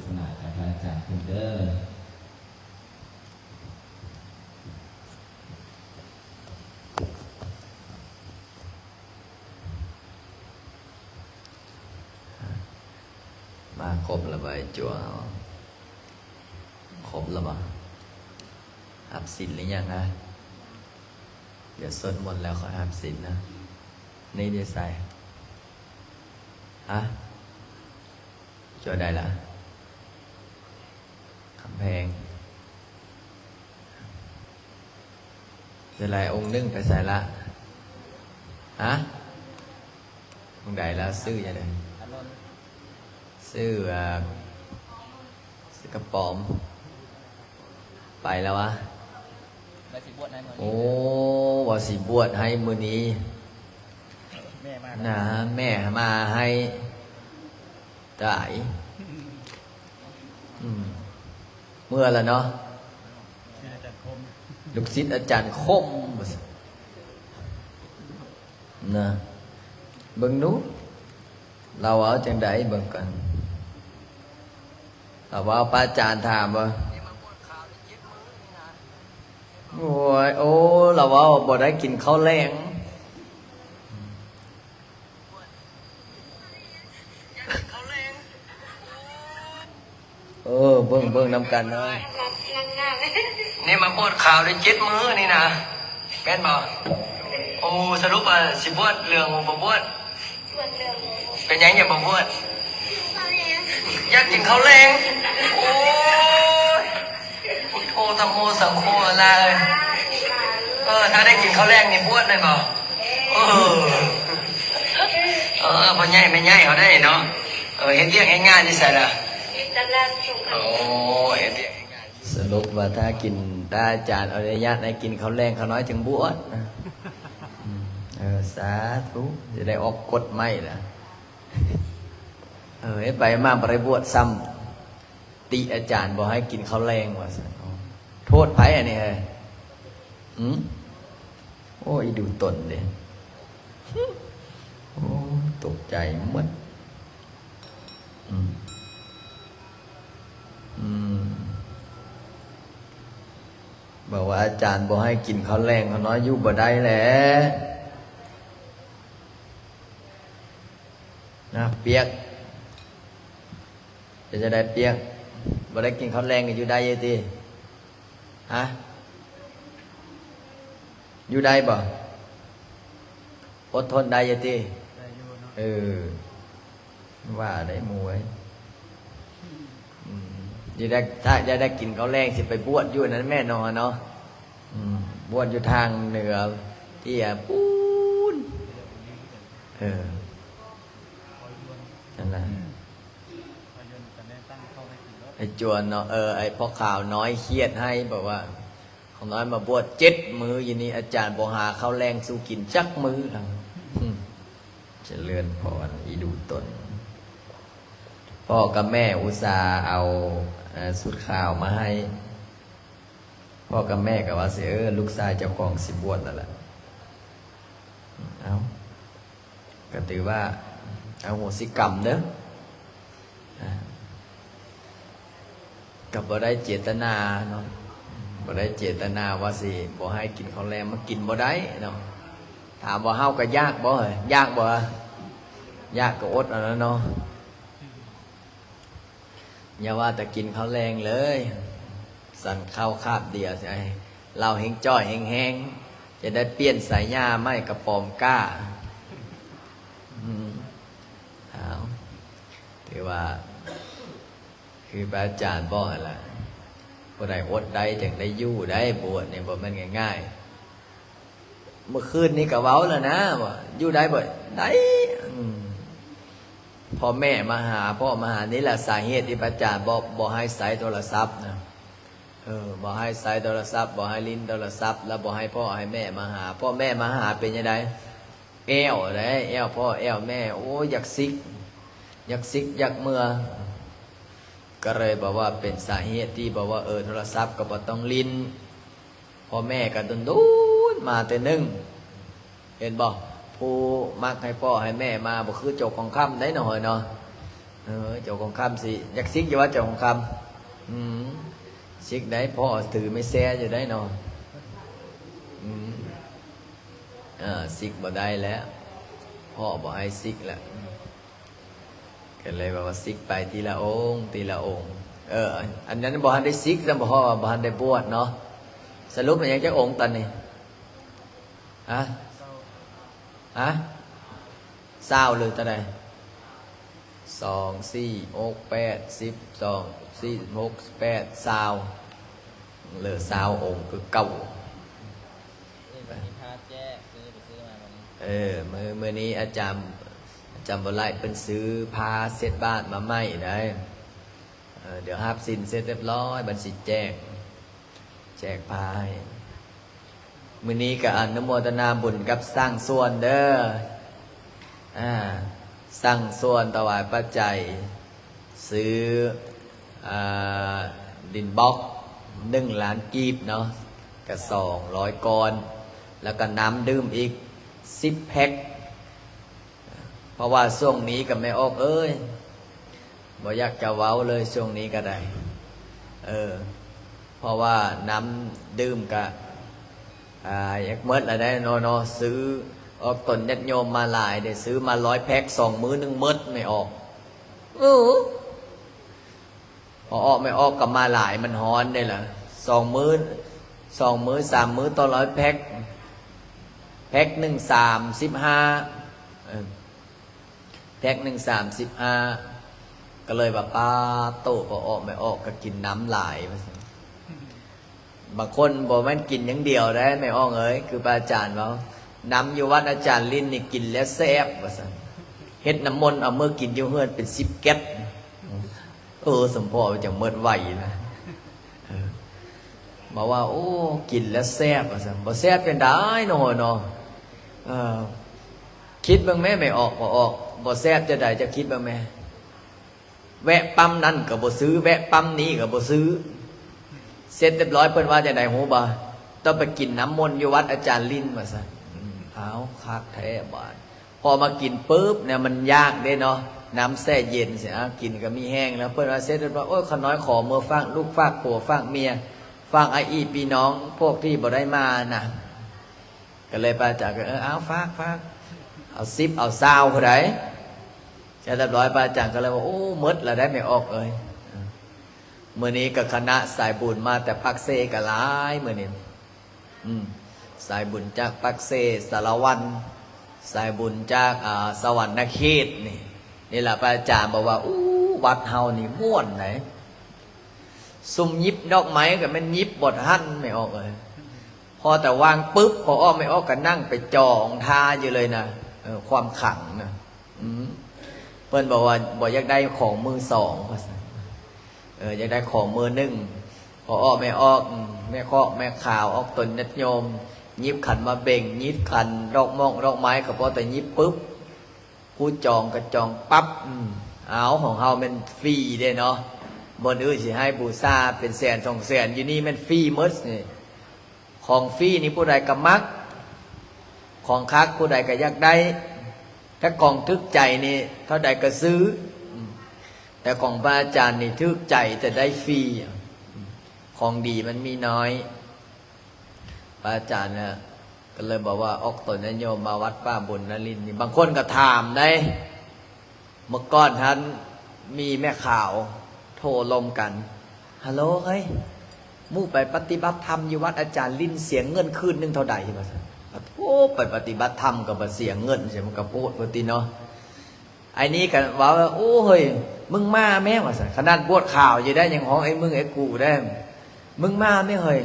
ສະໜາຈາກພະອາຈານເພິ່ນເດີ. ມາຄົບລະບໍ່ ໄອ້ຈົວ? ຄົບລະບໍ່? ຮັບສິນຫຼືຍັງນະ? ດຽວສົວດມົນແລ້ວຄ່ອຍຮັບສິນນະ. ນີ້ຢູ່ໃສ? ຮະ? ຈົວໃດລະ? ກຳແພງ. ເວລາອົງໜຶ່ງໄປໃສລະ? ຮະ? ອົງໃດລະ? ຊື່ຫຍັງເດ? ອາລົນ. ຊື່ ອ່າ ຊື່ກະປອມ. ໄປແລ້ວວະ? ວ່າຊິບວດໃຫ້ມື້ນີ້. ໂອ້ ວ່າຊິບວດໃຫ້ມື້ນີ້. ແມ່ມາ ນະ ແມ່ມາໃຫ້. ຕາຍ. ອືມ ເມື່ອລະເນາະ. ລູກສິດອາຈານຄົມ ລູກສິດອາຈານຄົມ ວ່າຊັ້ນນະ. ເບິ່ງດູ ລາວເວົ້າຈັ່ງໃດ ເບິ່ງກ່ອນ. ລາວເວົ້າ ພະອາຈານຖາມວ່າ ໂອ້ຍ ໂອ້ ລາວເວົ້າບໍ່ໄດ້ກິນເຂົ້າແລງ. ເອີ ເບິ່ງ ເບິ່ງນຳກັນເນາະ. ນີ້ມາບວດຂາວໄດ້ເຈັດມື້ນີ້ນະ ແມ່ນບໍ່? ໂອ້ ສະຫຼຸບວ່າຊິບວດເຫຼືອງບໍ່ບວດ? ເປັນຫຍັງຈັ່ງບໍ່ບວດ? ຢາກກິນເຂົ້າແລງ. ໂອ້ຍ ພຸດໂທ ທຳໂມ ສັງໂຄ ລາເອີຍ. ເອີ ຖ້າໄດ້ກິນເຂົ້າແລງນີ້ບວດແມ່ນບໍ່? ເອີ ເອີ ພໍ່ໃຫຍ່ແມ່ໃຫຍ່ເຮົາໄດ້ເນາະ. ເອີ ເຮັດວຽກເຮັດງານຢູ່ໃສລະ? ຢູ່ຕະຫຼາດສົງຂະ. ໂອ້ ເຮັດວຽກເຮັດງານ. ສະຫຼຸບວ່າຖ້າກິນ ຖ້າອາຈານອະນຸຍາດໃຫ້ກິນເຂົ້າແລງ ຂ້ານ້ອຍຈຶ່ງບວດ. ອືມ ເອີ ສາທຸ ຈະໄດ້ອອກກົດໃໝ່ລະ. ເອີ ເຮັດໄປມາບໍ່ໄດ້ບວດຊ້ຳ. ຕິອາຈານບໍ່ໃຫ້ກິນເຂົ້າແລງວ່າຊັ້ນ. ໂທດໃຜອັນນີ້ເຮີ້ຍ? ຫື? ໂອ້ ອີດູຕົນເດ້. ໂອ້ ຕົກໃຈໝົດ. ອືມ ອືມ ບອກວ່າອາຈານບໍ່ໃຫ້ກິນເຂົ້າແລງ ຂ້ານ້ອຍຢູ່ບໍ່ໄດ້ແຫຼະ. ນະ ປຽກ ເປັນຈັ່ງໃດປຽກ? ບໍ່ໄດ້ກິນເຂົ້າແລງກໍຢູ່ໄດ້ຢູ່ຕິ? ຮະ? ຢູ່ໄດ້ບໍ່? ອົດທົນໄດ້ຢູ່ຕິ? ໄດ້ຢູ່ເນາະ. ເອີ ວ່າໄດ້ໝູ່ເອີຍ. ອືມ ຢາກໄດ້ ຖ້າຢາກໄດ້ກິນເຂົ້າແລງ ຊິໄປບວດຢູ່ອັນນັ້ນແມ່ນເນາະ. ອືມ ບວດຢູ່ທາງເໜືອ ເຕ້ຍປູນ. ເອີ ນັ້ນລະ ອືມ ໄອ້ຈວນເນາະ. ເອີ ໄອ້ພໍ່ຂາວນ້ອຍຄຽດໃຫ້ ບອກວ່າ ຂ້ານ້ອຍມາບວດເຈັດມື້ຢູ່ນີ້ ອາຈານບໍ່ຫາເຂົ້າແລງສູ່ກິນຈັກມື້. ຈະເລີນພອນ ອີດູຕົນ. ພໍ່ກັບແມ່ອຸດສ່າເອົາ ເອີ ຊຸດຂາວມາໃຫ້. ພໍ່ກັບແມ່ກໍວ່າຊິ ເອີ ລູກຊາຍເຈົ້າຂອງຊິບວດແລ້ວລະ. ເອົາ ກໍຖືວ່າອະໂຫສິກຳເດີ. ອ່າ ກໍບໍ່ໄດ້ເຈດຕະນາເນາະ, ບໍ່ໄດ້ເຈດຕະນາວ່າຊິບໍ່ໃຫ້ກິນເຂົ້າແລງ, ມັນກິນບໍ່ໄດ້ເນາະ. ຖາມວ່າເຮົາກໍຢາກບໍ່? ຢາກບໍ່? ຢາກກໍອົດເອົາແລ້ວເນາະ. ຢ່າວ່າແຕ່ກິນເຂົ້າແລງເລີຍ, ສັນເຂົ້າຄາບດຽວ ເຮົາແຮ່ງຈ່ອຍແຮ່ງແຮງ, ຈະໄດ້ປ່ຽນສາຍຍາໃໝ່ກະປອມກ້າ. ອືມ ເອົາ ຖືວ່າ ຄືພະອາຈານບອກຫັ້ນລະ, ຜູ້ໃດອົດໄດ້ຈຶ່ງໄດ້ຢູ່ໄດ້, ບວດນີ້ບໍ່ແມ່ນງ່າຍໆ. ເມື່ອຄືນນີ້ກໍເວົ້າແລ້ວນະວ່າ ຢູ່ໄດ້ບໍ່? ໄດ້. ອືມ ພໍ່ແມ່ມາຫາ, ພໍ່ມາຫາ, ນີ້ແຫຼະສາເຫດທີ່ພະອາຈານບໍ່ ບໍ່ໃຫ້ໃຊ້ໂທລະສັບນະ. ເອີ ບໍ່ໃຫ້ໃຊ້ໂທລະສັບ, ບໍ່ໃຫ້ຫຼິ້ນໂທລະສັບ, ແລ້ວບໍ່ໃຫ້ພໍ່ໃຫ້ແມ່ມາຫາ. ພໍ່ແມ່ມາຫາເປັນຈັ່ງໃດ? ແອ້ວເດ້, ແອ້ວພໍ່ແອ້ວແມ່, ໂອ້ ຢາກສິກ, ຢາກສິກ, ຢາກເມືອ. ກໍເລີຍແບບວ່າເປັນສາເຫດທີ່ແບບວ່າ ເອີ ໂທລະສັບກໍບໍ່ຕ້ອງຫຼິ້ນ. ພໍ່ແມ່ກໍດົນໆມາເທື່ອໜຶ່ງ, ເຫັນບໍ່? ຜູ້ມັກໃຫ້ພໍ່ໃຫ້ແມ່ມາ ບໍ່ຄືໂຈກຂອງຄຳໄດ໋ນ້ອຍເນາະ. ເອີ ເຈົ້າຂອງຄຳຊິ ຢາກສິກຢູ່ວ່າເຈົ້າຂອງຄຳ? ອືມ ສິກໄດ້ ພໍ່ຖືໄມ້ແຊຢູ່ໄດ້ເນາະ. ອືມ ເອີ ສິກບໍ່ໄດ້ແລ້ວ ພໍ່ບໍ່ໃຫ້ສິກແລ້ວ ກໍເລີຍວ່າສິກໄປທີລະອົງ ທີລະອົງ. ເອີ ອັນ ອັນນັ້ນບໍ່ທັນໄດ້ສິກຊ້ຳ ເພາະວ່າບໍ່ທັນໄດ້ບວດເນາະ. ສະຫຼຸບແລ້ວຍັງຈັກອົງຕອນນີ້? ຮະ? ຮະ? ຊາວ ຫຼືເທົ່າໃດ? ສອງ ສີ່ ຫົກ ແປດ ສິບ ສອງ ສີ່ ຫົກ ແປດ ຊາວ ເຫຼືອຊາວອົງຄືເກົ່າ. ເອີ ມີພາແຈກ ຊື້ໄປຊື້ມາມື້ນີ້. ເອີ ມື້ ມື້ນີ້ອາຈານ ອາຈານບໍ່ໄຫຼເພິ່ນຊື້ພາເຊັດບາດມາໃໝ່ໄດ໋. ເອີ ດຽວຮັບສິນເສັດຮຽບຮ້ອຍ ບັດຊິແຈກ ແຈກພາໃຫ້. ມື້ນີ້ກໍອະນຸໂມທະນາບຸນກັບຊ່າງສວນເດີ ອາ ຊ່າງສວນຖວາຍປັດໄຈ ຊື້ ອາ ດິນບລັອກໜຶ່ງລ້ານກີບເນາະ ກໍສອງຮ້ອຍກ້ອນ ແລ້ວກໍນ້ຳດື່ມອີກສິບແພັກ. ເພາະວ່າຊ່ວງນີ້ກໍແມ່ອອກເອີຍ ບໍ່ຢາກຈະເວົ້າເລີຍຊ່ວງນີ້ກໍໄດ້ ເອີ ເພາະວ່ານ້ຳດື່ມກະ ອາ ຢາກໝົດລະໄດ໋ເນາະ ເນາະ ຊື້ອອກຕົນຍາດໂຍມມາຫຼາຍເດ້ ຊື້ມາຮ້ອຍແພັກ ສອງມື້ໜຶ່ງໝົດແມ່ອອກ. ເອີ ພໍອອກແມ່ອອກກໍມາຫຼາຍ ມັນຮ້ອນເດ້ລະ ສອງມື້ ສອງມື້ສາມມື້ຕໍ່ຮ້ອຍແພັກ ແພັກໜຶ່ງສາມສິບຫ້າ ເອີ ແພັກໜຶ່ງສາມສິບຫ້າ ກໍເລີຍວ່າ ປາໂຕ ພໍອອກແມ່ອອກກໍກິນນ້ຳຫຼາຍວ່າຊັ້ນ. ບາງຄົນບໍ່ແມ່ນກິນຢ່າງດຽວໄດ໋ແມ່ອອກເອີຍ ຄືພະອາຈານເວົ້າ ນ້ຳຢູ່ວັດອາຈານລິນນີ້ກິນແລ້ວແຊບວ່າຊັ້ນ ເຮັດນ້ຳມົນເອົາເມືອກິນຢູ່ເຮືອນເປັນສິບແກັດ. ເອີ ສົມພໍຈະໝົດໄວນະ ເອີ ບອກວ່າ ໂອ້ ກິນແລ້ວແຊບວ່າຊັ້ນ ບໍ່ແຊບຈັ່ງໃດເນາະ ເນາະ ເອີ ຄິດເບິ່ງແມ້ ແມ່ອອກ ບໍ່ອອກ ບໍ່ແຊບຈັ່ງໃດ ເຈົ້າຄິດເບິ່ງແມ້. ແວະປ້ຳນັ້ນກໍບໍ່ຊື້ ແວະປ້ຳນີ້ກໍບໍ່ຊື້ ເສັດຮຽບຮ້ອຍ ເພິ່ນວ່າຈັ່ງໃດຮູ້ບໍ່? ຕ້ອງໄປກິນນ້ຳມົນຢູ່ວັດອາຈານລິນວ່າຊັ້ນ. ອືມ ອ້າວ ຄັກແທ້ບາດ ພໍມາກິນປຶບເນຍ ມັນຢາກເດ້ເນາະ ນ້ຳແຊ່ເຢັນຊີ້ ອາ ກິນກໍມີແຮງແລ້ວ. ເພິ່ນວ່າເສັດຮຽບຮ້ອຍ ໂອ້ຍ ຂ້ານ້ອຍຂໍເມືອຝາກລູກຝາກຜົວຝາກເມຍ ຝາກອາອີພີ່ນ້ອງພວກທີ່ບໍ່ໄດ້ມານະ. ກໍເລີຍພະອາຈານກໍ ເອີ ເອົາ ຝາກ ຝາກ ເອົາສິບ ເອົາຊາວຜູ້ໃດ. ເສັດຮຽບຮ້ອຍ ພະອາຈານກໍເລີຍວ່າ ໂອ້ ໝົດລະໄດ໋ແມ່ອອກເອີຍ. ມື້ນີ້ກໍຄະນະສາຍບຸນມາແຕ່ປາກເຊກໍຫຼາຍມື້ນີ້ ອືມ ສາຍບຸນຈາກປາກເຊ ສາລະວັນ ສາຍບຸນຈາກ ອາ ສະຫວັນນະເຂດນີ້ ນີ້ລະພະອາຈານບອກວ່າ ອູ້ ວັດເຮົານີ້ມ່ວນໃດ໋ ຊຸມຫຍິບດອກໄມ້ກໍແມ່ນຫຍິບບໍ່ທັນແມ່ອອກເອີຍ. ພໍແຕ່ວາງປຶບ ພໍອອກແມ່ອອກກໍນັ່ງໄປຈອງທ່າຢູ່ເລີຍນະ ເອີ ຄວາມຂັງນະ ອືມ ເພິ່ນບອກວ່າບໍ່ຢາກໄດ້ຂອງມືສອງວ່າຊັ້ນ ເອີ ຢາກໄດ້ຂອງມືໜຶ່ງ. ພໍອອກແມ່ອອກ ອືມ ແມ່ຄອກແມ່ຂາວ ອອກຕົນຍາດໂຍມ ຫຍິບຂັນໝາກເບັງ ຫຍິບຂັນດອກໝອກດອກໄມ້ ກໍພໍແຕ່ຫຍິບປຶບ ຜູ້ຈອງກໍຈອງປັບ ອືມ ເອົາ ຂອງເຮົາແມ່ນຟຣີເດ້ເນາະ ບ່ອນອື່ນຊິໃຫ້ບູຊາເປັນແສນສອງແສນ ຢູ່ນີ້ແມ່ນຟຣີໝົດນີ້. ຂອງຟຣີນີ້ຜູ້ໃດກໍມັກ ຂອງຄັກຜູ້ໃດກໍຢາກໄດ້ ແຕ່ຂອງຖືກໃຈນີ້ເທົ່າໃດກໍຊື້ ອືມ ແຕ່ຂອງພະອາຈານນີ້ຖືກໃຈແຕ່ໄດ້ຟຣີ ຂອງດີມັນມີນ້ອຍ. ພະອາຈານນະ ກໍເລີຍບອກວ່າ ອອກຕົນຍາດໂຍມມາວັດປ່າບຸນນະລິນນີ້ ບາງຄົນກໍຖາມໄດ໋ ເມື່ອກ່ອນຫັ້ນມີແມ່ຂາວໂທລົມກັນ ຮາໂຫຼ ເຮີ້ຍ ໝູ່ໄປປະຕິບັດທຳຢູ່ວັດອາຈານລິນ ເສຍເງິນຄືນໜຶ່ງເທົ່າໃດ ວ່າຊັ້ນ. ໂອ້ ໄປປະຕິບັດທຳກໍບໍ່ເສຍເງິນ ມັນກໍໂພດໂພດຕິເນາະ. ໄອ້ນີ້ກໍເວົ້າວ່າ ໂອ້ ເຮີ້ຍ ມຶງມາແມ້ ວ່າຊັ້ນ. ຂະໜາດບວດຂາວຢູ່ໄດ໋ ຍັງຮ້ອງໄອ້ມຶງໄອ້ກູໄດ້ ມຶງມາແມ້ເຮີ້ຍ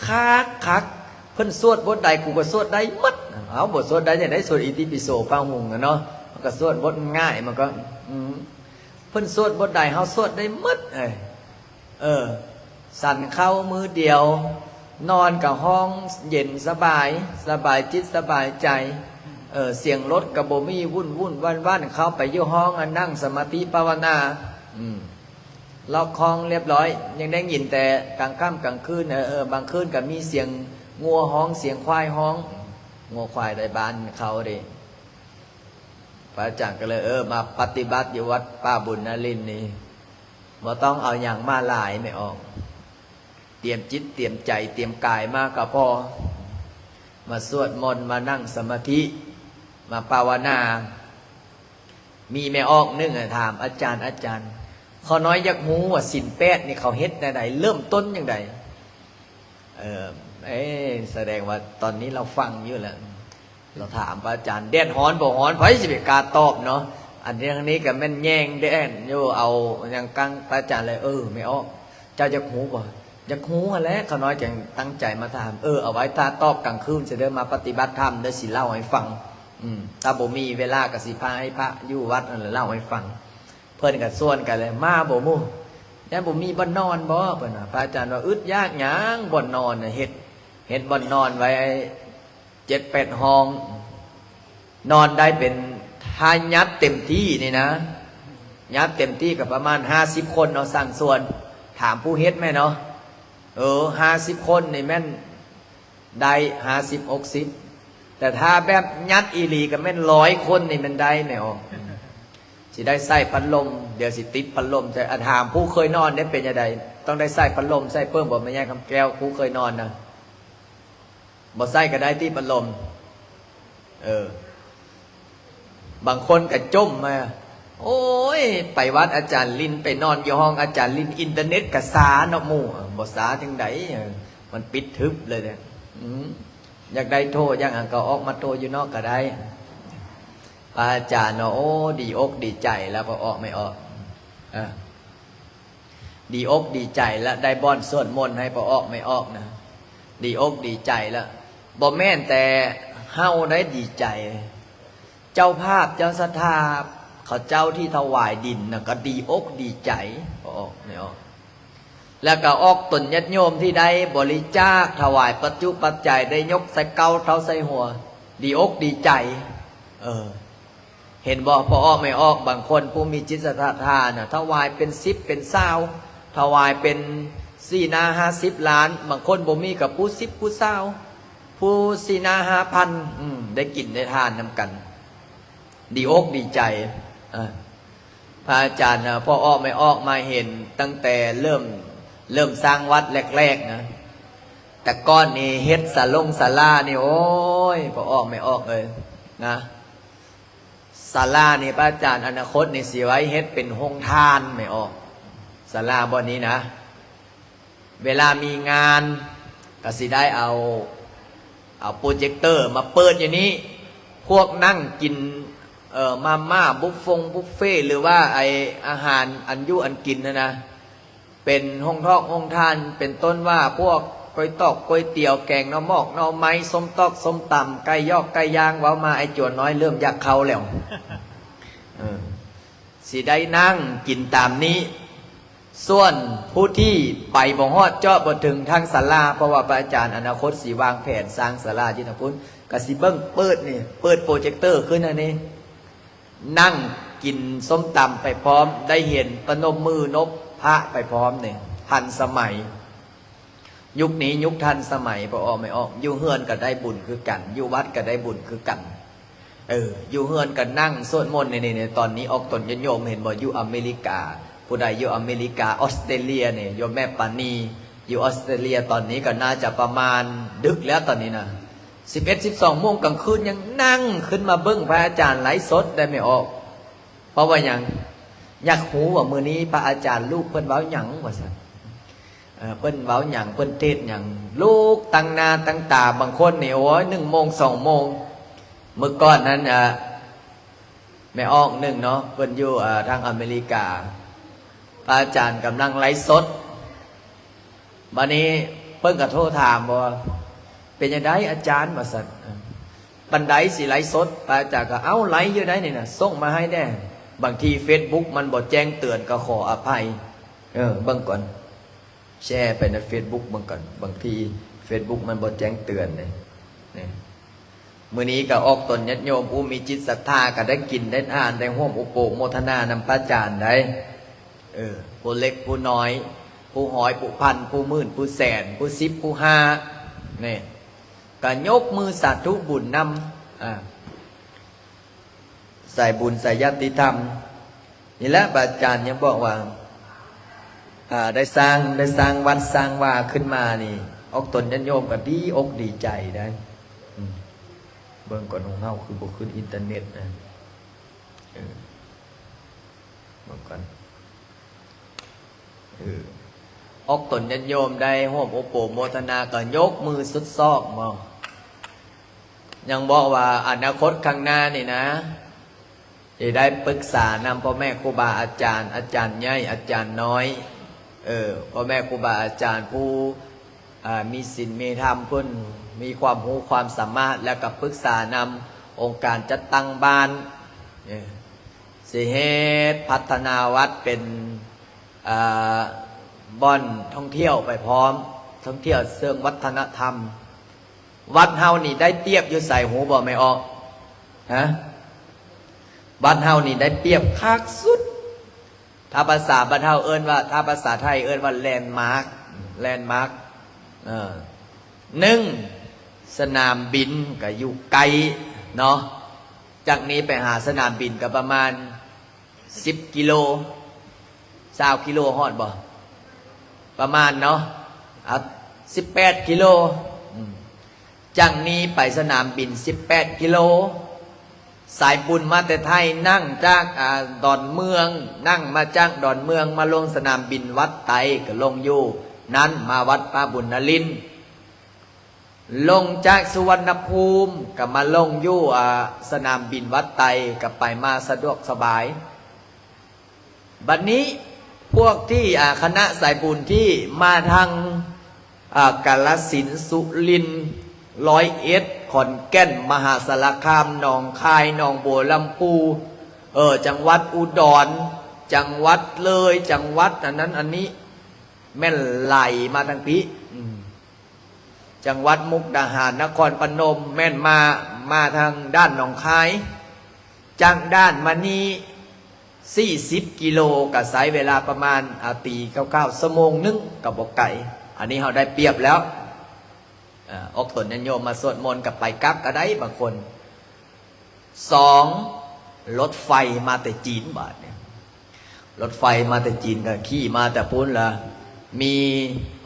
ຄັກໆ ເພິ່ນສວດບົດໃດ ກູກໍສວດໄດ້ໝົດ. ເອົ້າ ບໍ່ສວດໄດ້ຈັ່ງໃດ ສວດອິຕິປິໂສປະຫຸງນະເນາະ ມັນກໍສວດບົດງ່າຍ ມັນກໍ ອືມ ເພິ່ນສວດບົດໃດ ເຮົາສວດໄດ້ໝົດເອີຍ. ເອີ ສັນເຂົ້າມື້ດຽວ ນອນກໍຮ້ອງເຢັນສະບາຍ ສະບາຍຈິດສະບາຍໃຈ. ເອີ ສຽງລົດກໍບໍ່ມີວຸ້ນໆຫວັ່ນໆ ເຂົ້າໄປຢູ່ຫ້ອງ ອາ ນັ່ງສະມາທິພາວະນາ ອືມ ລັອກຫ້ອງລຽບຮ້ອຍ ຍັງໄດ້ຍິນແຕ່ກາງຄ່ຳກາງຄືນ ເອີ ເອີ ບາງຄືນກໍມີສຽງງົວຮ້ອງ ສຽງຄວາຍຮ້ອງ ງົວຄວາຍໃນບ້ານເຂົາເດ້. ພະອາຈານກໍເລີຍ ເອີ ມາປະຕິບັດຢູ່ວັດປ່າບຸນນາລິນນີ້ ບໍ່ຕ້ອງເອົາຫຍັງມາຫຼາຍແມ່ອອກ ຕຽມຈິດຕຽມໃຈຕຽມກາຍມາກໍພໍ ມາສວດມົນ ມານັ່ງສະມາທິ ມາພາວະນາ. ມີແມ່ອອກໜຶ່ງ ອະ ຖາມ ອາຈານ ອາຈານ ຂ້ານ້ອຍຢາກຮູ້ວ່າສິນແປດນີ້ເຂົາເຮັດແນວໃດ ເລີ່ມຕົ້ນຈັ່ງໃດ? ເອີ ເອີ ສະແດງວ່າຕອນນີ້ລາວຟັງຢູ່ແລ້ວ ລາວຖາມພະອາຈານ ແດດຮ້ອນບໍ່ຮ້ອນ ໃຜຊິໄປກ້າຕອບເນາະ. ອັນນີ້ ທາງນີ້ກໍແມ່ນແຍງແດດຢູ່ ເອົາຫຍັງກັງພະອາຈານເລີຍ ເອີ ແມ່ອອກ ເຈົ້າຢາກຮູ້ບໍ່? ຢາກຮູ້ຫັ້ນແຫຼະ ຂ້ານ້ອຍຈຶ່ງຕັ້ງໃຈມາຖາມ. ເອີ ເອົາໄວ້ຖ້າຕອບກາງຄືນຊະເດີ ມາປະຕິບັດທຳເດີ ຊິເລົ່າໃຫ້ຟັງ. ອືມ ຖ້າບໍ່ມີເວລາກໍຊິພາໃຫ້ພະຢູ່ວັດຫັ້ນແຫຼະເລົ່າໃຫ້ຟັງ. ເພິ່ນກໍຊວນກັນເລີຍ ມາບໍ່ໝູ່? ຍັງບໍ່ມີບ່ອນນອນບໍ່? ເພິ່ນວ່າ ພະອາຈານວ່າ ອຶດຍາກຫຍັງ ບ່ອນນອນນະ ເຮັດ ເຮັດບ່ອນນອນໄວ້ເຈັດແປດຫ້ອງ ນອນໄດ້ເປັນ ຖ້າຍັດເຕັມທີ່ນີ້ນະ ຍັດເຕັມທີ່ກໍປະມານຫ້າສິບຄົນເນາະ ສັງຊວນ ຖາມຜູ້ເຮັດແມ່ນເນາະ. ເອີ ຫ້າສິບຄົນນີ້ແມ່ນ ໄດ້ຫ້າສິບ ຫົກສິບ ແຕ່ຖ້າແບບຍັດອີ່ຫຼີກໍແມ່ນຮ້ອຍຄົນນີ້ແມ່ນໄດ້ແມ່ອອກ. ຊິໄດ້ໃສ່ພັດລົມ ດຽວຊິຕິດພັດລົມໃສ່. ອາ ຖາມຜູ້ເຄີຍນອນເດ້ ເປັນຈັ່ງໃດ ຕ້ອງໄດ້ໃສ່ພັດລົມໃສ່ເພີ່ມບໍ່ ແມ່ໃຫຍ່ຄຳແກ້ວ ຜູ້ເຄີຍນອນນະ? ບໍ່ໃສ່ກໍໄດ້ຕິ ພັດລົມ? ເອີ ບາງຄົນກໍຈົ່ມມາ ໂອ້ຍ ໄປວັດອາຈານລິນ ໄປນອນຢູ່ຫ້ອງອາຈານລິນ ອິນເຕີເນັດກໍຊ້າເນາະໝູ່. ເອີ ບໍ່ຊ້າຈັ່ງໃດ ເອີ ມັນປິດທຶບເລີຍເດ້. ອືມ ຢາກໄດ້ໂທ ຢາກຫຍັງກໍອອກມາໂທຢູ່ນອກກໍໄດ້. ພະອາຈານເນາະ ໂອ້ ດີອົກດີໃຈແລ້ວ ພໍອອກແມ່ອອກ ເອີ ດີອົກດີໃຈລະ ໄດ້ບ່ອນສວດມົນໃຫ້ພໍ່ອອກແມ່ອອກນະ ດີອົກດີໃຈລະ. ບໍ່ແມ່ນແຕ່ເຮົາໄດ້ດີໃຈ ເຈົ້າພາບເຈົ້າສັດທາ ເຂົາເຈົ້າທີ່ຖວາຍດິນນະ ກໍດີອົກດີໃຈ ພໍ່ອອກແມ່ອອກ. ແລ້ວກໍອອກຕົນຍາດໂຍມທີ່ໄດ້ບໍລິຈາກ ຖວາຍປັດຈຸປັດໄຈ ໄດ້ຍົກໃສ່ເກົ້າເທົ້າໃສ່ຫົວ ດີອົກດີໃຈ ເອີ. ເຫັນບໍ່ ພໍ່ອອກແມ່ອອກ ບາງຄົນຜູ້ມີຈິດສັດທານະ ຖວາຍເປັນສິບເປັນຊາວ ຖວາຍເປັນສີ່ໜ້າຫ້າສິບລ້ານ ບາງຄົນບໍ່ມີກໍຜູ້ສິບຜູ້ຊາວ ຜູ້ສີ່ໜ້າຫ້າພັນ ອືມ ໄດ້ກິນໄດ້ທານນຳກັນ ດີອົກດີໃຈ. ເອີ ພະອາຈານນະ ພໍ່ອອກແມ່ອອກມາເຫັນຕັ້ງແຕ່ເລີ່ມ ເລີ່ມສ້າງວັດແລກໆນະ ແຕ່ກ່ອນນີ້ເຮັດສາລົງສາລານີ້ ໂອ້ຍ ພໍ່ອອກແມ່ອອກເອີຍນະ ສາລານີ້ ພະອາຈານ ອະນາຄົດນີ້ຊິໄວ້ເຮັດເປັນໂຮງທານແມ່ອອກ ສາລາບ່ອນນີ້ນະ. ເວລາມີງານກໍຊິໄດ້ເອົາ ເອົາໂປຣເຈັກເຕີມາເປີດຢູ່ນີ້ ພວກນັ່ງກິນ ເອີ ມາມ່າ ບຸບຟົງບຸບເຟ ຫຼືວ່າໄອ້ອາຫານອັນຢູ່ອັນກິນຫັ້ນນະ ເປັນໂຮງທອກໂຮງທານ ເປັນຕົ້ນວ່າພວກກ້ວຍຕອກກ້ວຍຕຽວ ແກງໜໍ່ໝອກໜໍ່ໄມ້ ສົ້ມຕອກສົ້ມຕຳ ໄກ່ຢອກໄກ່ຍ່າງ ເວົ້າມາໄອ້ຈວນນ້ອຍເລີ່ມຢາກເຂົ້າແລ້ວ ເອີ ຊິໄດ້ນັ່ງກິນຕາມນີ້. ສ່ວນຜູ້ທີ່ໄປບໍ່ຮອດເຈາະບໍ່ເຖິງທາງສາລາ ເພາະວ່າພະອາຈານອະນາຄົດຊິວາງແຜນສ້າງສາລາຢູ່ທາງພຸ້ນ ກໍຊິເບິ່ງເປີດນີ້ ເປີດໂປຣເຈັກເຕີຂຶ້ນອັນນີ້ ນັ່ງກິນສົ້ມຕຳໄປພ້ອມ ໄດ້ເຫັນປະນົມມືນົບພະໄປພ້ອມນີ້ ທັນສະໄໝ. ຍຸກນີ້ຍຸກທັນສະໄໝ ພໍ່ອອກແມ່ອອກ ຢູ່ເຮືອນກໍໄດ້ບຸນຄືກັນ ຢູ່ວັດກໍໄດ້ບຸນຄືກັນ ເອີ ຢູ່ເຮືອນກໍນັ່ງສວດມົນ ນີ້ໆ ຕອນນີ້ອອກຕົນຍາດໂຍມ ເຫັນບໍ່ ຢູ່ອາເມລິກາ ຜູ້ໃດຢູ່ອາເມລິກາ ອອສເຕຣເລຍນີ້ ໂຍມແມ່ປານີ ຢູ່ອອສເຕຣເລຍ ຕອນນີ້ກໍໜ້າຈະປະມານດຶກແລ້ວ ຕອນນີ້ນະ ສິບເອັດ ສິບສອງໂມງກາງຄືນ ຍັງນັ່ງຂຶ້ນມາເບິ່ງພະອາຈານໄລຟ໌ສົດໄດ໋ແມ່ອອກ. ເພາະວ່າຫຍັງ? ຢາກຮູ້ວ່າມື້ນີ້ພະອາຈານລູກເພິ່ນເວົ້າຫຍັງວ່າຊັ້ນ ເອີ ເພິ່ນເວົ້າຫຍັງ ເພິ່ນເທດຫຍັງ ລູກຕັ້ງໜ້າຕັ້ງຕາ ບາງຄົນນີ້ ໂອ້ຍ ໜຶ່ງໂມງ ສອງໂມງ. ມື້ກ່ອນນັ້ນ ອາ ແມ່ອອກໜຶ່ງເນາະ ເພິ່ນຢູ່ ອາ ທາງອາເມລິກາ ພະອາຈານກຳລັງໄລຟ໌ສົດ ບາດນີ້ເພິ່ນກໍໂທຖາມວ່າ ເປັນຈັ່ງໃດອາຈານ ວ່າຊັ້ນ ປານໃດຊິໄລຟ໌ສົດ? ພະອາຈານກໍ ເອົ້າ ໄລຟ໌ຢູ່ໃດນີ້ນະ ສົ່ງມາໃຫ້ແດ່ ບາງທີເຟສບຸກມັນບໍ່ແຈ້ງເຕືອນ ກໍຂໍອະໄພ ເອີ ເບິ່ງກ່ອນ ແຊໄປໃນເຟສບຸກເບິ່ງກ່ອນ ບາງທີເຟສບຸກມັນບໍ່ແຈ້ງເຕືອນເດ້ ນີ້ ມື້ນີ້ກໍອອກຕົນຍາດໂຍມຜູ້ມີຈິດສັດທາ ກໍໄດ້ກິນໄດ້ທານ ໄດ້ຮ່ວມອຸປະໂພກໂມທະນານຳພະອາຈານໄດ໋ ເອີ ຜູ້ເລັກຜູ້ນ້ອຍ ຜູ້ຮ້ອຍຜູ້ພັນ ຜູ້ໝື່ນຜູ້ແສນ ຜູ້ສິບຜູ້ຫ້າ ນີ້ ກໍຍົກມືສາທຸບຸນນຳ ອາ ສາຍບຸນສາຍຍາດຕິທຳນີ້ແຫຼະ. ພະອາຈານຍັງບອກວ່າ ອ່າ ໄດ້ສ້າງ ໄດ້ສ້າງວັດສ້າງວາຂຶ້ນມານີ້ ອອກຕົນຍາດໂຍມກໍດີອົກດີໃຈໄດ໋. ອືມ ເບິ່ງກ່ອນ ຂອງເຮົາຄືບໍ່ຂຶ້ນອິນເຕີເນັດນະ. ເອີ ເບິ່ງກ່ອນ. ເອີ ອອກຕົນຍາດໂຍມໄດ້ຮ່ວມໂອໂປໂມທະນາ ກໍຍົກມືສຸດຊອກເນາະ. ຍັງບອກວ່າອະນາຄົດຂ້າງໜ້ານີ້ນະ ຊິໄດ້ປຶກສານຳພໍ່ແມ່ຄູບາອາຈານ, ອາຈານໃຫຍ່, ອາຈານນ້ອຍ, ເອີ ພໍ່ແມ່ຄູບາອາຈານຜູ້ ອ່າ ມີສິນມີທຳ ເພິ່ນມີຄວາມຮູ້ຄວາມສາມາດ ແລ້ວກໍປຶກສານຳອົງການຈັດຕັ້ງບ້ານ ເອີ ຊິເຮັດພັດທະນາວັດເປັນ ອ່າ ບ່ອນທ່ອງທ່ຽວໄປພ້ອມ, ທ່ອງທ່ຽວເຊີງວັດທະນະທຳ. ວັດເຮົານີ້ໄດ້ປຽບຢູ່ໃສ ຮູ້ບໍ່ແມ່ອອກ? ຮະ? ວັດເຮົານີ້ໄດ້ປຽບຄັກສຸດ. ຖ້າພາສາບ້ານເຮົາເອີ້ນວ່າ ຖ້າພາສາໄທເອີ້ນວ່າແລນມາກ ແລນມາກ. ເອີ ໜຶ່ງ ສະໜາມບິນກໍຢູ່ໃກ້ເນາະ, ຈາກນີ້ໄປຫາສະໜາມບິນກໍປະມານສິບກິໂລ ຊາວກິໂລ ຮອດບໍ່? ປະມານເນາະ ເອົາ ສິບແປດກິໂລ. ອືມ ຈາກນີ້ໄປສະໜາມບິນສິບແປດກິໂລ. ສາຍບຸນມາແຕ່ໄທ ນັ່ງຈາກ ອ່າ ດອນເມືອງ, ນັ່ງມາຈາກດອນເມືອງມາລົງສະໜາມບິນວັດໄຕ ກໍລົງຢູ່ນັ້ນ, ມາວັດປ່າບຸນນະລິນ. ລົງຈາກສຸວັນນະພູມກໍມາລົງຢູ່ ອ່າ ສະໜາມບິນວັດໄຕ ກໍໄປມາສະດວກສະບາຍ. ບັດນີ້ພວກທີ່ ອ່າ ຄະນະສາຍບຸນທີ່ມາທາງ ອ່າ ກາລະສິນ, ສຸລິນ, ຮ້ອຍເອັດ, ຂອນແກ່ນ, ມະຫາສາລະຄາມ, ໜອງຄາຍ, ໜອງບົວລຳພູ, ເອີ ຈັງຫວັດອຸດອນ, ຈັງຫວັດເລີຍ, ຈັງຫວັດອັນນັ້ນອັນນີ້ ແມ່ນໄຫຼມາທາງພີ້. ອືມ ຈັງຫວັດມຸກດາຫານ, ນະຄອນພະນົມ ແມ່ນມາ ມາທາງດ້ານໜອງຄາຍ. ຈາກດ້ານມານີ້ສີ່ສິບກິໂລ ກໍໃຊ້ເວລາປະມານ ອາ ຕີຄ່າວໆ ຊົ່ວໂມງໜຶ່ງກໍບໍ່ໄກ. ອັນນີ້ເຮົາໄດ້ປຽບແລ້ວ. ອາ ອອກຕົນຍາດໂຍມມາສວດມົນ ກັບໄປກັບກໍໄດ້ບາງຄົນ. ສອງ ລົດໄຟມາແຕ່ຈີນບາດນີ້. ລົດໄຟມາແຕ່ຈີນກໍຂີ່ມາແຕ່ພຸ້ນລະ ມີ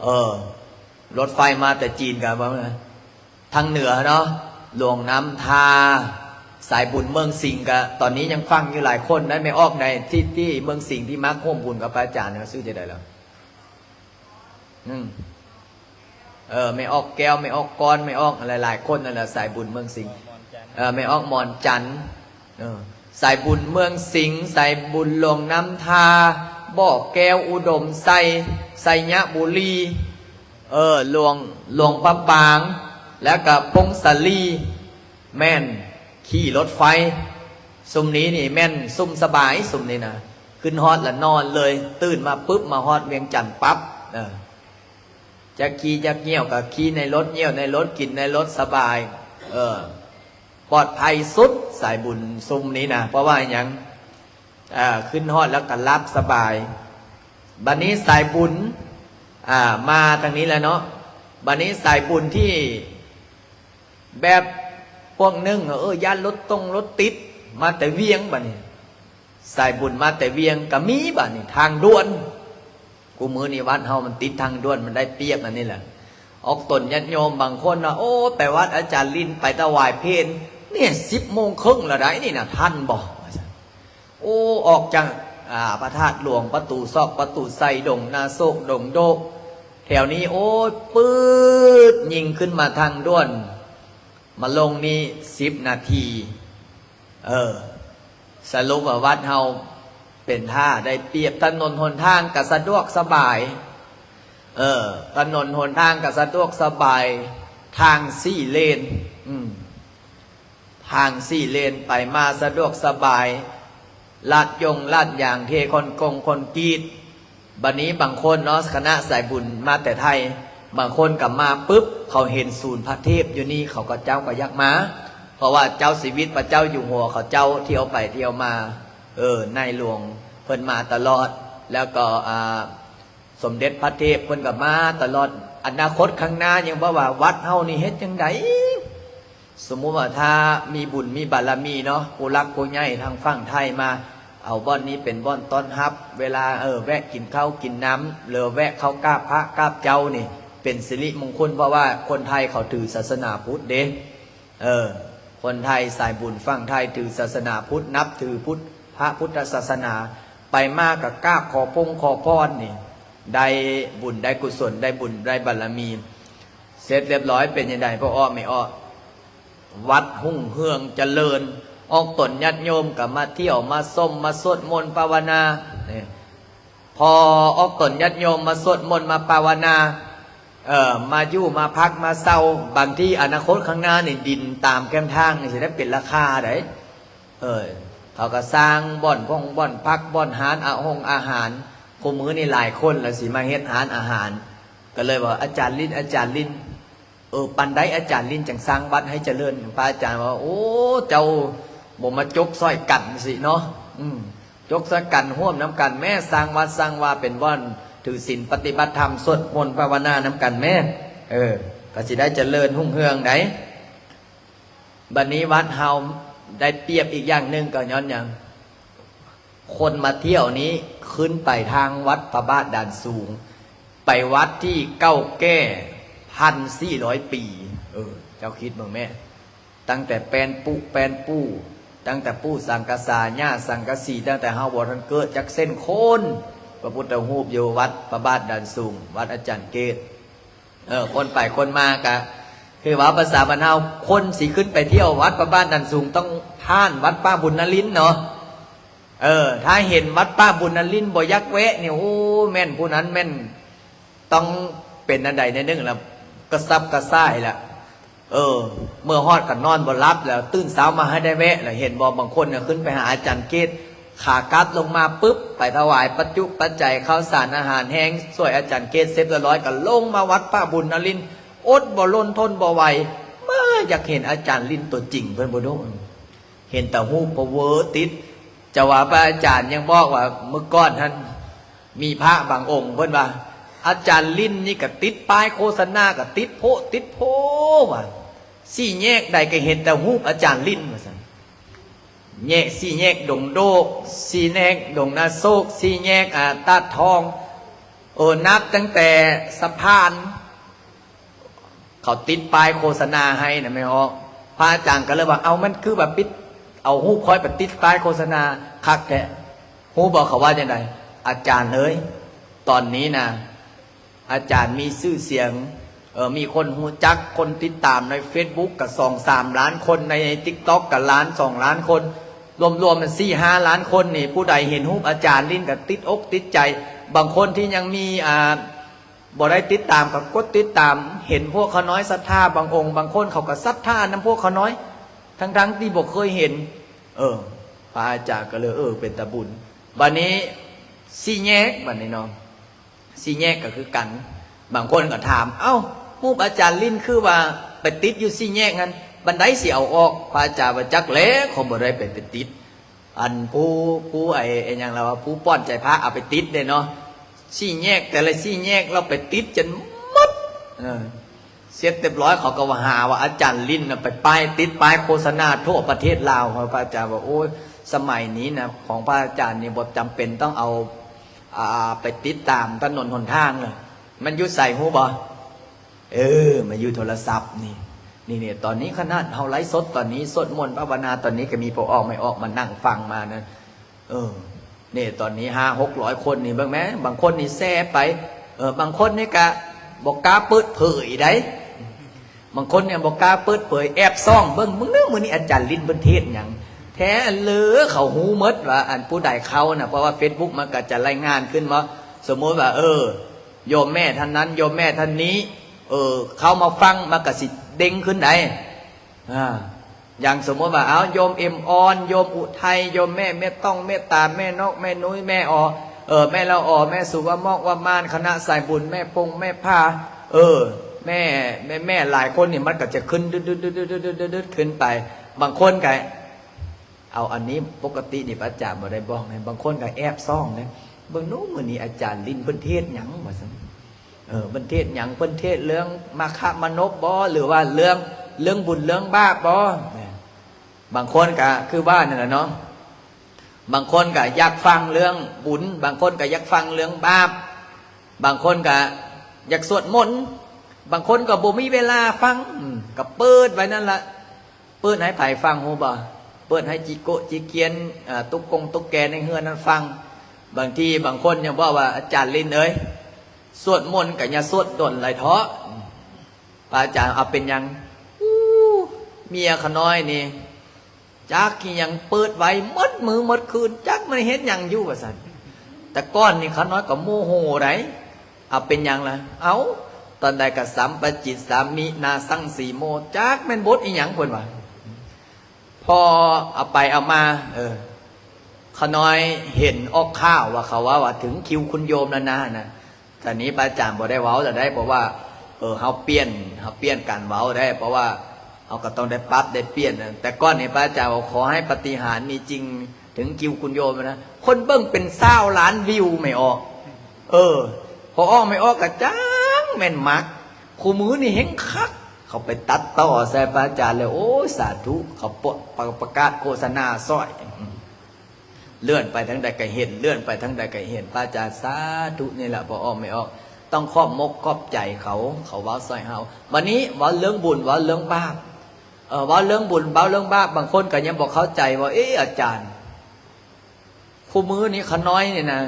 ເອີ ລົດໄຟມາແຕ່ຈີນກໍວ່າທາງເໜືອເນາະ ຫຼວງນ້ຳທາ, ສາຍບຸນເມືອງສິງກໍຕອນນີ້ຍັງຟັງຢູ່ຫຼາຍຄົນໄດ໋ ແມ່ອອກໃດ ທີ່ ທີ່ເມືອງສິງທີ່ມາຮ່ວມບຸນກັບພະອາຈານນະ ຊື່ຈັ່ງໃດລະ? ອືມ ເອີ ແມ່ອອກແກ້ວ ແມ່ອອກກອນ ແມ່ອອກຫຼາຍໆຄົນນັ້ນແຫຼະ ສາຍບຸນເມືອງສິງ. ເອີ ແມ່ອອກມອນຈັນ ເອີ ສາຍບຸນເມືອງສິງ, ສາຍບຸນຫຼວງນ້ຳທາ, ບໍ່ແກ້ວ, ອຸດົມໄຊ, ໄຊຍະບູລີ, ເອີ ຫຼວງ ຫຼວງພະບາງ ແລ້ວກໍຜົ້ງສາລີ. ແມ່ນຂີ່ລົດໄຟ. ຊຸມນີ້ນີ້ແມ່ນຊຸມສະບາຍ ຊຸມນີ້ນະ ຂຶ້ນຮອດລະນອນເລີຍ, ຕື່ນມາປຶບມາຮອດວຽງຈັນປັບ. ເອີ ຈະຂີ່ຈະຍ່ຽວກໍຂີ່ໃນລົດ, ຍ່ຽວໃນລົດ, ກິນໃນລົດ, ສະບາຍ. ເອີ ປອດໄພສຸດ ສາຍບຸນຊຸມນີ້ນະ. ເພາະວ່າຫຍັງ? ເອີ ຂຶ້ນຮອດແລ້ວກໍຫຼັບສະບາຍ. ບັດນີ້ສາຍບຸນ ອ່າ ມາທາງນີ້ແຫຼະເນາະ. ບັດນີ້ສາຍບຸນທີ່ແບບພວກໜຶ່ງ ເອີ ຢ້ານລົດຕົງລົດຕິດ ມາແຕ່ວຽງ. ບັດນີ້ສາຍບຸນມາແຕ່ວຽງກໍມີ. ບັດນີ້ທາງດ່ວນ ຄູ່ມື້ນີ້ວັດເຮົາມັນຕິດທາງດ່ວນ ມັນໄດ້ປຽບອັນນີ້ແຫຼະ. ອອກຕົນຍາດໂຍມບາງຄົນວ່າ ໂອ້ ໄປວັດອາຈານລິນ ໄປຖວາຍເພນ ນີ້ສິບໂມງເຄິ່ງແລ້ວໃດ໋ ນີ້ນະ ທັນບໍ່ ວ່າຊັ້ນ. ໂອ້ ອອກຈາກ ອ່າ ພະທາດຫຼວງ ປະຕູຊອກ ປະຕູໄຊ ດົງນາໂສກ ດົງໂດກ ແຖວນີ້ ໂອ້ຍ ປຶດ ຍິງຂຶ້ນມາທາງດ່ວນ ມາລົງນີ້ສິບນາທີ. ເອີ ສະຫຼຸບວ່າວັດເຮົາເປັນທ່າໄດ້ປຽບ, ຖະໜົນຫົນທາງກໍສະດວກສະບາຍ. ເອີ ຖະໜົນຫົນທາງກໍສະດວກສະບາຍ, ທາງສີ່ເລນ ອືມ ທາງສີ່ເລນ ໄປມາສະດວກສະບາຍ, ລາດຢົງລາດຢາງ ເທຄອນກົງຄອນກຣີດ. ບັດນີ້ບາງຄົນເນາະ ຄະນະສາຍບຸນມາແຕ່ໄທ ບາງຄົນກໍມາປຶບ ເຂົາເຫັນສູນພະເທບຢູ່ນີ້ ເຂົາກໍເຈົ້າກໍຢາກມາ ເພາະວ່າເຈົ້າຊີວິດພະເຈົ້າຢູ່ຫົວເຂົາເຈົ້າທ່ຽວໄປທ່ຽວມາ. ເອີ ໃນຫຼວງເພິ່ນມາຕະຫຼອດ ແລ້ວກໍ ອ່າ ສົມເດັດພະເທບເພິ່ນກໍມາຕະຫຼອດ. ອະນາຄົດຂ້າງໜ້າຍັງເວົ້າວ່າ ວັດເຮົານີ້ເຮັດຈັ່ງໃດ ສົມມຸດວ່າຖ້າມີບຸນມີບາລະມີເນາະ ຜູ້ຫຼັກຜູ້ໃຫຍ່ທາງຝັ່ງໄທມາເອົາບ່ອນນີ້ເປັນບ່ອນຕ້ອນຮັບ ເວລາ ເອີ ແວະກິນເຂົ້າກິນນ້ຳ ຫຼືແວະເຂົ້າກາບພະກາບເຈົ້ານີ້ ເປັນສິລິມົງຄຸນ ເພາະວ່າຄົນໄທເຂົາຖືສາສະໜາພຸດເດ້. ເອີ ຄົນໄທສາຍບຸນຝັ່ງໄທຖືສາສະໜາພຸດ ນັບຖືພຸດ ພະພຸດທະສາສະໜາ ໄປມາກໍກາບຂໍພົງຂໍພອນນີ້ ໄດ້ບຸນໄດ້ກຸສົນ ໄດ້ບຸນໄດ້ບາລະມີ ເສັດລຽບຮ້ອຍ ເປັນຈັ່ງໃດພໍ່ອ້ອແມ່ອ້ອ? ວັດຮຸ່ງເຮືອງຈະເລີນ ອອກຕົນຍາດໂຍມກໍມາທ່ຽວມາຊົມ ມາສວດມົນພາວະນາ. ນີ້ ພໍອອກຕົນຍາດໂຍມມາສວດມົນມາພາວະນາ ເອີ ມາຢູ່ມາພັກມາເຊົາ ບາງທີອະນາຄົດຂ້າງໜ້ານີ້ ດິນຕາມແຄມທາງນີ້ຊິໄດ້ເປັນລາຄາໃດ໋. ເອີ ເຂົາກໍສ້າງບ່ອນພົງບ່ອນພັກ ບ່ອນຮ້ານອາຫົງອາຫານ ຄູ່ມື້ນີ້ຫຼາຍຄົນລະຊິມາເຮັດຮ້ານອາຫານ ກໍເລີຍວ່າ ອາຈານລິນ ອາຈານລິນ ເອີ ປານໃດອາຈານລິນຈັ່ງສ້າງວັດໃຫ້ຈະເລີນ? ພະອາຈານວ່າ ໂອ້ ເຈົ້າບໍ່ມາຈົກຊ່ອຍກັນຊີ້ເນາະ ອືມ ຈົກຊ່ອຍກັນຮ່ວມນຳກັນແມ້ ສ້າງວັດສ້າງວາ ເປັນບ່ອນຖືສິນປະຕິບັດທຳ ສວດມົນພາວະນານຳກັນແມ້ ເອີ ກໍຊິໄດ້ຈະເລີນຮຸ່ງເຮືອງໃດ໋. ບັດນີ້ວັດເຮົາໄດ້ປຽບອີກຢ່າງໜຶ່ງກໍຍ້ອນຫຍັງ? ຄົນມາທ່ຽວນີ້ຂຶ້ນໄປທາງວັດພະບາດດານສູງ ໄປວັດທີ່ເກົ່າແກ່ພັນສີ່ຮ້ອຍປີ. ເອີ ເຈົ້າຄິດເບິ່ງແມ້ ຕັ້ງແຕ່ແປນປຸແປນປູ່ ຕັ້ງແຕ່ປູ່ສັງກະສາ ຍ່າສັງກະສີ ຕັ້ງແຕ່ເຮົາບໍ່ທັນເກີດຈັກເຊັ່ນຄົນ ພະພຸດທະຮູບຢູ່ວັດພະບາດດານສູງ ວັດອາຈານເກດ. ເອີ ຄົນໄປຄົນມາກະ ຄືເວົ້າພາສາບ້ານເຮົາ ຄົນຊິຂຶ້ນໄປທ່ຽວວັດພະບາດດານສູງ ຕ້ອງຜ່ານວັດປ່າບຸນນະລິນເນາະ. ເອີ ຖ້າເຫັນວັດປ່າບຸນນະລິນບໍ່ຢາກແວະນີ້ ໂອ້ ແມ່ນຜູ້ນັ້ນແມ່ນຕ້ອງເປັນອັນໃດແນວໜຶ່ງລະ ກະສັບກະສ່າຍລະ. ເອີ ເມື່ອຮອດກໍນອນບໍ່ຫຼັບແລ້ວ ຕື່ນເຊົ້າມາໃຫ້ໄດ້ແວະລະ. ເຫັນບໍ່ ບາງຄົນນະຂຶ້ນໄປຫາອາຈານເກດ ຂາກັບລົງມາປຶບ ໄປຖວາຍປັດຈຸປັດໄຈ ເຂົ້າສານອາຫານແຫ້ງ ຊ່ວຍອາຈານເກດເສັດລຽບຮ້ອຍ ກໍລົງມາວັດປ່າບຸນນະລິນ ອົດບໍ່ລົ້ນທົນບໍ່ໄຫວ ມາຢາກເຫັນອາຈານລິນຕົວຈິງ ເພິ່ນບໍ່ດູ ເຫັນແຕ່ຮູບພາວເວີຕິດ. ຈະວ່າພະອາຈານຍັງບອກວ່າ ມື້ກ່ອນຫັ້ນມີພະບາງອົງເພິ່ນວ່າ ອາຈານລິນນີ້ກໍຕິດປ້າຍໂຄສະນາ ກໍຕິດໂພະຕິດໂພວ່າ ສີ່ແຍກໃດກໍເຫັນແຕ່ຮູບອາຈານລິນວ່າຊັ້ນ. ແຍກ ສີ່ແຍກດົງໂດກ ສີ່ແຍກດົງນາໂຊກ ສີ່ແຍກ ອາ ຕາດທອງ ເອີ ນັບຕັ້ງແຕ່ສະພານ ເຂົາຕິດປ້າຍໂຄສະນາໃຫ້ນະແມ່ອອກ. ພະອາຈານກໍເລີຍວ່າ ເອົ້າ ມັນຄືວ່າປິດ ເອົາຮູບຂ້ອຍໄປຕິດປ້າຍໂຄສະນາຄັກແທ້. ຮູ້ບໍ່ເຂົາວ່າຈັ່ງໃດ? ອາຈານເອີຍ ຕອນນີ້ນະ ອາຈານມີຊື່ສຽງ ເອີ ມີຄົນຮູ້ຈັກ ຄົນຕິດຕາມໃນເຟສບຸກກໍສອງສາມລ້ານຄົນ ໃນຕິກຕັອກກໍລ້ານສອງລ້ານຄົນ ລວມໆມັນສີ່ຫ້າລ້ານຄົນນີ້ ຜູ້ໃດເຫັນຮູບອາຈານລິນກໍຕິດອົກຕິດໃຈ. ບາງຄົນທີ່ຍັງມີ ອ່າ ບໍ່ໄດ້ຕິດຕາມກໍກົດຕິດຕາມ ເຫັນພວກຂ້ານ້ອຍສັດທາ ບາງອົງບາງຄົນເຂົາກໍສັດທານຳພວກຂ້ານ້ອຍ ທັງໆທີ່ບໍ່ເຄີຍເຫັນ. ເອີ ພະອາຈານກໍເລີຍ ເອີ ເປັນຕາບຸນ. ບາດນີ້ສີ່ແຍກ ບາດນີ້ເນາະ ສີ່ແຍກກໍຄືກັນ ບາງຄົນກໍຖາມ ເອົ້າ ຮູບອາຈານລິນຄືວ່າໄປຕິດຢູ່ສີ່ແຍກຫັ້ນ ບັນໃດຊິເອົາອອກ? ພະອາຈານວ່າ ຈັກແຫຼະ ຂ້ອຍບໍ່ໄດ້ໄປ ໄປຕິດ ອັນຜູ້ ຜູ້ໄອ້ ໄອ້ຫຍັງລະວ່າ ຜູ້ປ້ອນໃຈພະເອົາໄປຕິດເດ້ເນາະ ສີ່ແຍກ ແຕ່ລະສີ່ແຍກລາວໄປຕິດຈົນໝົດ. ເອີ ເສັດລຽບຮ້ອຍ ເຂົາກໍວ່າຫາວ່າອາຈານລິນນະໄປປ້າຍ ຕິດປ້າຍໂຄສະນາທົ່ວປະເທດລາວ. ພະອາຈານວ່າ ໂອ້ຍ ສະໄໝນີ້ນະ ຂອງພະອາຈານນີ້ບໍ່ຈຳເປັນຕ້ອງເອົາ ອ່າ ໄປຕິດຕາມຖະໜົນຫົນທາງເລີຍ ມັນຢູ່ໃສຮູ້ບໍ່? ເອີ ມາຢູ່ໂທລະສັບນີ້ ນີ້ ນີ້ ຕອນນີ້ຂະໜາດເຮົາໄລຟ໌ສົດຕອນນີ້ ສວດມົນພາວະນາຕອນນີ້ ກໍມີພໍ່ອອກແມ່ອອກມານັ່ງຟັງມານະ. ເອີ ນີ້ ຕອນນີ້ຫ້າຫົກຮ້ອຍຄົນນີ້ ເບິ່ງແມ້ ບາງຄົນນີ້ແຊໄປ ເອີ ບາງຄົນນີ້ກະບໍ່ກ້າເປີດເຜີຍໃດ໋ ບາງຄົນນີ້ບໍ່ກ້າເປີດເຜີຍ ແອບສ່ອງເບິ່ງ ມື້ນີ້ ມື້ນີ້ອາຈານລິນເພິ່ນເທດຫຍັງແທ້ ເລີ ເຂົາຮູ້ໝົດວ່າ ອັນຜູ້ໃດເຂົ້ານະ ເພາະວ່າເຟສບຸກມັນກະຈະລາຍງານຂຶ້ນວ່າ ສົມມຸດວ່າ ເອີ ໂຍມແມ່ທ່ານນັ້ນ ໂຍມແມ່ທ່ານນີ້ ເອີ ເຂົ້າມາຟັງ ມັນກະຊິເດັ່ງຂຶ້ນໄດ໋. ອ່າ ຢ່າງສົມມຸດວ່າ ເອົາ ໂຍມເອັມອອນ ໂຍມອຸໄທ ໂຍມແມ່ ແມ່ຕ້ອງ ແມ່ຕາ ແມ່ນອກ ແມ່ນຸ້ຍ ແມ່ອໍ ເອີ ແມ່ລະອໍ ແມ່ສຸວະມອກ ວະມານ ຄະນະສາຍບຸນ ແມ່ປົງ ແມ່ພາ ເອີ ແມ່ ແມ່ ແມ່ຫຼາຍຄົນນີ້ ມັນກໍຈະຂຶ້ນ ດຶດໆໆໆຂຶ້ນໄປ. ບາງຄົນກໍ ເອົາ ອັນນີ້ປົກກະຕິນີ້ພະອາຈານບໍ່ໄດ້ບອກໃນ ບາງຄົນກໍແອບສ່ອງເດ້ ເບິ່ງດູ ມື້ນີ້ອາຈານລິນເພິ່ນເທດຫຍັງ ວ່າຊັ້ນ. ເອີ ເພິ່ນເທດຫຍັງ? ເພິ່ນເທດເລື່ອງມາຄະມານົບບໍ ຫຼືວ່າເລື່ອງ ເລື່ອງບຸນເລື່ອງບາບບໍ່? ບາງຄົນກະຄືວ່ານັ້ນລະເນາະ, ບາງຄົນກະຢາກຟັງເລື່ອງບຸນ, ບາງຄົນກະຢາກຟັງເລື່ອງບາບ, ບາງຄົນກະຢາກສວດມົນ, ບາງຄົນກະບໍ່ມີເວລາຟັງ, ອືມ ກະເປີດໄວ້ນັ້ນລະ. ເປີດໃຫ້ໃຜຟັງຮູ້ບໍ່? ເປີດໃຫ້ຈິໂກະຈິກຽນ, ເອີ ຕຸກກົງຕຸກແກໃນເຮືອນນັ້ນຟັງ. ບາງທີບາງຄົນຍັງບອກວ່າ ອາຈານລິນເອີຍ, ສວດມົນກະຢ່າສວດດົນຫຼາຍເທາະ. ພະອາຈານ ເອົາເປັນຫຍັງ? ອູ້ ເມຍຂ້ານ້ອຍນີ້ ຈັກອີຫຍັງເປີດໄວ້ໝົດມື້ໝົດຄືນ, ຈັກມັນເຮັດຫຍັງຢູ່ວ່າຊັ້ນ. ແຕ່ກ່ອນນີ້ຂ້ານ້ອຍກໍໂມໂຫໃດ໋. ເອົາເປັນຫຍັງລະ? ເອົາ ຕອນໃດກໍສຳປະຈິດສາມິນາສັງສີໂມ, ຈັກແມ່ນບົດອີຫຍັງເພິ່ນວ່າ. ພໍເອົາໄປເອົາມາ ເອີ ຂ້ານ້ອຍເຫັນອອກຂ່າວວ່າເຂົາເວົ້າວ່າເຖິງຄິວຄຸນໂຍມແລ້ວນະ ນະ. ຕອນນີ້ພະອາຈານບໍ່ໄດ້ເວົ້າແລ້ວໄດ໋ ເພາະວ່າ ເອີ ເຮົາປ່ຽນ ເຮົາປ່ຽນການເວົ້າໄດ໋ ເພາະວ່າເຮົາກໍຕ້ອງໄດ້ປັບໄດ້ປ່ຽນ. ແຕ່ກ່ອນນີ້ພະອາຈານວ່າ ຂໍໃຫ້ປາຕິຫານມີຈິງເຖິງຄິວຄຸນໂຍມນະ, ຄົນເບິ່ງເປັນຊາວລ້ານວິວແມ່ອອກ. ເອີ ພໍອອກແມ່ອອກກໍຈັ່ງແມ່ນມັກ, ຄູ່ມື້ນີ້ແຮ່ງຄັກ. ເຂົາໄປຕັດຕໍ່ໃສ່ພະອາຈານແລ້ວ ໂອ້ຍ ສາທຸ ເຂົາປະ ປະ ປະກາດໂຄສະນາຊ່ອຍ. ເລື່ອນໄປທາງໃດກໍເຫັນ, ເລື່ອນໄປທາງໃດກໍເຫັນ. ພະອາຈານ ສາທຸ ນີ້ແຫຼະ ບໍ່ອອກແມ່ອອກ ຕ້ອງຂອບມົກຂອບໃຈເຂົາ, ເຂົາເວົ້າຊ່ອຍເຮົາ. ບັດນີ້ເວົ້າເລື່ອງບຸນ ເວົ້າເລື່ອງບາບ, ເອີ ເວົ້າເລື່ອງບຸນ ເວົ້າເລື່ອງບາບ, ບາງຄົນກໍຍັງບໍ່ເຂົ້າໃຈວ່າ ເອ ອາຈານ ຄູ່ມື້ນີ້ຂ້ານ້ອຍນີ້ນະ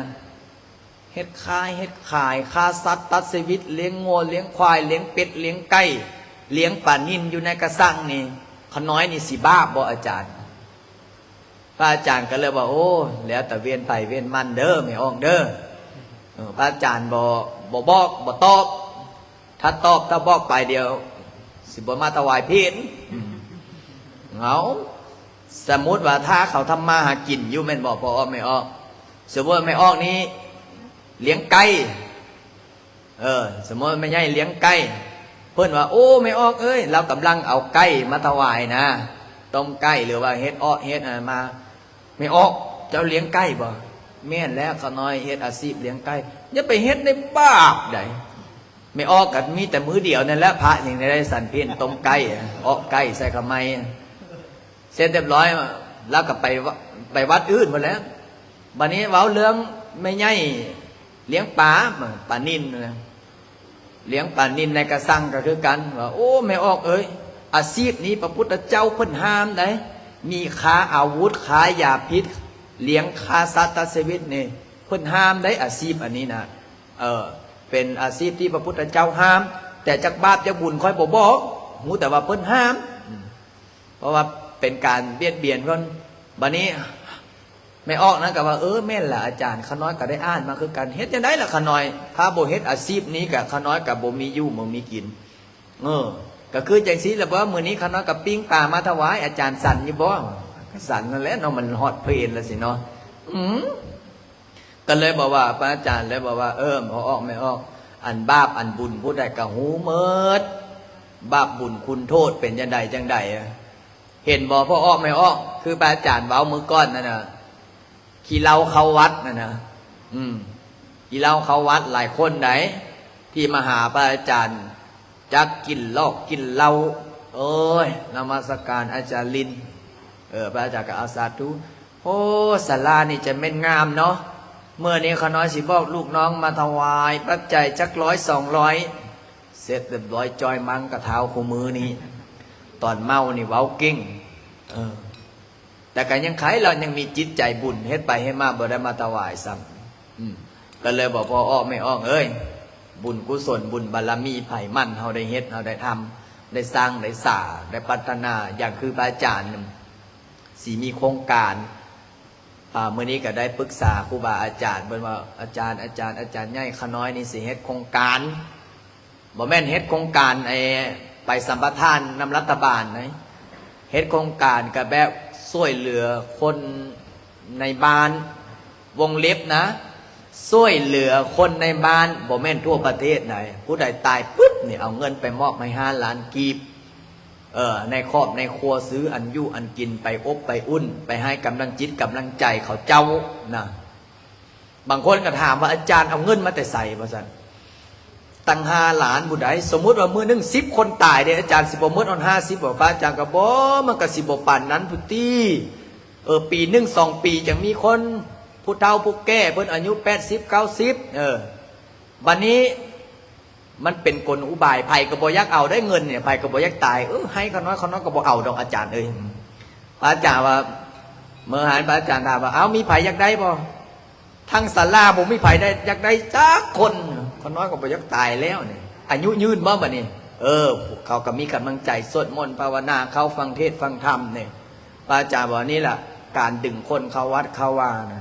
ເຮັດຄ້າເຮັດຂາຍ, ຂ້າສັດຕັດຊີວິດ, ລ້ຽງງົວລ້ຽງຄວາຍ, ລ້ຽງເປັດລ້ຽງໄກ່, ລ້ຽງປານິນຢູ່ໃນກະສັງນີ້, ຂ້ານ້ອຍນີ້ຊິບາບບໍ່ອາຈານ? ພະອາຈານກໍເລີຍວ່າ ໂອ້ ແລ້ວແຕ່ເວນໃຜເວນມັນເດີ ແມ່ອອກເດີ. ເອີ ພະອາຈານບໍ່ ບໍ່ບອກ ບໍ່ຕອບ. ຖ້າຕອບ ຖ້າບອກໄປ ດຽວຊິບໍ່ມາຖວາຍເພນ. ເອົາ ສົມມຸດວ່າຖ້າເຂົາທຳມາຫາກິນຢູ່ແມ່ນບໍ່ ພໍ່ອອກແມ່ອອກ? ສົມມຸດວ່າແມ່ອອກນີ້ລ້ຽງໄກ່, ເອີ ສົມມຸດວ່າແມ່ໃຫຍ່ລ້ຽງໄກ່, ເພິ່ນວ່າ ໂອ້ ແມ່ອອກເອີຍ ລາວກຳລັງເອົາໄກ່ມາຖວາຍນະ, ຕົ້ມໄກ່ ຫຼືວ່າເຮັດເອາະເຮັດອັນນັ້ນມາ. ແມ່ອອກ ເຈົ້າລ້ຽງໄກ່ບໍ່? ແມ່ນແລ້ວ ຂ້ານ້ອຍເຮັດອາຊີບລ້ຽງໄກ່. ຢ່າໄປເຮັດໃນບາບໃດ. ແມ່ອອກກໍມີແຕ່ມື້ດຽວນັ້ນແຫຼະ ພະຍັງໄດ້ສັນເພັນຕົ້ມໄກ່ ເອາະໄກ່ໃສ່ຂະໄໝ ເສັດຮຽບຮ້ອຍ ລາວກໍໄປ ໄປວັດອື່ນໝົດແລ້ວ. ບັດນີ້ເວົ້າເລື່ອງແມ່ໃຫຍ່ລ້ຽງປາ ປານິນນະ. ລ້ຽງປານິນໃນກະສັງກໍຄືກັນ ວ່າ ໂອ້ ແມ່ອອກເອີຍ ອາຊີບນີ້ພະພຸດທະເຈົ້າເພິ່ນຫ້າມໃດ໋, ມີຄ້າອາວຸດ ຄ້າຢາພິດ, ລ້ຽງຂ້າສັດຕັດຊີວິດນີ້ ເພິ່ນຫ້າມໃດ໋ ອາຊີບອັນນີ້ນະ. ເອີ ເປັນອາຊີບທີ່ພະພຸດທະເຈົ້າຫ້າມ, ແຕ່ຈັກບາບຈັກບຸນຂ້ອຍບໍ່ບອກ, ຮູ້ແຕ່ວ່າເພິ່ນຫ້າມ ເພາະວ່າເປັນການບຽດບຽນເພິ່ນ. ບັດນີ້ແມ່ອອກນັ້ນກໍວ່າ ເອີ ແມ່ນລະອາຈານ, ຂ້ານ້ອຍກໍໄດ້ອ່ານມາຄືກັນ. ເຮັດຈັ່ງໃດລະຂ້ານ້ອຍ? ຖ້າບໍ່ເຮັດອາຊີບນີ້ກໍ ຂ້ານ້ອຍກໍບໍ່ມີຢູ່ບໍ່ມີກິນ. ເອີ ກໍຄືຈັ່ງຊີ້ລະບໍ? ມື້ນີ້ຂ້ານ້ອຍກໍປີ້ງປາມາຖວາຍ, ອາຈານສັນຢູ່ບໍ? ກໍສັນນັ້ນແຫຼະເນາະ, ມັນຮອດເພນລະຊິເນາະ. ອືມ ກໍເລີຍບອກວ່າ ພະອາຈານເລີຍບອກວ່າ ເອີ ພໍ່ອອກແມ່ອອກ ອັນບາບອັນບຸນຜູ້ໃດກໍຮູ້ໝົດ, ບາບບຸນຄຸນໂທດເປັນຈັ່ງໃດຈັ່ງໃດ. ເຫັນບໍ່ ພໍ່ອອກແມ່ອອກ ຄືພະອາຈານເວົ້າມື້ກ່ອນນັ້ນນະ, ຂີ້ເຫຼົ້າເຂົ້າວັດນັ້ນນະ. ອືມ ຂີ້ເຫຼົ້າເຂົ້າວັດ ຫຼາຍຄົນໃດ໋ທີ່ມາຫາພະອາຈານ ຈັກກິນຫຼອກກິນເຫຼົ້າ. ໂອ້ຍ ນະມັດສະການອາຈານລິນ. ເອີ ພະອາຈານກໍ ອາ ສາທຸ. ໂອ້ ສາລານີ້ຈະແມ່ນງາມເນາະ, ມື້ນີ້ຂ້ານ້ອຍຊິບອກລູກນ້ອງມາຖວາຍປັດໄຈຈັກຮ້ອຍສອງຮ້ອຍ. ເສັດຮຽບຮ້ອຍ ຈ່ອຍມັງກະທ້າວຄູ່ມື້ນີ້ ຕອນເມົານີ້ເວົ້າເກັ່ງ. ເອີ ແຕ່ກໍຍັງໄຄ ລາວຍັງມີຈິດໃຈບຸນ, ເຮັດໄປເຮັດມາບໍ່ໄດ້ມາຖວາຍຊ້ຳ. ອືມ ກໍເລີຍບອກ ພໍ່ອອກແມ່ອອກເອີຍ ບຸນກຸສົນ ບຸນບາລະມີໃຜມັນ ເຮົາໄດ້ເຮັດ ເຮົາໄດ້ທຳ ໄດ້ສ້າງ ໄດ້ສາ ໄດ້ພັດທະນາ. ຢ່າງຄືພະອາຈານຊິມີໂຄງການ ອ່າ ມື້ນີ້ກໍໄດ້ປຶກສາຄູບາອາຈານ ເພິ່ນວ່າ ອາຈານ ອາຈານ ອາຈານໃຫຍ່ ຂ້ານ້ອຍນີ້ຊິເຮັດໂຄງການ ບໍ່ແມ່ນເຮັດໂຄງການໄອ້ໄປສຳປະທານນຳລັດຖະບານໃດ໋, ເຮັດໂຄງການກໍແບບຊ່ວຍເຫຼືອຄົນໃນບ້ານ ວົງເລັບນະ ຊ່ວຍເຫຼືອຄົນໃນບ້ານ ບໍ່ແມ່ນທົ່ວປະເທດໃດ໋. ຜູ້ໃດຕາຍປຶບນີ້ ເອົາເງິນໄປມອບໃຫ້ຫ້າລ້ານກີບ ເອີ ໃນຄອບໃນຄົວ ຊື້ອັນຢູ່ອັນກິນ ໄປອົບໄປອຸ່ນ ໄປໃຫ້ກຳລັງຈິດກຳລັງໃຈເຂົາເຈົ້ານະ. ບາງຄົນກໍຖາມວ່າ ອາຈານເອົາເງິນມາແຕ່ໃສ ວ່າຊັ້ນ. ຕ ຕັ້ງຫ້າລ້ານຜູ້ໃດ ສົມມຸດວ່າມື້ໜຶ່ງສິບຄົນຕາຍເດ້ ອາຈານຊິບໍ່ໝົດຮອດຫ້າສິບບໍ່? ພະອາຈານກໍບອກ ມັນກໍຊິບໍ່ປານນັ້ນພຸ້ນຕິ ເອີ ປີໜຶ່ງສອງປີຈັ່ງມີຄົນ ຜູ້ເຖົ້າຜູ້ແກ່ເພິ່ນອາຍຸແປດສິບເກົ້າສິບ ເອີ ບັດນີ້ ມັນເປັນກົນອຸບາຍ ໃຜກໍບໍ່ຢາກເອົາໄດ້ເງິນນີ້ ໃຜກໍບໍ່ຢາກຕາຍ ເອີ ໃຫ້ຂ້ານ້ອຍ ຂ້ານ້ອຍກໍບໍ່ເອົາດອກອາຈານເອີຍ. ພະອາຈານວ່າ ເມື່ອຫັ້ນພະອາຈານຖາມວ່າ ເອົ້າ ມີໃຜຢາກໄດ້ບໍ່? ທັງສາລາບໍ່ມີໃຜໄດ້ ຢາກໄດ້ຈັກຄົນ ຂ້ານ້ອຍກໍບໍ່ຢາກຕາຍແລ້ວນີ້ ອາຍຸຍືນບໍ່ບັດນີ້? ເອີ ເຂົາກໍມີກຳລັງໃຈ ສວດມົນພາວະນາ ເຂົ້າຟັງເທດຟັງທຳນີ້. ພະອາຈານວ່າ ນີ້ລະ ການດຶງຄົນເຂົ້າວັດເຂົ້າວານະ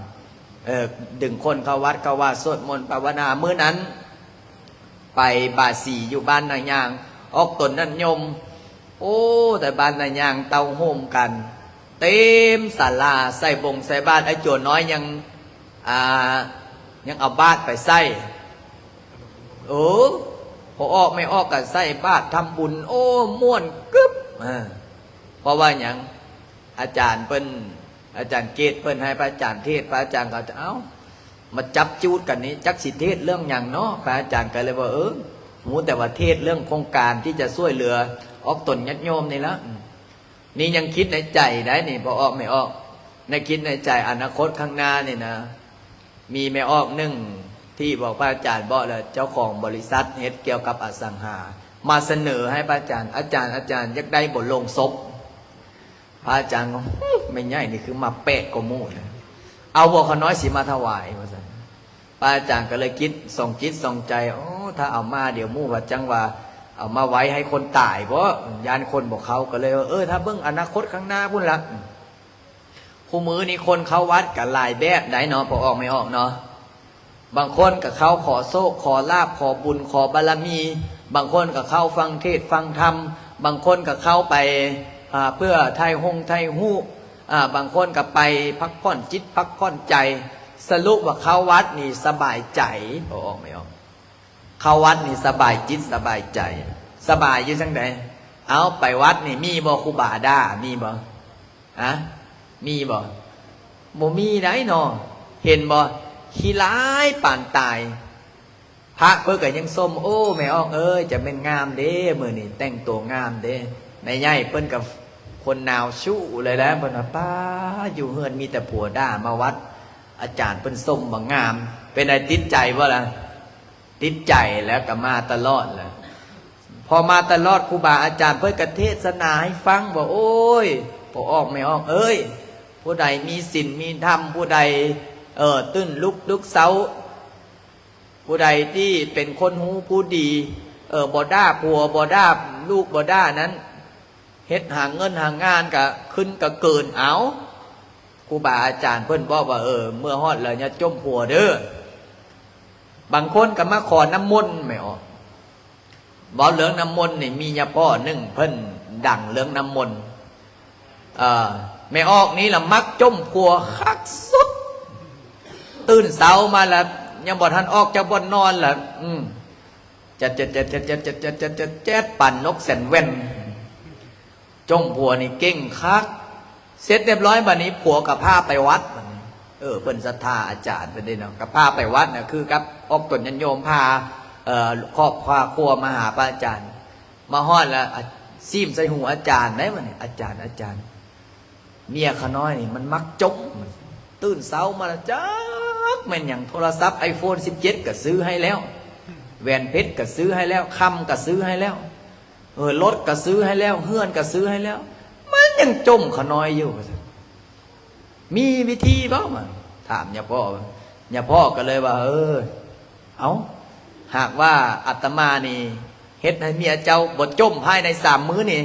ເອີ ດຶງຄົນເຂົ້າວັດເຂົ້າວາ ສວດມົນພາວະນາ. ມື້ນັ້ນ ໄປບາສີຢູ່ບ້ານນາຍາງ ອອກຕົນຍາດໂຍມ ໂອ້ ແຕ່ບ້ານນາຍາງເຕົ້າໂຮມກັນ ເຕັມສາລາ ໃສ່ບົງໃສ່ບາດ ໄອ້ໂຈນ້ອຍຍັງ ອ່າ ຍັງເອົາບາດໄປໃສ່ ໂອ້ ພໍອອກແມ່ອອກກໍໃສ່ບາດທຳບຸນ ໂອ້ ມ່ວນກຶບ ເອີ ເພາະວ່າຫຍັງ? ອາຈານເພິ່ນ ອາຈານເກດເພິ່ນໃຫ້ພະອາຈານເທດ ພະອາຈານກໍຈະ ເອົ້າ ມາຈັບຈູດກັນນີ້ ຈັກຊິເທດເລື່ອງຫຍັງເນາະ? ພະອາຈານກໍເລີຍວ່າ ເອີ ຮູ້ແຕ່ວ່າເທດເລື່ອງໂຄງການທີ່ຈະຊ່ວຍເຫຼືອອອກຕົນຍາດໂຍມນີ້ລະ ນີ້ຍັງຄິດໃນໃຈໄດ໋ນີ້ ບໍ່ອອກແມ່ອອກ ໃນຄິດໃນໃຈ ອະນາຄົດຂ້າງໜ້ານີ້ນະ ມີແມ່ອອກໜຶ່ງທີ່ບອກພະອາຈານ ບອກແລ້ວ ເຈົ້າຂອງບໍລິສັດເຮັດກ່ຽວກັບອະສັງຫາ ມາສະເໜີໃຫ້ພະອາຈານ ອາຈານ ອາຈານຢາກໄດ້ບໍ່ໂລງສົບ? ພະອາຈານກໍ ຫຶ ແມ່ໃຫຍ່ນີ້ຄືມາແປກກວ່າໝູ່ນະ ເອົາບໍ່ ຂ້ານ້ອຍຊິມາຖວາຍ ວ່າຊັ້ນ. ພະອາຈານກໍເລີຍຄິດສອງຈິດສອງໃຈ ໂອ້ ຖ້າເອົາມາ ດຽວໝູ່ວ່າຈັ່ງວ່າເອົາມາໄວ້ໃຫ້ຄົນຕາຍບໍ ຢ້ານຄົນບໍ່ເຂົ້າ ກໍເລີຍວ່າ ເອີ ຖ້າເບິ່ງອະນາຄົດຂ້າງໜ້າພຸ້ນລະ ຄູ່ມື້ນີ້ຄົນເຂົ້າວັດກໍຫຼາຍແບບໄດ໋ເນາະ ພໍ່ອອກແມ່ອອກເນາະ. ບາງຄົນກໍເຂົ້າຂໍໂຊກ ຂໍລາບ ຂໍບຸນ ຂໍບາລະມີ, ບາງຄົນກໍເຂົ້າຟັງເທດຟັງທຳ, ບາງຄົນກໍເຂົ້າໄປ ອ່າ ເພື່ອຖ່າຍຮົງຖ່າຍຮູບ, ອ່າ ບາງຄົນກໍໄປພັກຜ່ອນຈິດພັກຜ່ອນໃຈ. ສະຫຼຸບວ່າເຂົ້າວັດນີ້ສະບາຍໃຈ ອອກໄໝອອກ? ເຂົ້າວັດນີ້ສະບາຍຈິດສະບາຍໃຈ. ສະບາຍຢູ່ຈັ່ງໃດ? ເອົາ ໄປວັດນີ້ມີບໍ່ຄູບາດາ ມີບໍ່? ຮະ ມີບໍ່? ບໍ່ມີໄດ໋ເນາະ. ເຫັນບໍ່? ຂີ້ຮ້າຍປານຕາຍ. ພະເພິ່ນກໍຍັງຊົມ ໂອ້ ແມ່ອອກເອີຍ ຈະແມ່ນງາມເດ້ ມື້ນີ້ແຕ່ງຕົວງາມເດ້. ແມ່ໃຫຍ່ເພິ່ນກໍຄົນໜາວຊູ້ເລີຍແຫຼະ ເພິ່ນວ່າ ປ້າ ຢູ່ເຮືອນມີແຕ່ຜົວດ່າ ມາວັດອາຈານເພິ່ນຊົມວ່າງາມ. ເປັນໃດ ຕິດໃຈບໍ່ລະ? ຕິດໃຈແລ້ວກໍມາຕະຫຼອດແຫຼະ. ພໍມາຕະຫຼອດ ຄູບາອາຈານເພິ່ນກໍເທດສະໜາໃຫ້ຟັງວ່າ ໂອ້ຍ ພໍ່ອອກແມ່ອອກເອີຍ ຜູ້ໃດມີສິນມີທຳ ຜູ້ໃດ ເອີ ຕື່ນລຸກລຸກເຊົ້າ ຜູ້ໃດທີ່ເປັນຄົນຮູ້ຜູ້ດີ ເອີ ບໍ່ດ່າຜົວ ບໍ່ດ່າລູກ ບໍ່ດ່ານັ້ນ ເຮັດຫາເງິນຫາງານກະຂຶ້ນກະເກີນເອົາ. ຄູບາອາຈານເພິ່ນບອກວ່າ ເອີ ເມື່ອຮອດແລ້ວຢ່າຈົ່ມຜົວເດີ. ບາງຄົນກໍມາຂໍນ້ຳມົນ ແມ່ອອກ. ເວົ້າເລື່ອງນ້ຳມົນນີ້ ມີຍາພໍ່ໜຶ່ງເພິ່ນດັງເລື່ອງນ້ຳມົນ. ເອີ ແມ່ອອກນີ້ລະມັກຈົ່ມຜົວຄັກສຸດ. ຕື່ນເຊົ້າມາລະ ຍັງບໍ່ທັນອອກຈາກບ່ອນນອນລະ ອືມ ແຈດໆໆໆໆ ປານນົກແສນແວ່ນ. ຈົ່ມຜົວນີ້ເກັ່ງຄັກ. ເສັດຮຽບຮ້ອຍ ບັດນີ້ຜົວກໍພາໄປວັດ ບັດນີ້ ເອີ ເພິ່ນສັດທາອາຈານເພິ່ນເດ້ເນາະ ກໍພາໄປວັດນະ ຄືກັບອອກຕົນຍາດໂຍມພາ ເອີ ຄອບພາຄົວມາຫາພະອາຈານ. ມາຮອດແລ້ວ ອາ ສີມໃສ່ຫູອາຈານໄດ໋ ບັດນີ້ ອາຈານ ອາຈານ ເມຍຂ້ານ້ອຍນີ້ມັນມັກຈົ່ມ. ຕື່ນເຊົ້າມາລະ ຈັກແມ່ນຫຍັງ ໂທລະສັບໄອໂຟນສິບເຈັດກໍຊື້ໃຫ້ແລ້ວ ແຫວນເພັດກໍຊື້ໃຫ້ແລ້ວ ຄຳກໍຊື້ໃຫ້ແລ້ວ ເອີ ລົດກໍຊື້ໃຫ້ແລ້ວ ເຮືອນກໍຊື້ໃຫ້ແລ້ວ ມັນຍັງຈົ່ມຂ້ານ້ອຍຢູ່ ວ່າຊັ້ນ. ມີວິທີບໍ່? ມາຖາມຍາພໍ່. ຍາພໍ່ກໍເລີຍວ່າ ເອີ ເອົ້າ ຫາກວ່າອາດຕະມານີ້ເຮັດໃຫ້ເມຍເຈົ້າບໍ່ຈົ່ມພາຍໃນສາມມື້ນີ້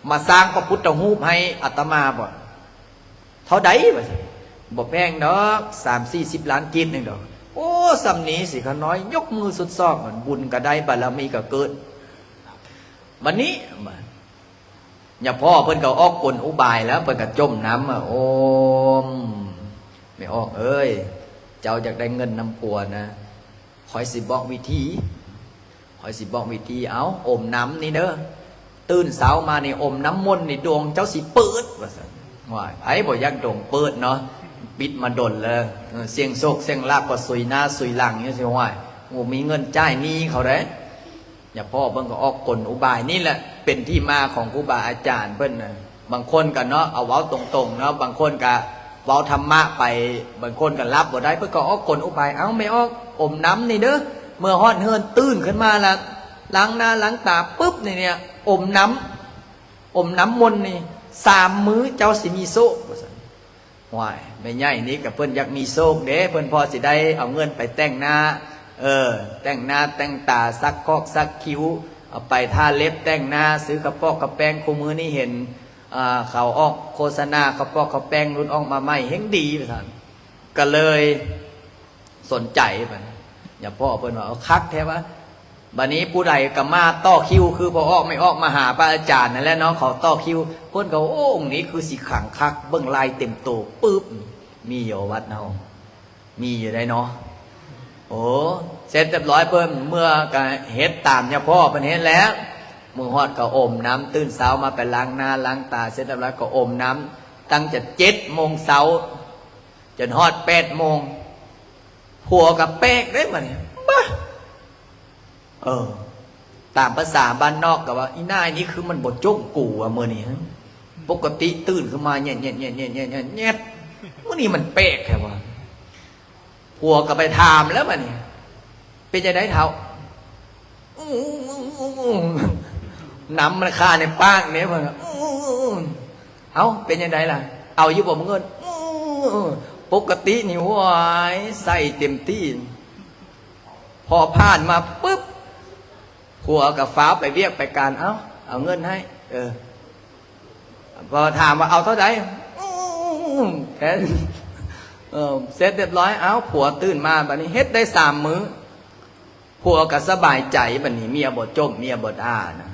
ມາສ້າງພະພຸດທະຮູບໃຫ້ອາດຕະມາບໍ? ເທົ່າໃດ? ວ່າຊັ້ນ. ບໍ່ແພງດອກ ສາມສີ່ສິບລ້ານກີບໜຶ່ງດອກ. ໂອ້ ສ່ຳນີ້ຊິ ຂ້ານ້ອຍຍົກມືສຸດຊອກ ບຸນກໍໄດ້ ບາລະມີກໍເກີດ. ບັດນີ້ ຍາພໍ່ເພິ່ນກໍອອກກົນອຸບາຍແລ້ວ ເພິ່ນກໍຈົ່ມນ້ຳ ໂອມ ແມ່ອອກເອີຍ ເຈົ້າຢາກໄດ້ເງິນນຳຜົວນະ ຂ້ອຍຊິບອກວິທີ ຂ້ອຍຊິບອກວິທີ. ເອົາ ອົມນ້ຳນີ້ເດີ ຕື່ນເຊົ້າມານີ້ ອົມນ້ຳມົນນີ້ ດວງເຈົ້າຊິເປີດ ວ່າຊັ້ນ. ວ້າຍ ໃຜບໍ່ຢາກດວງເປີດເນາະ ປິດມາດົນແລ້ວ. ເອີ ສ່ຽງໂຊກສ່ຽງລາບກໍສຸຍໜ້າສຸຍຫຼັງຢູ່ຊິ. ວ້າຍ ບໍ່ມີເງິນຈ່າຍໜີ້ເຂົາເດ້. ຍາພໍ່ເພິ່ນກໍອອກກົນອຸບາຍ. ນີ້ແຫຼະເປັນທີ່ມາຂອງຄູບາອາຈານເພິ່ນນະ. ບາງຄົນກໍເນາະ ເອົາເວົ້າຕົງໆເນາະ, ບາງຄົນກໍເວົ້າທຳມະໄປ, ບາງຄົນກໍຮັບບໍ່ໄດ້ ເພິ່ນກໍອອກກົນອຸບາຍ. ເອົ້າ ແມ່ອອກ ອົມນ້ຳນີ້ເດີ, ເມື່ອຮອດເຮືອນຕື່ນຂຶ້ນມາລະ ລ້າງໜ້າລ້າງຕາປຶບ ນີ້ເນຍ ອົມນ້ຳ ອົມນ້ຳມົນນີ້ ສາມມື້ເຈົ້າຊິມີໂຊກ ວ່າຊັ້ນ. ໂອ້ຍ ແມ່ໃຫຍ່ນີ້ກໍເພິ່ນຢາກມີໂຊກເດ້, ເພິ່ນພໍຊິໄດ້ເອົາເງິນໄປແຕ່ງໜ້າ ເອີ ແຕ່ງໜ້າແຕ່ງຕາ ສັກຄອກສັກຄິ້ວ, ເອົາໄປທາເລັບແຕ່ງໜ້າ, ຊື້ກະປອກກະແປ້ງ. ຄູ່ມື້ນີ້ເຫັນ ອ່າ ເຂົາອອກໂຄສະນາກະປອກກະແປ້ງລຸດອອກມາໃໝ່ ແຮ່ງດີ ວ່າຊັ້ນ. ກໍເລີຍສົນໃຈບັດນີ້ ຍາພໍ່ເພິ່ນວ່າ ເອີ ຄັກແທ້ວ່າ. ບັດນີ້ຜູ້ໃດກໍມາຕໍ່ຄິວ ຄືພໍ່ອອກແມ່ອອກມາຫາພະອາຈານນັ້ນແຫຼະເນາະ, ເຂົາຕໍ່ຄິວ. ເພິ່ນກໍ ໂອ້ ອົງນີ້ຄືຊິຂັງຄັກ, ເບິ່ງລາຍເຕັມໂຕປຶບ. ມີຢູ່ວັດເຮົາ ມີຢູ່ໄດ໋ເນາະ. ໂອ້ ເສັດຮຽບຮ້ອຍ ເພິ່ນເມືອກໍເຮັດຕາມຍາພໍ່ເພິ່ນເຮັດແຫຼະ. ມື້ຮອດກໍອົມນ້ຳ, ຕື່ນເຊົ້າມາໄປລ້າງໜ້າລ້າງຕາ ເສັດຮຽບຮ້ອຍກໍອົມນ້ຳ ຕັ້ງແຕ່ເຈັດໂມງເຊົ້າ ຈົນຮອດແປດໂມງ. ຜົວກໍແປກເດ້ບັດນີ້ ບາ ເອີ ຕາມພາສາບ້ານນອກກໍວ່າ ອີນາຍນີ້ຄືມັນບໍ່ຈົ່ມກູວ່າມື້ນີ້ ປົກກະຕິຕື່ນຂຶ້ນມາແຍດໆໆໆໆ ມື້ນີ້ມັນແປກແທ້ວ່າ. ຜົວກໍໄປຖາມແລ້ວບັດນີ້ ເປັນຈັ່ງໃດເຖົ້າ? ນ້ຳມັນຄາໃນປາກເດ້. ເພິ່ນກໍ ເອົ້າ ເປັນຈັ່ງໃດລະ ເອົາຢູ່ບໍ່ເງິນ? ປົກກະຕິນີ້ ໂອ້ຍ ໃສ່ເຕັມທີ່. ພໍຜ່ານມາປຶບ ຜົວກໍຟ້າວໄປວຽກໄປການ ເອົ້າ ເອົາເງິນໃຫ້ ເອີ ພໍຖາມວ່າເອົາເທົ່າໃດ? ແທນ ເອີ ເສັດຮຽບຮ້ອຍ ເອົ້າ ຜົວຕື່ນມາບັດນີ້ເຮັດໄດ້ສາມມື້ ຜົວກໍສະບາຍໃຈ. ບັດນີ້ເມຍບໍ່ຈົ່ມ ເມຍບໍ່ດ່ານະ.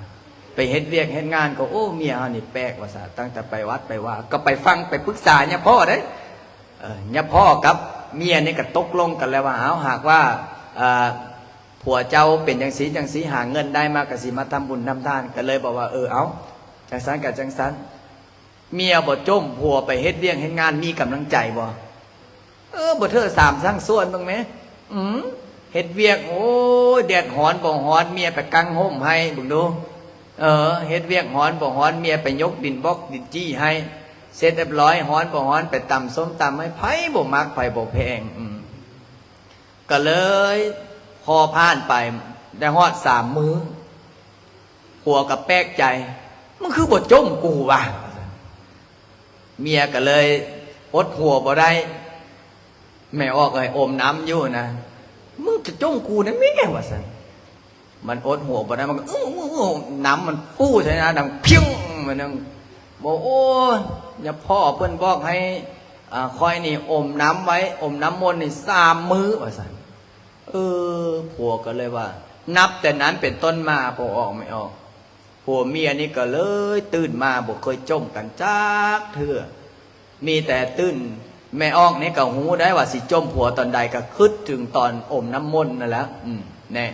ໄປເຮັດວຽກເຮັດງານກໍ ໂອ້ ເມຍເຮົານີ້ແປກວ່າຊະ. ຕັ້ງແຕ່ໄປວັດໄປວາ ກໍໄປຟັງໄປປຶກສາຍາພໍ່ເດ້. ເອີ ຍາພໍ່ກັບເມຍນີ້ກໍຕົກລົງກັນແລ້ວວ່າ ເອົ້າ ຫາກວ່າ ເອີ ຜົວເຈົ້າເປັນຈັ່ງຊີ້ຈັ່ງຊີ້ ຫາເງິນໄດ້ມາກໍຊິມາທຳບຸນທຳທານ. ກໍເລີຍບອກວ່າ ເອີ ເອົາ ຈັ່ງຊັ້ນກໍຈັ່ງຊັ້ນ. ເມຍບໍ່ຈົ່ມ ຜົວໄປເຮັດວຽກເຮັດງານ ມີກຳລັງໃຈບໍ່? ເອີ ບໍ່ເທີສາມສັ່ງສວນເບິ່ງແມ. ອືມ ເຮັດວຽກ ໂອ້ຍ ແດດຮ້ອນບໍ່ຮ້ອນ ເມຍໄປກາງຮົ່ມໃຫ້ເບິ່ງດູ. ເອີ ເຮັດວຽກຮ້ອນບໍ່ຮ້ອນ ເມຍໄປຍົກດິນບລັອກດິນຈີ້ໃຫ້ ເສັດຮຽບຮ້ອຍ. ຮ້ອນບໍ່ຮ້ອນ ໄປຕຳສົ້ມຕຳໃຫ້ ໃຜບໍ່ມັກ ໃຜບໍ່ແພງ. ອືມ ກໍເລີຍພໍຜ່ານໄປໄດ້ຮອດສາມມື້ ຜົວກໍແປກໃຈ ມຶງຄືບໍ່ຈົ່ມກູວະ? ເມຍກໍເລີຍອົດຫົວບໍ່ໄດ້. ແມ່ອອກເອີຍ ອົມນ້ຳຢູ່ນະ ມຶງຈະຈົ່ມກູນະແມ່ ວ່າຊັ້ນ. ມັນອົດຫົວບໍ່ໄດ້ ມັນກໍ ອື ອື ອື ນ້ຳມັນຟູໃສ່ໜ້າ ດັງພຽງ ມັນຍັງບອກ ໂອ້ຍ ຍາພໍ່ເພິ່ນບອກໃຫ້ ອ່າ ຂ້ອຍນີ້ອົມນ້ຳໄວ້ ອົມນ້ຳມົນນີ້ສາມມື້ ວ່າຊັ້ນ. ເອີ ຜົວກໍເລີຍວ່າ ນັບແຕ່ນັ້ນເປັນຕົ້ນມາ ຜົວອອກແມ່ອອກ ຜົວເມຍນີ້ກໍເລີຍຕື່ນມາບໍ່ເຄີຍຈົ່ມກັນຈັກເທື່ອ. ມີແຕ່ຕື່ນ ແມ່ອອກນີ້ກໍຮູ້ໄດ້ວ່າຊິຈົ່ມຜົວຕອນໃດ ກໍຄິດເຖິງຕອນອົມນ້ຳມົນນັ້ນແຫຼະ. ອືມ ແນ່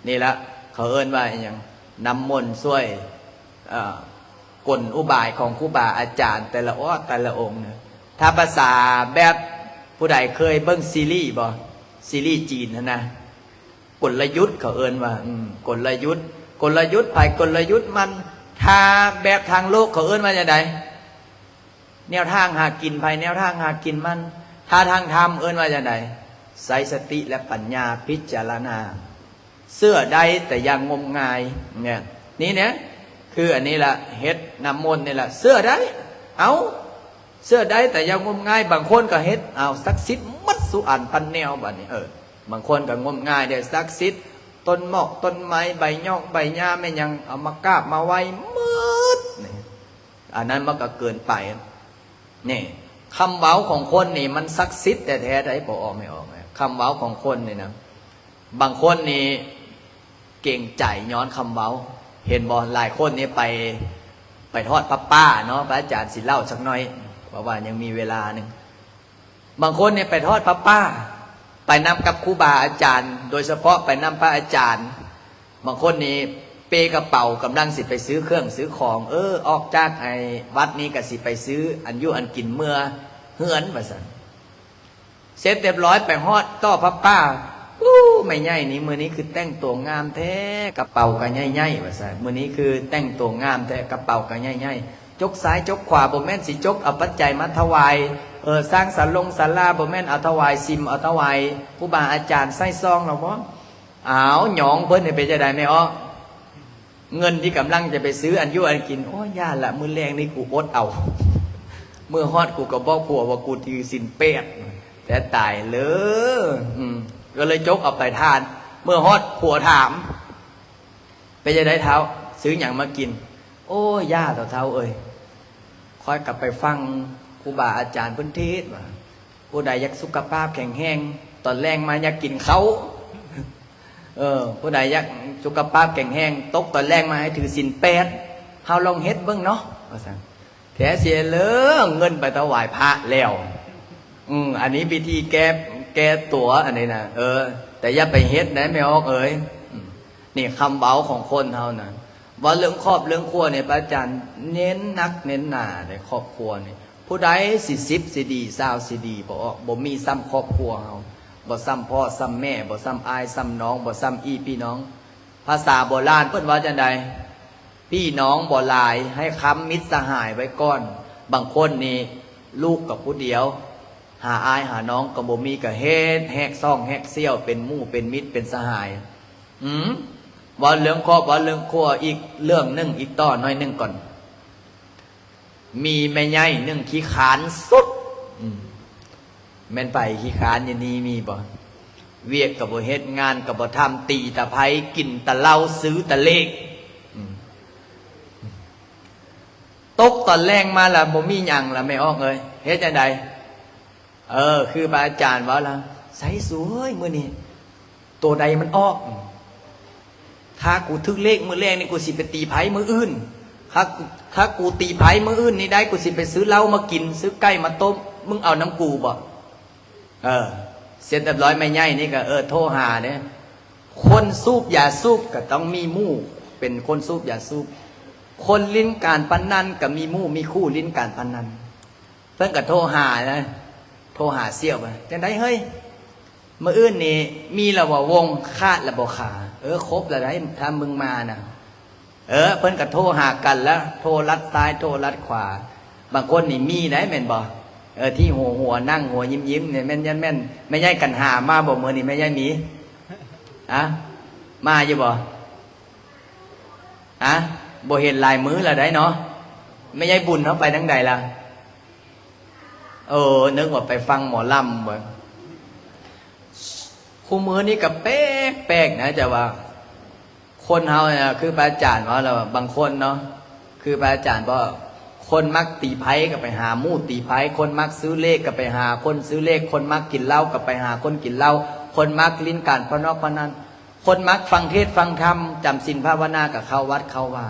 ນີ້ລະເຂົາເອີ້ນວ່າອີ່ຫຍັງ ນ້ຳມົນຊ່ວຍ ເອີ ກົນອຸບາຍຂອງຄູບາອາຈານແຕ່ລະອອດແຕ່ລະອົງນະ. ຖ້າພາສາແບບຜູ້ໃດເຄີຍເບິ່ງຊີຣີບໍ່? ຊີຣີຈີນຫັ້ນນະ ກົນລະຍຸດເຂົາເອີ້ນວ່າ ອືມ ກົນລະຍຸດ. ກົນລະຍຸດໃຜ? ກົນລະຍຸດມັນ. ຖ້າແບບທາງໂລກເຂົາເອີ້ນວ່າຈັ່ງໃດ? ແນວທາງຫາກິນໃຜ ແນວທາງຫາກິນມັນ. ຖ້າທາງທຳເອີ້ນວ່າຈັ່ງໃດ? ໃຊ້ສະຕິ ແລະ ປັນຍາພິຈາລະນາ. ເຊື່ອໄດ້ແຕ່ຢ່າງົມງາຍ ແມ່ນ ນີ້ນະ ຄືອັນນີ້ລະ ເຮັດນ້ຳມົນນີ້ລະ ເຊື່ອໄດ້ ເອົາ ເຊື່ອໄດ້ແຕ່ຢ່າງົມງາຍ. ບາງຄົນກໍເຮັດ ເອົາ ສັກສິດໝົດສູ່ອັນພັນແນວ ບາດນີ້ ເອີ ບາງຄົນກໍງົມງາຍເດ້ ສັກສິດຕົ້ນໝອກຕົ້ນໄມ້ ໃບຫຍ້ອງໃບຫຍ້າແມ່ນຫຍັງ ເອົາມາກາບມາໄຫວ້ໝົດນີ້ ອັນນັ້ນມັນກໍເກີນໄປ. ນີ້ ຄຳເວົ້າຂອງຄົນນີ້ມັນສັກສິດແທ້ໆໃດ໋ ບໍ່ອອກໄມ່ອອກ. ຄຳເວົ້າຂອງຄົນນີ້ນະ ບາງຄົນນີ້ເກງໃຈຍ້ອນຄຳເວົ້າ ເຫັນບໍ່? ຫຼາຍຄົນນີ້ໄປ ໄປທອດຜ້າປ່າເນາະ ພະອາຈານຊິເລົ່າຈັກໜ້ອຍ ເພາະວ່າຍັງມີເວລາໜຶ່ງ. ບາງຄົນນີ້ໄປທອດຜ້າປ່າ ໄປນຳກັບຄູບາອາຈານ ໂດຍສະເພາະໄປນຳພະອາຈານ. ບາງຄົນນີ້ເປກະເປົາ ກຳລັງຊິໄປຊື້ເຄື່ອງຊື້ຂອງ ເອີ ອອກຈາກໄອ້ວັດນີ້ກະຊິໄປຊື້ອັນຢູ່ອັນກິນເມືອເຮືອນ ວ່າຊັ້ນ. ເສັດຮຽບຮ້ອຍໄປຮອດຕໍ່ຜ້າປ່າ ປູ ແມ່ໃຫຍ່ນີ້ ມື້ນີ້ຄືແຕ່ງຕົວງາມແທ້ ກະເປົາກະໃຫຍ່ໆ ວ່າຊັ້ນ. ມື້ນີ້ຄືແຕ່ງຕົວງາມແທ້ ກະເປົາກະໃຫຍ່ໆ. ຈົກຊ້າຍຈົກຂວາ ບໍ່ແມ່ນຊິຈົກເອົາປັດໄຈມາຖວາຍ ເອີ ສ້າງສາລົງສາລາ ບໍ່ແມ່ນເອົາຖວາຍສິມ ເອົາຖວາຍຄູບາອາຈານໃສ່ຊອງແລ້ວບໍ? ອ້າວ ຍອງເພິ່ນນີ້ເປັນຈັ່ງໃດແມ່ອອກ? ເງິນທີ່ກຳລັງຈະໄປຊື້ອັນຢູ່ອັນກິນ ໂອ້ຍ ຢ່າລະ ມື້ແລງນີ້ກູອົດເອົາ ເມື່ອຮອດກູກໍບອກຜົວວ່າກູຖືສິນແປດ ແທ້ຕາຍເລີຍ. ອືມ ກໍເລີຍຈົກເອົາໄປທານ. ເມື່ອຮອດຜົວຖາມ ເປັນຈັ່ງໃດທ້າວ ຊື້ຫຍັງມາກິນ? ໂອ້ຍ ຢ່າເຖົ້າເຖົ້າເອີຍ ຂ້ອຍກໍໄປຟັງຄູບາອາຈານເພິ່ນເທດວ່າ ຜູ້ໃດຢາກສຸຂະພາບແຂງແຮງ ຕອນແລງມາຢາກກິນເຂົ້າ ເອີ ຜູ້ໃດຢາກສຸຂະພາບແຂງແຮງ ຕົກຕອນແລງມາໃຫ້ຖືສິນແປດ ເຮົາລອງເຮັດເບິ່ງເນາະ ວ່າຊັ້ນ. ແທ້ເສຍເລີ ເງິນໄປຖວາຍພະແລ້ວ. ອືມ ອັນນີ້ວິທີແກ້ ແກ້ຕົວ ອັນນີ້ນະ ເອີ ແຕ່ຢ່າໄປເຮັດນະແມ່ອອກເອີຍ. ອືມ ນີ້ຄຳເວົ້າຂອງຄົນເຮົານະ ເວົ້າເລື່ອງຄອບເລື່ອງຄົວນີ້ ພະອາຈານເນັ້ນໜັກເນັ້ນໜາໃນຄອບຄົວນີ້ ຜູ້ໃດຊິສິບຊິດີ ຊາວຊິດີ ບໍ່ອອກ ບໍ່ມີສ່ຳຄອບຄົວເຮົາ ບໍ່ສ່ຳພໍ່ສ່ຳແມ່ ບໍ່ສ່ຳອ້າຍສ່ຳນ້ອງ ບໍ່ສ່ຳອີ່ພີ່ນ້ອງ. ພາສາໂບລານເພິ່ນວ່າຈັ່ງໃດ? ພີ່ນ້ອງບໍ່ຫຼາຍ ໃຫ້ຄ້ຳມິດສະຫາຍໄວ້ກ່ອນ. ບາງຄົນນີ້ລູກກໍຜູ້ດຽວ ຫາອ້າຍຫານ້ອງກໍບໍ່ມີ ກໍເຮັດແຫກຊ່ອງແຫກສ່ຽວ ເປັນໝູ່ເປັນມິດເປັນສະຫາຍ. ອືມ ເວົ້າເລື່ອງຄອບ ເວົ້າເລື່ອງຄົວ ອີກເລື່ອງໜຶ່ງ ອີກຕໍ່ໜ້ອຍໜຶ່ງກ່ອນ. ມີແມ່ໃຫຍ່ໜຶ່ງຂີ້ຄ້ານສຸດ. ອືມ ແມ່ນໃຜຂີ້ຄ້ານຢູ່ນີ້ມີບໍ່? ວຽກກໍບໍ່ເຮັດ ງານກໍບໍ່ທຳ ຕີແຕ່ໄພ ກິນແຕ່ເຫຼົ້າ ຊື້ແຕ່ເລກ. ອືມ ຕົກຕອນແລງມາລະບໍ່ມີຫຍັງລະແມ່ອອກເອີຍ ເຮັດຈັ່ງໃດ? ເອີ ຄືພະອາຈານເວົ້າລະ ໃສສວຍ ມື້ນີ້ໂຕໃດມັນອອກ? ຖ້າກູຖືກເລກມື້ແລງນີ້ ກູຊິໄປຕີໄພມື້ອື່ນ. ຖ້າ ຖ້າກູຕີໄພມື້ອື່ນນີ້ໄດ້ ກູຊິໄປຊື້ເຫຼົ້າມາກິນ ຊື້ໄກ່ມາຕົ້ມ. ມຶງເອົານຳກູບໍ່? ເອີ ເສັດຮຽບຮ້ອຍ ແມ່ໃຫຍ່ນີ້ກໍ ເອີ ໂທຫາເດ້. ຄົນສູບຢາສູບກໍຕ້ອງມີໝູ່ເປັນຄົນສູບຢາສູບ ຄົນຫຼິ້ນການພະນັນກໍມີໝູ່ມີຄູ່ຫຼິ້ນການພະນັນ. ເພິ່ນກໍໂທຫານະ ໂທຫາສ່ຽວວ່າ ຈັ່ງໃດເຮີ້ຍ ມື້ອື່ນນີ້ມີລະບໍ່ວົງ ຂາດລະບໍ່ຂາ? ເອີ ຄົບລະໄດ໋ ຖ້າມຶງມານະ. ເອີ ເພິ່ນກໍໂທຫາກັນລະ ໂທລັດຊ້າຍໂທລັດຂວາ. ບາງຄົນນີ້ມີໄດ໋ແມ່ນບໍ່? ເອີ ທີ່ຫົວໆ ນັ່ງຫົວຍິ້ມໆ ນີ້ແມ່ນ ແມ່ນ ແມ່ນ ແມ່ໃຫຍ່ກັນຫາມາບໍ່ມື້ນີ້ ແມ່ໃຫຍ່ມີ? ອະ ມາຢູ່ບໍ່? ອະ ບໍ່ເຫັນຫຼາຍມື້ລະໄດ໋ເນາະ. ແມ່ໃຫຍ່ບຸນເຮົາໄປທາງໃດລະ? ເອີ ນຶກວ່າໄປຟັງໝໍລຳເວີຍ. ຄູ່ມື້ນີ້ກໍແປກໆ ນະ ຈະວ່າ ຄົນເຮົານະ ຄືພະອາຈານເວົ້າລະ ບາງຄົນເນາະ ຄືພະອາຈານບອກ ຄົນມັກຕີໄພກໍໄປຫາໝູ່ຕີໄພ, ຄົນມັກຊື້ເລກກໍໄປຫາຄົນຊື້ເລກ, ຄົນມັກກິນເຫຼົ້າກໍໄປຫາຄົນກິນເຫຼົ້າ, ຄົນມັກຫຼິ້ນການພະນອກພະນັນ, ຄົນມັກຟັງເທດຟັງທຳ, ຈຳສິນພາວະນາກໍເຂົ້າວັດເຂົ້າວາ.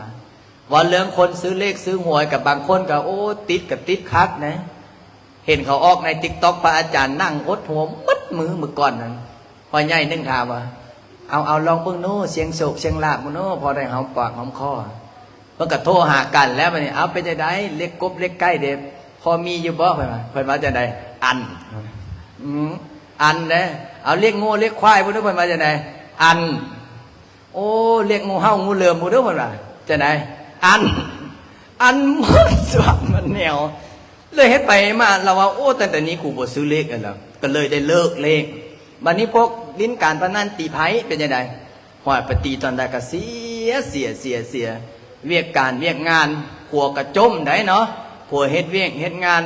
ເວົ້າເລື່ອງຄົນຊື້ເລກຊື້ຫວຍ ກັບບາງຄົນກໍ ໂອ້ ຕິດກໍຕິດຄັກນະ. ເຫັນເຂົາອອກໃນຕິກຕັອກ ພະອາຈານນັ່ງອົດຫົວໝົດມື້ມື້ກ່ອນນັ້ນ. ພໍ່ໃຫຍ່ໜຶ່ງຖາມວ່າ ເອົາ ເອົາລອງເບິ່ງໂນ ສ່ຽງໂຊກສ່ຽງລາບເບິ່ງໂນ ພໍໄດ້ຫອມປາກຫອມຄໍ. ເພິ່ນກໍໂທຫາກັນແລ້ວ ບາດນີ້ ເອົາ ເປັນຈັ່ງໃດ ເລກກົບເລກໄກ່ເດ ພໍມີຢູ່ບໍ່? ເພິ່ນວ່າ ເພິ່ນວ່າຈັ່ງໃດ? ອັນ ອືມ ອັນເດ້. ເອົາ ເລກງົວເລກຄວາຍເບິ່ງດູ ເພິ່ນວ່າຈັ່ງໃດ? ອັນ ໂອ້ ເລກງູເຫົ່າງູເຫຼືອມພຸ້ນເດີ ເພິ່ນວ່າ. ຈັ່ງໃດ? ອັນ ອັນໝົດສ່ວນໝົດແນວ. ເລີຍເຮັດໄປມາ ລາວວ່າ ໂອ້ ຕັ້ງແຕ່ນີ້ກູບໍ່ຊື້ເລກແລ້ວ ກໍເລີຍໄດ້ເລີກເລກ. ບັດນີ້ພວກຫຼິ້ນການພະນັນ ຕີໄພເປັນຈັ່ງໃດ? ຫ້ອຍ ໄປຕີຕອນໃດກໍເສຍ ເສຍ ເສຍ ເສຍ. ວຽກການວຽກງານ ຜົວກໍຈົ່ມໄດ໋ເນາະ ຜົວເຮັດວຽກເຮັດງານ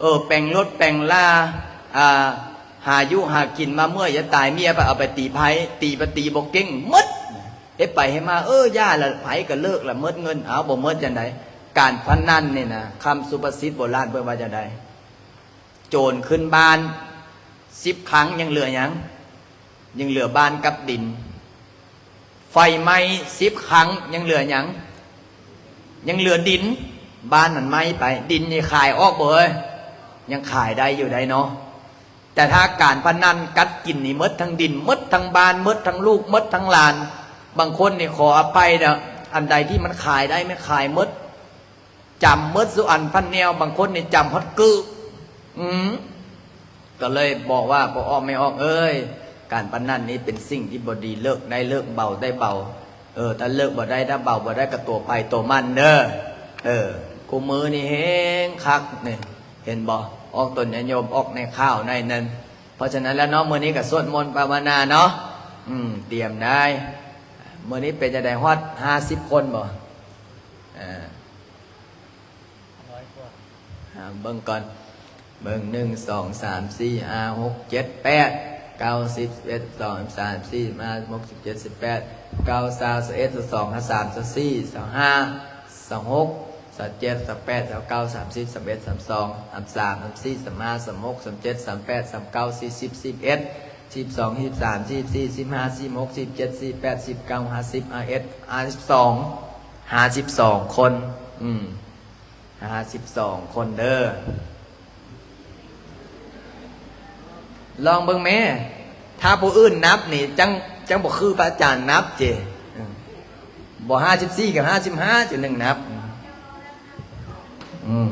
ເອີ ແປງລົດແປງລາ ອ່າ ຫາຢູ່ຫາກິນມາເມື່ອຍຈະຕາຍ ເມຍໄປເອົາໄປຕີໄພ ຕີໄປຕີບໍ່ເກັ່ງໝົດ. ເຮັດໄປເຮັດມາ ເອີ ຢ່າລະ ໄພກໍເລີກລະ ໝົດເງິນ. ເອົາ ບໍ່ໝົດຈັ່ງໃດ? ການພະນັນນີ້ນະ ຄຳສຸພາສິດໂບລານເພິ່ນວ່າຈັ່ງໃດ? ໂຈນຂຶ້ນບ້ານສິບຄັ້ງ ຍັງເຫຼືອຫຍັງ? ຍັງເຫຼືອບ້ານກັບດິນ. ໄຟໄໝ້ສິບຄັ້ງ ຍັງເຫຼືອຫຍັງ? ຍັງເຫຼືອດິນ. ບ້ານມັນໄໝ້ໄປ ດິນນີ້ຂາຍອອກບໍ່ເອີຍ? ຍັງຂາຍໄດ້ຢູ່ໄດ໋ເນາະ. ແຕ່ຖ້າການພະນັນກັດກິນນີ້ ໝົດທັງດິນ ໝົດທັງບ້ານ ໝົດທັງລູກ ໝົດທັງຫຼານ. ບາງຄົນນີ້ ຂໍອະໄພເດີ ອັນໃດທີ່ມັນຂາຍໄດ້ ມັນຂາຍໝົດ. ຈຳໝົດສູ່ອັນພັນແນວ ບາງຄົນນີ້ຈຳຮອດກຶ. ອືມ ກໍເລີຍບອກວ່າ ພໍ່ອອກແມ່ອອກເອີຍ ການພະນັນນີ້ເປັນສິ່ງທີ່ບໍ່ດີ ເລີກໄດ້ເລີກ ເບົາໄດ້ເບົາ. ເອີ ຖ້າເລີກບໍ່ໄດ້ ຖ້າເບົາບໍ່ໄດ້ ກໍຕົວໃຜຕົວມັນເດີ. ເອີ ຄູ່ມື້ນີ້ແຮງຄັກນີ້ ເຫັນບໍ່? ອອກຕົນຍາດໂຍມ ອອກໃນຂ່າວໃນນັ້ນ. ເພາະສະນັ້ນແລ້ວເນາະ ມື້ນີ້ກໍສວດມົນພາວະນາເນາະ. ອືມ ຕຽມໄດ້. ມື້ນີ້ເປັນຈັ່ງໃດ ຮອດຫ້າສິບຄົນບໍ່? ເອີ ຮ້ອຍກວ່າ ຫາເບິ່ງກ່ອນ ເບິ່ງ ໜຶ່ງ ສອງ ສາມ ສີ່ ຫ້າ ຫົກ ເຈັດ ແປດ ເກົ້າ ສິບ ສິບເອັດ ສິບສອງ ສິບສາມ ສິບສີ່ ສິບຫ້າ ສິບຫົກ ສິບເຈັດ ສິບແປດ ສິບເກົ້າ ຊາວ ຊາວເອັດ ຊາວສອງ ຊາວສາມ ຊາວສີ່ ຊາວຫ້າ ຊາວຫົກ ຊາວເຈັດ ຊາວແປດ ຊາວເກົ້າ ສາມສິບ ສາມເອັດ ສາມສອງ ສາມສາມ ສາມສີ່ ສາມຫ້າ ສາມຫົກ ສາມເຈັດ ສາມແປດ ສາມເກົ້າ ສີ່ສິບ ສີ່ສິບເອັດ ສີ່ສິບສອງ ສີ່ສິບສາມ ສີ່ສິບສີ່ ສີ່ສິບຫ້າ ສີ່ສິບຫົກ ສີ່ສິບເຈັດ ສີ່ສິບແປດ ສິບເກົ້າ ຫ້າສິບ ຫ້າເອັດ ຫ້າສິບສອງ ຫ້າສິບສອງຄົນ. ອືມ ຫ້າສິບສອງຄົນເດີ. ລອງເບິ່ງແມ້ ຖ້າຜູ້ອື່ນນັບນີ້ ຈັ່ງ ຈັ່ງບໍ່ຄືພະອາຈານນັບເຈ. ເອີ ບໍ່ ຫ້າສິບສີ່ ກັບ ຫ້າສິບຫ້າ ຈຸດໜຶ່ງ ນັບ. ອືມ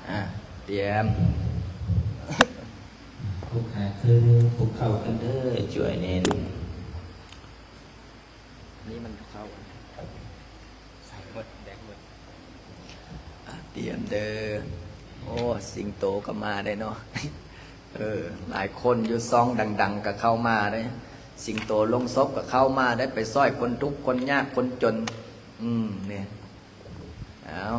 ອ່າ ຕຽມ ຜູ້ຂາຍຄືຜູ້ເຂົ້າກັນເດີ ຊ່ວຍແນ່. ນີ້ມັນເຂົ້າ ໃສ່ໝົດ ແດກໝົດ. ອ່ະ ຕຽມເດີ. ໂອ້ ສິງໂຕກໍມາໄດ້ເນາະ. ເອີ ຫຼາຍຄົນຢູ່ ຊ່ອງດັງໆກໍເຂົ້າມາໄດ້. ສິງໂຕລົງສົບກໍເຂົ້າມາໄດ້ ໄປຊ່ອຍຄົນທຸກຄົນຍາກຄົນຈົນ. ອືມ ນີ້ ເອົາ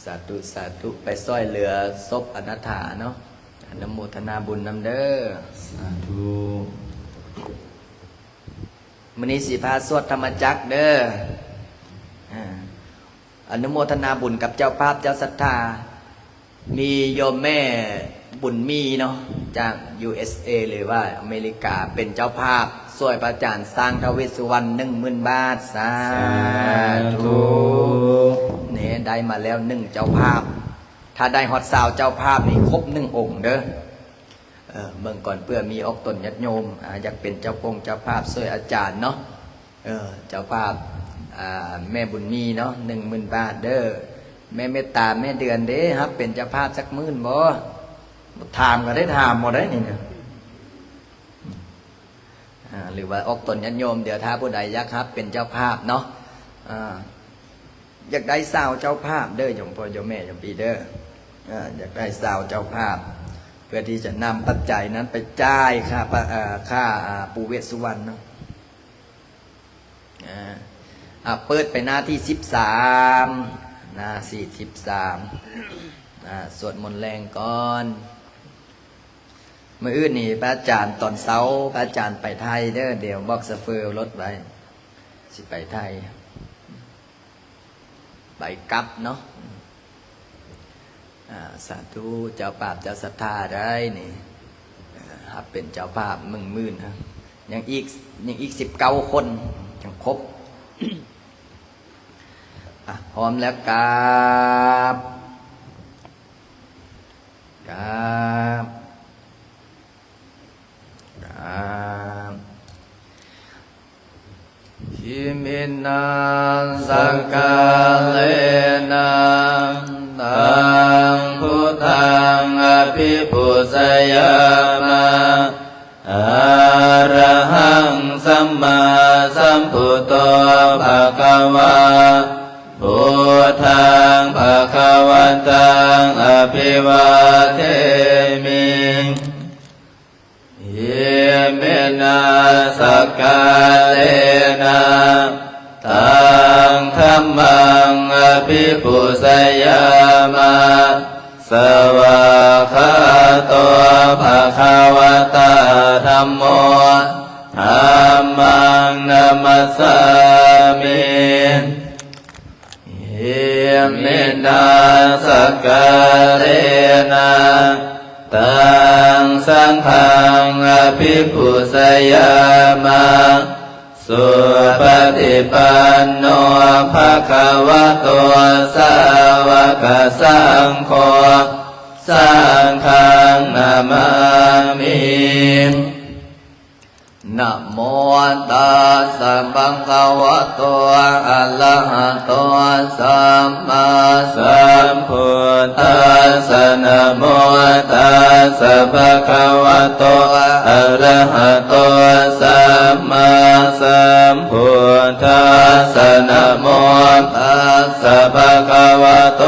ສາທຸ ສາທຸ ໄປຊ່ອຍເຫຼືອສົບອະນາຖາເນາະ. ອະນຸໂມທະນາບຸນນຳເດີ. ສາທຸ. ມື້ນີ້ຊິພາສວດທຳມະຈັກເດີ. ອາ ອະນຸໂມທະນາບຸນກັບເຈົ້າພາບເຈົ້າສັດທາ. ມີໂຍມແມ່ບຸນມີເນາະ ຈາກ ຢູເອສເອ ຫຼືວ່າອາເມລິກາ ເປັນເຈົ້າພາບ ຊ່ວຍພະອາຈານສ້າງທ້າວເວດສຸວັນ ໜຶ່ງໝື່ນບາດ. ສາທຸ. ສາທຸ. ແນ່ ໄດ້ມາແລ້ວໜຶ່ງເຈົ້າພາບ. ຖ້າໄດ້ຮອດຊາວເຈົ້າພາບນີ້ ຄົບໜຶ່ງອົງເດີ. ເອີ ເບິ່ງກ່ອນ ເພື່ອມີອອກຕົນຍາດໂຍມ ອາ ຢາກເປັນເຈົ້າປົງເຈົ້າພາບຊ່ວຍອາຈານເນາະ. ເອີ ເຈົ້າພາບ ອາ ແມ່ບຸນມີເນາະ ໜຶ່ງໝື່ນບາດເດີ. ແມ່ເມດຕາ ແມ່ເດືອນເດ້ ຮັບເປັນເຈົ້າພາບຈັກໝື່ນບໍ່? ຖາມກໍໄດ້ ຖາມບໍ່ໄດ້ນີ້ນະ. ອາ ຫຼືວ່າອອກຕົນຍາດໂຍມ ດຽວຖ້າຜູ້ໃດຢາກຮັບເປັນເຈົ້າພາບເນາະ ອາ ຢາກໄດ້ຊາວເຈົ້າພາບເດີ ໂຍມພໍ່ໂຍມແມ່ໂຍມພີ່ເດີ. ອາ ຢາກໄດ້ຊາວເຈົ້າພາບ ເພື່ອທີ່ຈະນຳປັດໄຈນັ້ນໄປຈ່າຍຄ່າ ອາ ຄ່າ ອາ ປູ່ເວດສຸວັນເນາະ. ອາ ເປີດໄປໜ້າທີສິບສາມ ໜ້າທີສິບສາມ. ອາ ສວດມົນແລງກ່ອນ. ມື້ອື່ນນີ້ພະອາຈານຕອນເຊົ້າ ພະອາຈານໄປໄທເດີ ດຽວບອກໂຊເຟີລົດໄວ້ ຊິໄປໄທ ໄປກັບເນາະ. ອາ ສາທຸ ເຈົ້າພາບເຈົ້າສັດທາໄດ້ນີ້ ອາ ຮັບເປັນເຈົ້າພາບໜຶ່ງໝື່ນ. ຍັງອີກ ຍັງອີກສິບເກົ້າຄົນ ຍັງຄົບ. ອາ ພ້ອມແລ້ວກາບ ກາບ ກາບ. ອິມິນາສັກກາເລນະ ຕັງ ພຸດທັງ ອະພິປູຊະຍາມະ. ອະລະຫັງ ສຳມາສຳພຸດໂຕ ພະຄະວາ ພຸດທັງ ພະຄະວະຕັງ ອະພິວາເທມິ. ອິມິນາສັກກາເລນະ ຕັງ ທຳມັງ ອະພິປູຊະຍາມະ. ສະຫວາກຂາໂຕ ພະຄະວະຕາ ທຳໂມ ທຳມັງ ນະມັດສາມິ. ອິມິນາສັກກາເລນະ ຕັງ ສັງຄັງ ອະພິປູຊະຍາມະ. ສຸປະຕິປັນໂນ ພະຄະວະໂຕ ສາວະກະສັງໂຄ ສັງຄັງ ນະມາມິ. นะโมตัสสะภะคะวะโต อะระหะโต สัมมาสัมพุทธัสสะ นะโมตัสสะภะคะวะโต อะระหะโต สัมมาสัมพุทธัสสะ นะโมตัส สะภะคะวะโต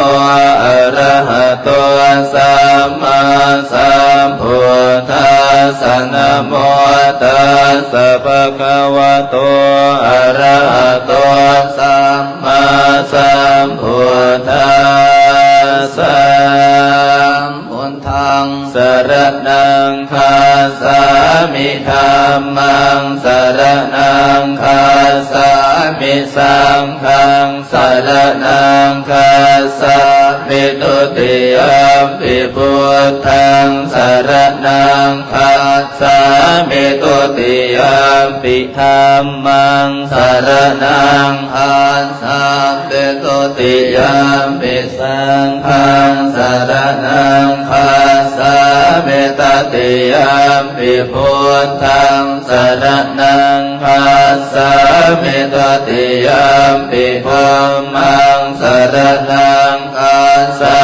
อะระหะโต สัมมาสัมพุทธัสสะ นะโมตัสสะภะคะวะโต อะระหะโต สัมมาสัมพุทธัสสะ พุทธัง สะระณัง คัจສາມິ ທຳມັງ ສະຣະນັງ ຄັດສາມິ ສັງຄັງ ສະຣະນັງ ຄັດສາມິ ທຸຕິຍຳປິ ພຸດທັງ ສະຣະນັງ ຄັດສາມິ ທຸຕິຍຳປິ ທຳມັງ ສະຣະນັງ ຄັດສາມິ ທຸຕິຍຳປິ ສັງຄັງ ສະຣະນັງ ຄັດສາມິ ຕະຕິຍຳປິ ພຸດທັງ ສະຣະນັງ ຄັດສາມິ ຕະຕິຍຳປິ ທຳມັງ ສະຣະນັງ ຄັດສາ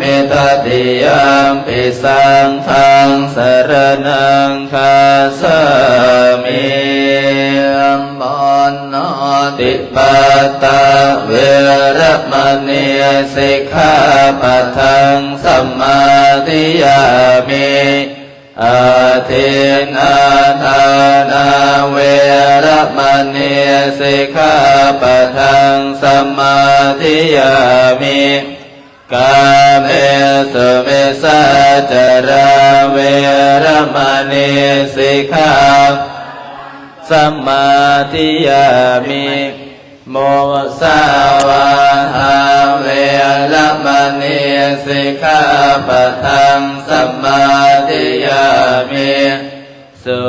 ມິ ຕະຕິຍຳປິ ສັງຄັງ ສະຣະນັງ ຄັດສາມິ ປານາຕິປາຕາ ເວລະມະນີ ສິກຂາປະທັງ ສະມາທິຍາມິ ອາທິນນາທານາ ເວລະມະນີ ສິກຂາປະທັງ ສະມາທິຍາມິ ກາເມສຸມິດສາຈາລາ ເວລະມະນີ ສິກຂາ ສະມາທິຍາມິ ມຸສາວາທາ ເວລະມະນີ ສິກຂາປະທັງ ສະມາທິຍາມິ ສຸ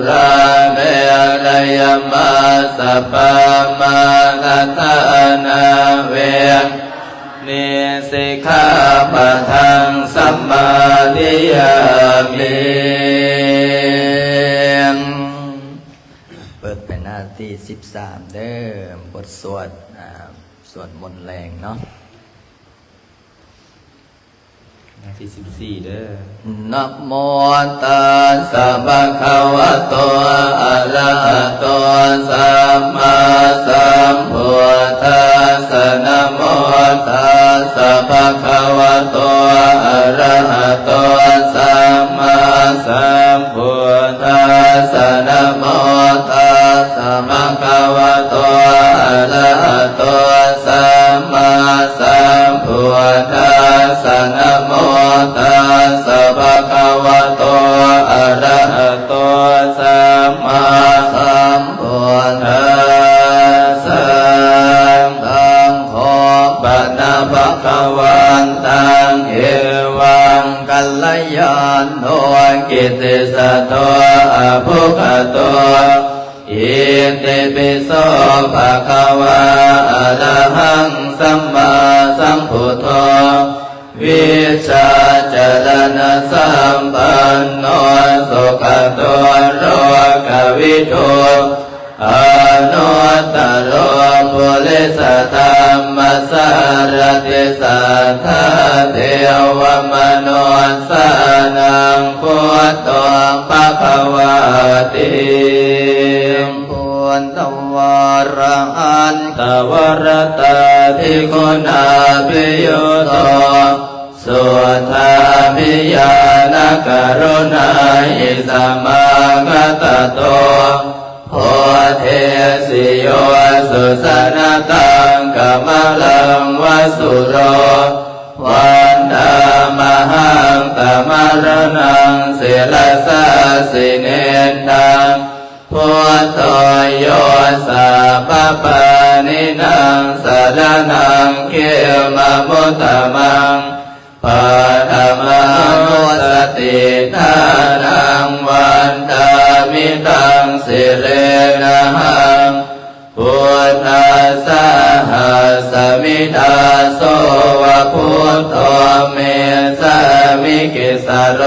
ລາເມລະຍະມັດສະປາມາທະຖານາ ເວລະມະນີ ສິກຂາປະທັງ ສະມາທິຍາມິ ເປີດໄປໜ້າທີສິບສາມເດີ ບົດສວດ ອ່າ ສວດມົນແລງເນາະ ໜ້າທີສິບສີ່ເດີ ນະໂມຕັດສະພະຄະວະໂຕ ອະລະຫະໂຕ ສຳມາສຳພຸດທັດສະ ນະໂມຕັດສະພະຄະວະໂຕ ອະລະຫະໂຕ ສຳມາສຳ ພຸດທັດສະ ນະໂມຕັດສະພະຄະວະໂຕ ອະລະຫະໂຕ ສຳມາສຳພຸດທັດສະ ນະໂມຕັດສະພະຄະວະໂຕ ອະລະຫະໂຕ ສຳມາສຳພຸດທັດສະ ຕັງ ໂຄ ປະນະພະຄະວັນຕັງ ເອວັງ ກັນລະຍາໂນ ກິດຕິສະໂຕ ອະບຸກຂະໂຕ ອິຕິປິໂສ ພະຄະວາ ອະລະຫັງ ສຳມາສຳພຸດໂທ ວິຊາຈະລະນະສຳປັນໂນ ສຸຂະໂຕ ໂລກະວິທູ ອະນຸດຕະໂລ ປຸລິສະທຳມະສາລະຕິ ສັດຖາເທວະມະນຸດສານັງ ພຸດໂທ ພະຄະວາຕິ ພຸດທະວາຣະຫັນຕະວະຣະຕາທິຄຸນາພິຍຸດໂທ ສຸດທາພິຍານະກະລຸນາຫິສະມາຄະຕະໂຕ ໂພເທສິໂຍສຸຊະນະຕັງກະມະລັງວະສຸໂລ ວັນດາມະຫັງຕະມະລະນັງສິລະສາສິເນນທັງ ພຸດໂທ ໂຍ ສັບພະປານິນັງສະລະນັງ ເຂມະມຸດຕະມັງ ປະທະມານຸສະຕິຖານັງ ວັນດາມິຕັງສິເຣນະຫັງ ພຸດທັດສະຫັດສະມິດາໂສວະ ພຸດໂທ ເມສາມິກິດສະໂລ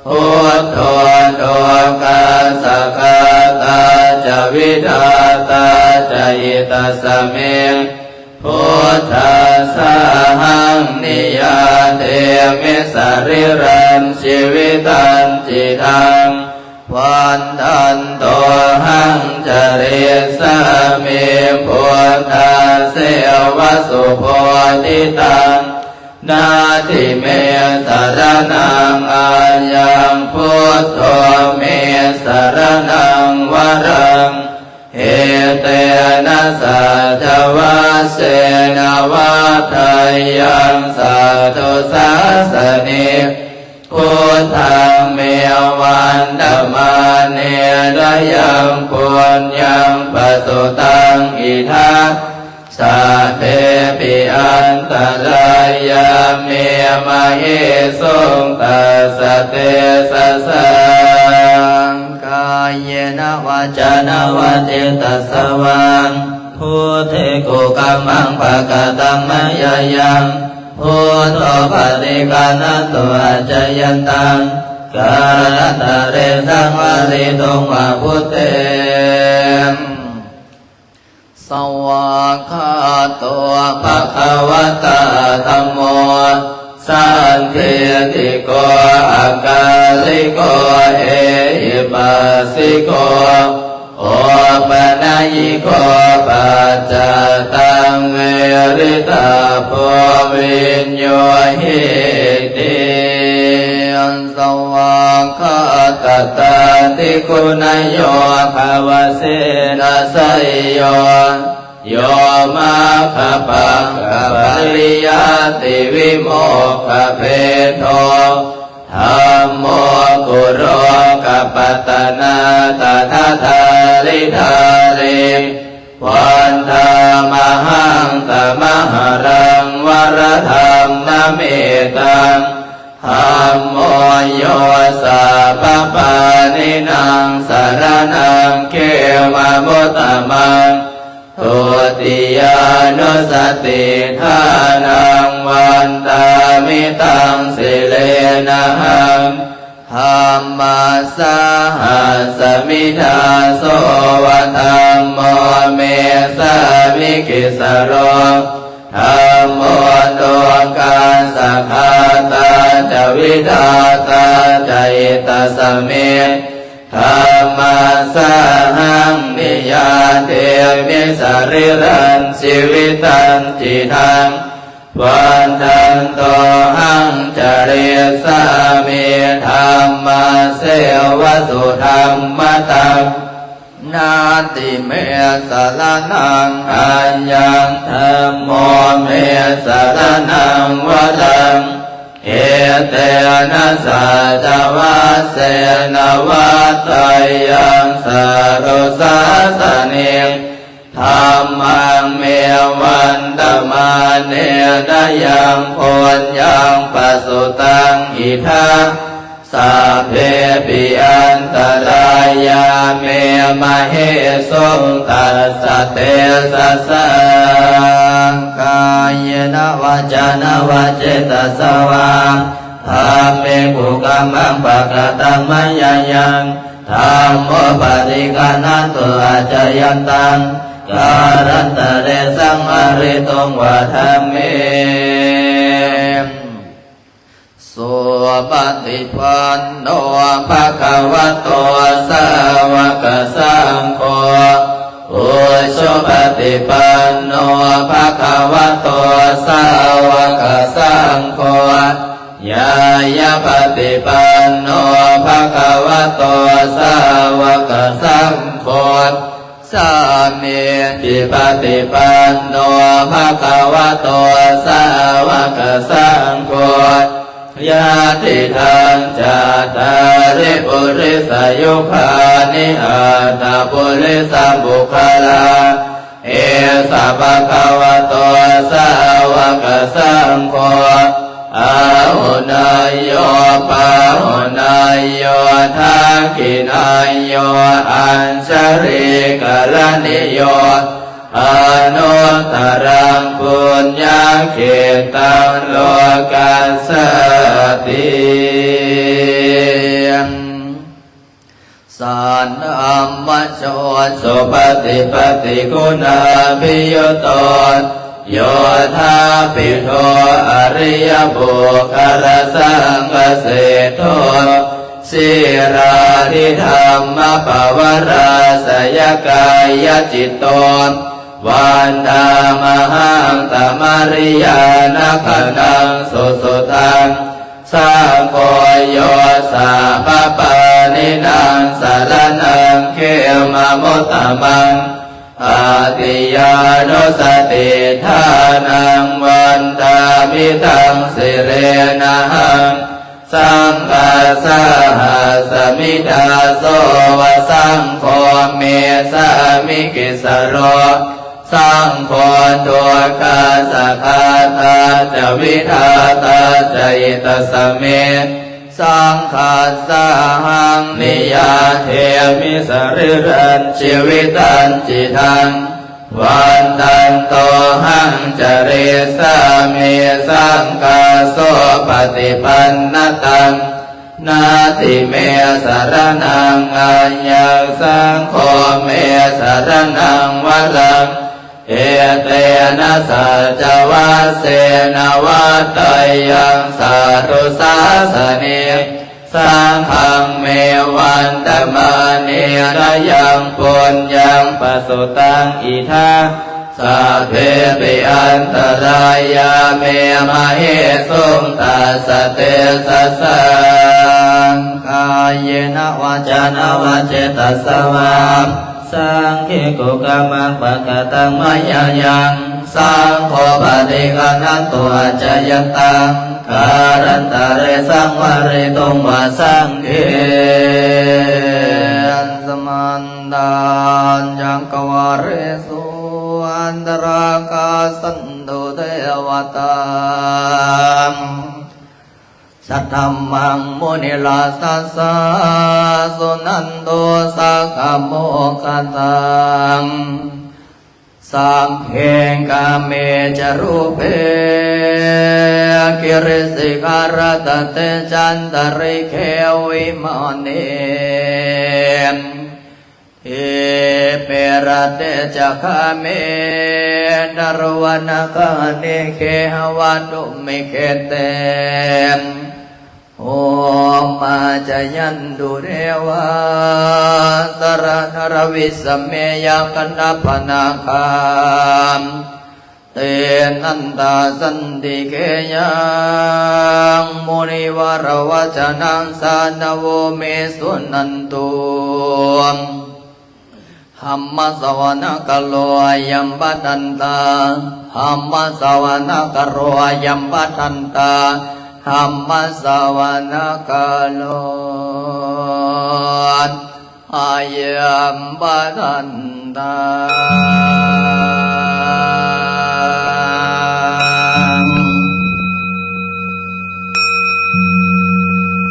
Buddho lokassa ghātā ca vidhātā ca hitasmiṃ buddhassāhaṃ niyyādemi sarīrañjīvitañcidaṃ. Vandantohaṃ carissāmi buddhasseva subodhitaṃ. Natthi me saraṇaṃ aññaṃ, buddho me saraṇaṃ varaṃ. Etena saccavajjena vaḍḍheyyaṃ satthu sāsane. Buddhaṃ me vandamānena yaṃ puññaṃ pasutaṃ idha, sabbepi antarāyā me māhesuṃ tassa tejasā. Kāyena vācāya va cetasā vā, buddhe kukammaṃ pakataṃ mayā yaṃ, buddho paṭiggaṇhatu accayantaṃ, kālantare saṃvarituṃ va buddhe. Svākkhāto bhagavatā dhammo, sandiṭṭhiko akāliko ehipassiko, opanayiko paccattaṃ veditabbo viññūhīti. Svākkhātatādiguṇayogavasena seyyo, yo maggapākapariyattivimokkhabhedo, dhammo kulokapatanā tadadhāridhārī, vandāmahaṃ tamaharaṃ varadhammametaṃ. Dhammo yo sabbapāṇīnaṃ saraṇaṃ khemamuttamaṃ, dutiyānussatiṭṭhānaṃ vandāmi taṃ sirenahaṃ. Dhammassāhasmi dāso va, dhammo me sāmikissaro, dhammo lokassa ghātā ca vidhātā ca hitasmiṃ, dhammassāhaṃ niyyādemi sarīrañjīvitañcidaṃ. Vandantohaṃ carissāmi dhammasseva sudhammataṃ. Natthi me saraṇaṃ aññaṃ, dhammo me saraṇaṃ varaṃ. Etena saccavajjena vaḍḍheyyaṃ satthu sāsane. Dhammaṃ me vandamānena yaṃ puññaṃ pasutaṃ idha, sabbepi antarāyā me māhesuṃ tassa tejasā. Kāyena vācāya va cetasā vā, dhamme kukammaṃ pakataṃ mayā yaṃ, dhammo paṭiggaṇhatu accayantaṃ, kālantare saṃvarituṃ va dhamme. Supaṭipanno bhagavato sāvakasaṅgho, ujupaṭipanno bhagavato sāvakasaṅgho, ñāyapaṭipanno bhagavato sāvakasaṅgho, sāmīcipaṭipanno bhagavato sāvakasaṅgho, yadidaṃ cattāri purisayugāni aṭṭha purisapuggalā, esa bhagavato sāvakasaṅgho, āhuneyyo pāhuneyyo dakkhiṇeyyo añjalikaraṇīyo, anuttaraṃ puññakkhettaṃ lokassāti. ສານທຳມະໂຈ ສຸປະຕິປັດຕິຄຸນາພິຍຸດໂຕ ໂຍທາປິໂທ ອະລິຍະບຸກຄະລະສັງກະເສໂທ ສີລາທິທຳມະປະວະລາສະຍະກາຍະຈິດໂຕ ວັນດາມະຫັງຕະມະລິຍານະຄະນັງສຸສຸຕັງ ສັງໂຄ ໂຍ ສາພະປານິນັງ ສະລະນັງ ເຂມະມຸດຕະມັງ ຕະຕິຍານຸສະຕິຖານັງ ວັນດາມິຕັງ ສິເຣນະຫັງ ສັງຄາສະຫັດສະມິດາ ໂສ ວະ ສັງໂຄ ເມ ສາມິ ຕິສະໂລ ສັງໂຄ ທຸກຄາສະຄາຕາ ຈະ ວິທາຕາ ຈະ ຫິຕາສະເມ ສັງຄາສະຫັງ ນິຍາເທ ມິ ສະຣີລັນ ຊີວິຕັນ ຈິຕັງ ວັນທັນ ໂຕ ຫັງ ຈະ ຣິສາມິ ສັງຄາ ໂສ ປະຕິປັນນະຕັງ ນາທິ ເມ ສະຣະນັງ ອັນຍັງ ສັງໂຄ ເມ ສະຣະນັງ ວະລັງ ເອເຕນະ ສັດຈະວັດເສນະ ວັດໄຕຍັງ ສາທຸ ສາສະເນ ສັງຄັງ ເມ ວັນຕະມາເນນະ ຍັງ ປຸນຍັງ ປະສຸຕັງ ອິທາ ສັບເພ ປິ ອັນຕະຣາຍາ ເມ ມະເຫສຸງ ຕັດສະ ເຕຊະສາ ກາເຍນະ ວາຈານະ ວາ ເຈຕະສະວາ ສັງເຄ ກຸກະມັງ ປະກະຕັງ ມະຍາຍັງ ສັງໂຄ ປະຕິກະນັນຕຸ ອາຈະຍັນຕັງ ກາລັນຕະເຣ ສັງວາເຣຕຸງ ວາ ສັງເຄ ສະມັນຕາ ຈັກກະວາເລສຸ ອັນຕະຣາກາສັນຕຸ ເທວະຕາ ສັດທັມມັງ ມຸນີລາຊະສາ ສຸນັນຕຸ ສັກກະໂມຄະທັງ ສັກເຂ ກາເມ ຈະ ຣູເປ ກິຣິສິກາລະຕະເຕ ຈັນຕະລິເຂ ວິມານີ ດີເປ ລະເຕ ຈະ ກາເມ ດາຣະວະນະການິເກ ຫະວັດຖຸ ມິເກເຕ ໂອມາ ຈະ ຍັນຕຸ ເທວາ ສະລະທະລະວິສະເມ ຍັກຂະນາຄະນາຄາ ເຕ ນັນຕາ ສັນຕິເກ ຍັງ ມຸນີ ວະຣະວະຈະນັງ ສາທະໂວ ເມ ສຸນັນຕຸ ທຳມະສະວະນະກາໂລ ອາຍັມ ພະວັນຕາ ທຳມະສະວະນະກາໂລ ອາຍັມ ພະວັນຕາ ທຳມະສະວະນະກາໂລ ອາຍັມ ພະວັນຕາ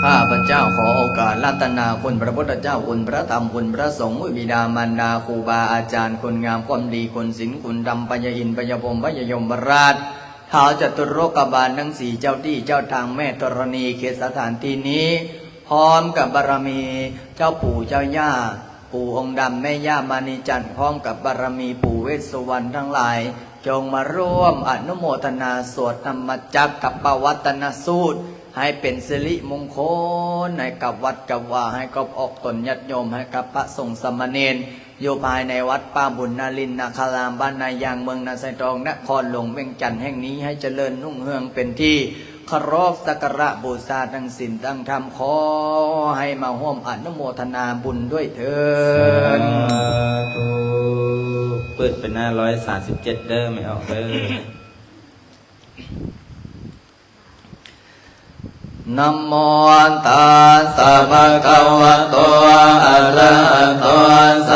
ຂ້າພະເຈົ້າຂໍໂອກາດລັດຕະນາຄຸນພະພຸດທະເຈົ້າ ຄຸນພະທຳ ຄຸນພະສົງ ຄຸນບິດາມານດາ ຄູບາອາຈານ ຄຸນງາມຄວາມດີ ຄຸນສິນ ຄຸນທຳ ພະຍາອິນ ພະຍາພົມ ພະຍາຍົມມະລາດ ທ້າວຈະຕຸໂລກະບານທັງສີ່ ເຈົ້າທີ່ເຈົ້າທາງ ແມ່ທໍລະນີ ເຂດສະຖານທີ່ນີ້ ພ້ອມກັບບາລະມີເຈົ້າປູ່ເຈົ້າຍ່າ ປູ່ອົງດຳ ແມ່ຍ່າມະນີຈັນ ພ້ອມກັບບາລະມີປູ່ເວດສຸວັນທັງຫຼາຍ ຈົ່ງມາຮ່ວມອະນຸໂມທະນາສວດທຳມະຈັກກະປະວັດຕະນະສູດ ໃຫ້ເປັນສິລິມົງຄົນໃຫ້ກັບວັດກັບວາ ໃຫ້ກັບອອກຕົນຍາດໂຍມ ໃຫ້ກັບພະສົງສາມະເນນ ຢູ່ພາຍໃນວັດປ່າບຸນນາລິນນາຄາລາມ ບ້ານນາຢາງ ເມືອງນາຊາຍທອງ ນະຄອນຫຼວງວຽງຈັນແຫ່ງນີ້ ໃຫ້ຈະເລີນຮຸ່ງເຮືອງເປັນທີ່ ເຄົາລົບສັກກາລະບູຊາທັງສິນທັງທຳ ຂໍໃຫ້ມາຮ່ວມອະນຸໂມທະນາບຸນດ້ວຍເທີ້ນ ສາທຸ. ປຶດໄປໜ້າຮ້ອຍສາມສິບເຈັດເດີ ແມ່ອອກເດີ. ນະໂມຕັດສະ ພະຄະວະໂຕ ອະລະຫະໂຕ ສ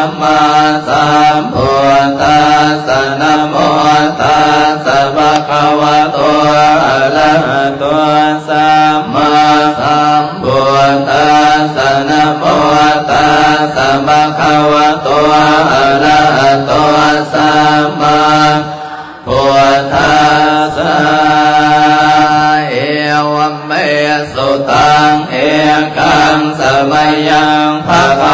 ຳມາສຳພຸດທັດສະ ນະໂມຕັດສະ ພະຄະວະໂຕ ອະລະຫະໂຕ ສຳມາສຳພຸດທັດສະ ນະໂມຕັດສະ ພະຄະວະໂຕ ອະລະຫະໂຕ ສຳມາ ພຸດທັດສະ ເອວະເມ ສຸຕັງ ເອກັງສະມະຍັງ ພະຄະ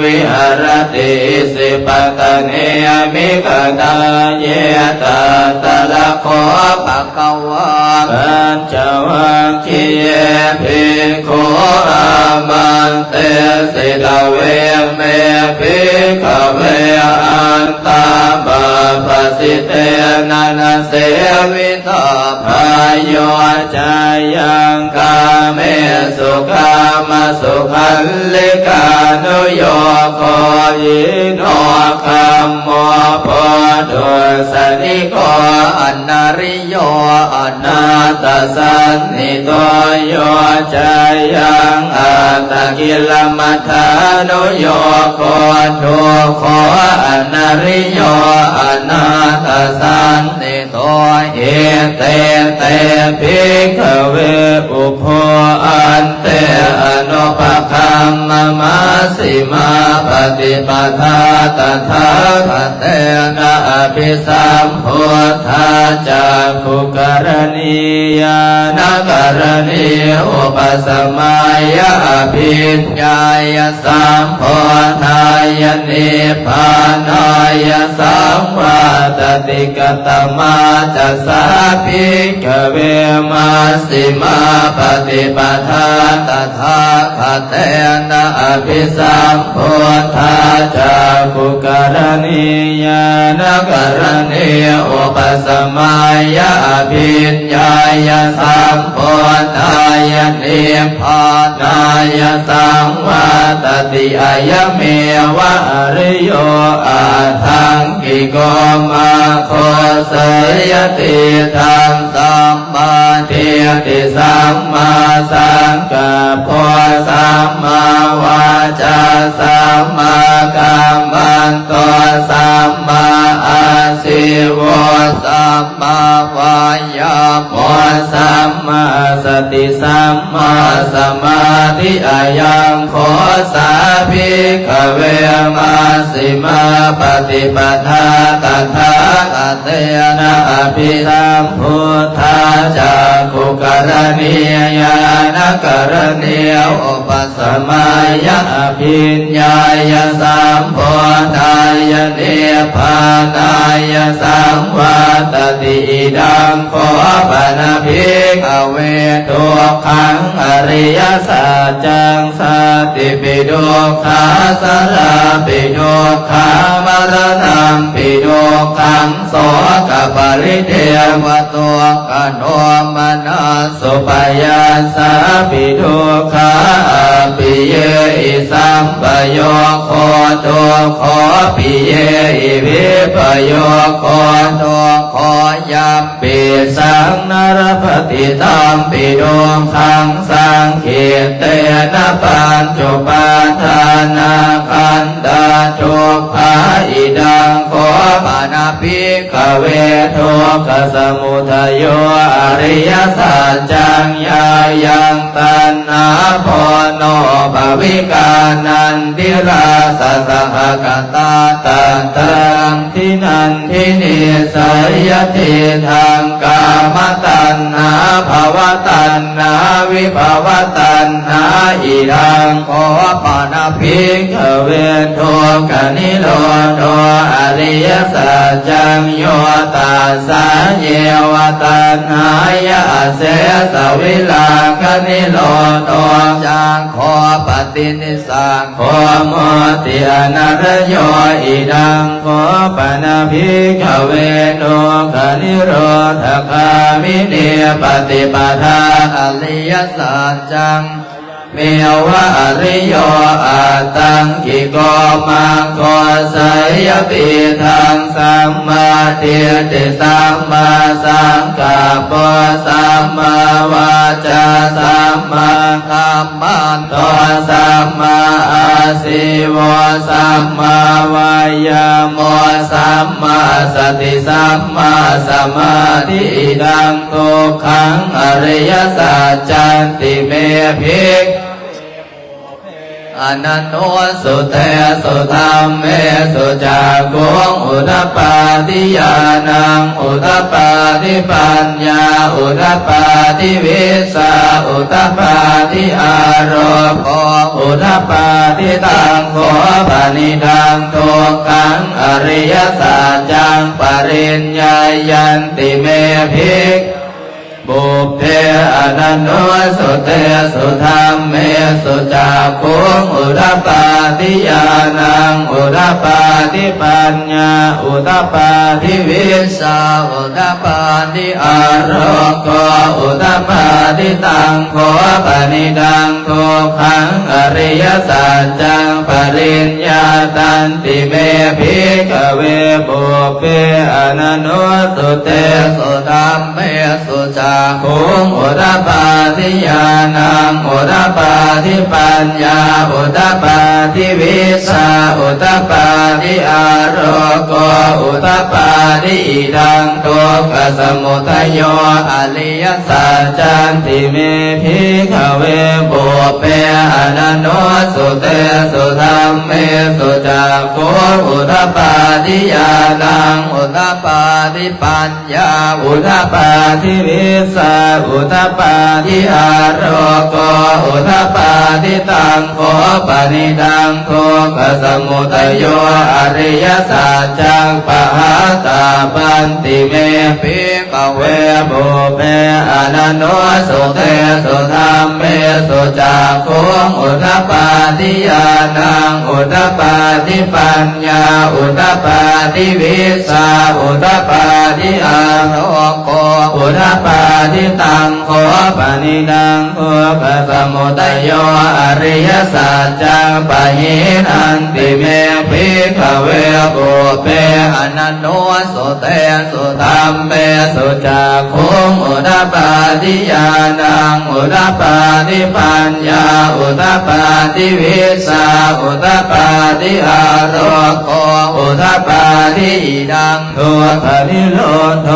ວິຫະຣະຕິ ອິສິປະຕະເນ ມິຂະດາເຢ ຕາຕະລະໂຂ ພະຄະວາ ປັນຈະວັກຄີເຍ ພິກຂຸ ອາມັນເຕ ສິ ຕະເວ ເມ ພິກຂະເວ ອັນຕາປະປະສິເຕນະ ນະເສວິ ຕະພາໂຍ ຈາຍັງກາເມສຸ ກາມະສຸຂັນລິການຸໂຍໂກ ອິໂນ ຄັມໂມ ໂພທຸສະນິໂກ ອະນະລິໂຍ ອະນາທະສັນນິໂຕ ໂຍ ຈາຍັງ ອັດຕະກິລະມັດຖານຸໂຍໂກ ທຸກໂຂ ອະນະລິໂຍ ອະນາທະສັນນິ ໂຕ ເອເຕ ເຕ ພິກຂະເວ ອຸໂພ ອັນເຕ ອະນຸປະຄຳມະ ມັຊຊິມາປະຕິປະທາ ຕະຖາຄະເຕນະ ອະພິສຳພຸດທາ ຈັກຂຸກະລະນີ ຍານະກະລະນີ ອຸປະສະມາຍະ ອະພິນຍາຍະ ສຳໂພທາຍະ ນິບພານາຍະ ສັງວາຕະຕິກະຕະມາຈະສາ ພິກຂະເວ ມັຊຊິມາປະຕິປະທາ ຕະຖາຄະເຕນະ ອະພິສຳພຸດທາ ຈັກຂຸກະລະນີ ຍານະກະລະນີ ອຸປະສະມາຍະ ອະພິນຍາຍະ ສຳ ໂພທາຍະ ນິບພານາຍະ ສັງວາຕະຕິ ອາຍະເມວະອະລິໂຍ ອະທັງກິໂກ ມັກໂຄ ເສຍຕິດທັງ ສຳມາທິດຖິ ສຳມາສັງກັບໂພ ສຳມາວາຈາ ສຳມາກຳມັນໂຕ ສຳມາອາຊີວະ ສຳມາວາຍາໂມ ສຳມາສະຕິ ສຳມາສະມາທິ ອາຍັງໂຄ ສາ ພິກຂະເວ ມັຊຊິມາປະຕິປະທາ ຕະຖາຄະເຕນະ ອະພິສຳພຸດທາ ຈັກຂຸກະລະນີ ຍານະກະລະນີ ອຸປະ ສະມາຍະ ອະພິນຍາຍະ ສຳໂພທາຍະ ນິບພານາຍະ ສັງວາຕະຕິ ອິດັງໂຄ ປະນະ ພິກຂະເວ ທຸກຂັງ ອະລິຍະສັດຈັງ ຊາຕິປິ ທຸກຂາ ຊະລາປິ ທຸກຂາ ມະລະນຳປິ ທຸກຂັງ ໂສກະປະລິເທວະ ທຸກຂະໂທມະນັດ ສຸປະຍາດສາປິ ທຸກຂາ ອັບປິເຍຫິ ສຳປະໂຍໂຄ ທຸກໂຂ ປິເຍຫິ ວິບປະໂຍໂຄ ທຸກໂຂ ຍຳປິສັງ ນະລະພະຕິ ຕັມປິ ທຸກຂັງ ສັງຂິດເຕນະ ປັນຈຸປາທານະຂັນຕາ ທຸກຂາ ອິດັງໂຄ ປະນະ ພິກຂະເວ ທຸກຂະສະມຸທະໂຍ ອະລິຍະສັດຈັງ ຍາຍັງ ຕັນຫາ ໂພໂນພະວິກາ ນັນທິລາສະ ສະຫະກະຕາ ຕັດຖະນັນທິນັນທິນີ ໄສຍະທິດທັງ ກາມະຕັນຫາ ພະວະຕັນຫາ ວິພະວະຕັນຫາ ອິດັງໂຄ ປະນະ ພິກຂະເວ ທຸກຂະນິໂຣໂທ ອະລິຍະສັດຈັງ ໂຍຕັດສະ ເຍວະຕັນຫາຍະ ອະເສສະວິລາຄະນິໂຣໂທ ຈັກໂຄ ປະຕິນິສາໂຄ ໂມຕິອະນະລະໂຍ ອິດັງໂຄ ປະນະ ພິກຂະເວ ທຸກຂະນິໂຣທະກາມິນີ ປະຕິປະທາ ອະລິຍະສັດຈັງ ເມວະອະລິໂຍ ອະທັງກິໂກ ມັກໂຄ ໄສຍະຕິດທັງ ສຳມາທິດຖິ ສຳມາສັງກັບໂປ ສຳມາວາຈາ ສຳມາກຳມັນໂຕ ສຳມາອາຊີໂວ ສຳມາວາຍາໂມ ສຳມາສະຕິ ສຳມາສະມາທິ ອິດັງ ທຸກຂັງ ອະລິຍະສັດຈັນຕິເມ ພິກ ອະນັນໂນສຸເຕສຸທຳເມສຸຈັກຂຸງອຸດປາທິຍານັງອຸດປາທິປັນຍາອຸດປາທິວິຊາອຸດປາທິອາໂລໂກອຸດປາທິຕັງໂຄປະນິດັງທຸກຂັງອະລິຍສັດຈັງປະລິນຍາຍັນຕິເມພິກ ບຸບເພອະນັນໂນສຸເຕສຸທຳເມສຸຈັກຂຸງອຸດປາທິຍານັງອຸດປາທິປັນຍາອຸດປາທິວິຊາອຸດປາທິອາໂລໂກອຸດປາທິຕັງໂຄປະນິດັງທຸກຂັງອະລິຍະສັດຈັງປະລິນຍາຕັນຕິເມພິກຂະເວປຸບເພອະນັນໂນສຸເຕສຸທຳເມ ສຸຈັກຂຸງອຸດປາທິຍານັງອຸດປາທິປັນຍາອຸດປາທິວິຊາອຸດປາທິອາໂລໂກອຸດປາທິ ອິດທັງທຸກຂະສະມຸດທະໂຍອະລິຍະສັດຈັນຕິເມພິກຂະເວ ປຸບເພອະນັນໂນສຸເຕສຸທຳເມສຸຈັກຂຸງອຸດປາທິຍານັງອຸດປາທິປັນ ຍາອຸດປາທິວິຊາອຸດປາທິອາໂລໂກອຸດປາທິຕັງໂຄປະນິດັງທຸກຂະສະມຸດທະໂຍອະລິຍະສັດຈັງປະຫາຕາປັນຕິເມພິກຂະເວ ປຸບເພອະນັນໂນສຸເຕສຸທຳເມສຸຈັກຂຸງອຸດປາທິຍານັງອຸດປາທິປັນ ຍາອຸດປາທິວິຊາອຸດປາທິອາໂລໂກອຸດປາທິຕັງໂຄປະນິດັງທຸກຂະສະມຸດທະໂຍອະລິຍະສັດຈັງປະຫີນັນຕິເມພິກຂະເວ ປຸບເພອະນັນໂນສຸເຕ ສຸທຳເມສຸຈັກຂຸງອຸດປາທິຍານັງອຸດປາທິປັນຍາອຸດປາທິວິຊາອຸດປາທິອາໂລໂກອຸດປາທິອິດທັງທຸກຂະນິໂຣໂທ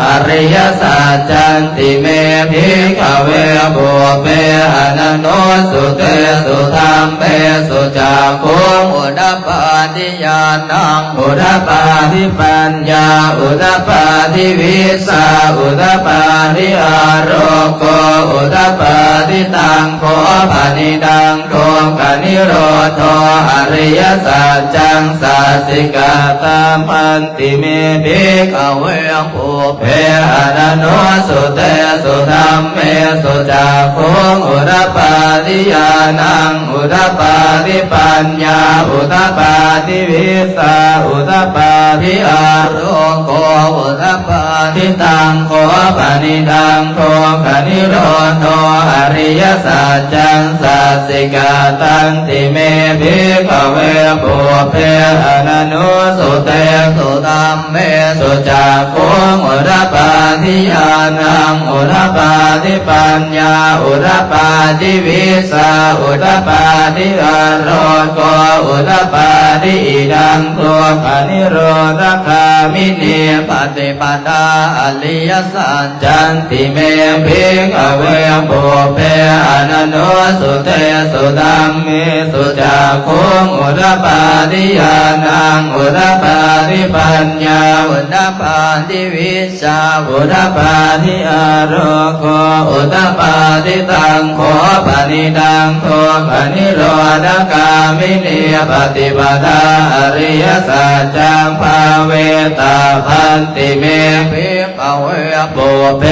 ອະລິຍະສັດຈັນຕິເມພິກຂະເວ ປຸບເພອະນັນໂນສຸເຕສຸທຳເມສຸຈັກຂຸງອຸດປາທິ ຍານັງອຸດປາທິປັນຍາອຸດປາທິວິຊາອຸດປາທິອາໂລໂກອຸດປາທິຕັງໂຄປະນິດັງທຸກຂະນິໂຣໂທອະລິຍະສັດຈັງສັດສິກາຕາມັນຕິເມພິກຂະເວ ປຸບເພອະນັນໂນສຸເຕສຸທຳເມສຸຈັກຂຸງອຸດປາທິຍານັງ ອຸດປາທິປັນຍາ ອຸດປາທິວິຊາ ອຸດປາທິອາໂລໂກ ອຸດປາທິຕັງໂຄປະນິດັງທຸກຂະນິໂຣໂທອະລິຍະສັດຈັງສັດສິກາຕັນຕິເມ ພິກຂະເວ ປຸບເພ ອະນະນຸສຸເຕ ສຸທຳເມ ສຸຈັກຂຸງ ອຸດປາທິຍານັງ ອຸດປາທິປັນຍາ ອຸດປາທິວິຊາ ອຸດປາທິອາໂລໂກ ອຸດປາທິ ອິດທັງ ທຸກຂະນິໂຣທະຄາມິນີ ປະຕິປະດາ ອະລິຍະສັດຈັນຕິເມ ພິກຂະເວ ປຸບເພ ອະນະນຸສຸເຕ ສຸທຳເມ ສຸຈັກຂຸງ ອຸດປາທິຍານັງ ອຸດປາທິປັນຍາ ອຸດປາທິວິຊາ ອຸດປາທິອາໂລໂກ ອຸດປາທິຕັງໂຄ ປະນິດັງ ທຸກຂະນິໂຣທະຄາມິນີ ປະຕິປະດາ ອະລິຍະສັດຈັງ ພາເວຕາພັນຕິເມ ພິກຂະເວ ປຸບເພ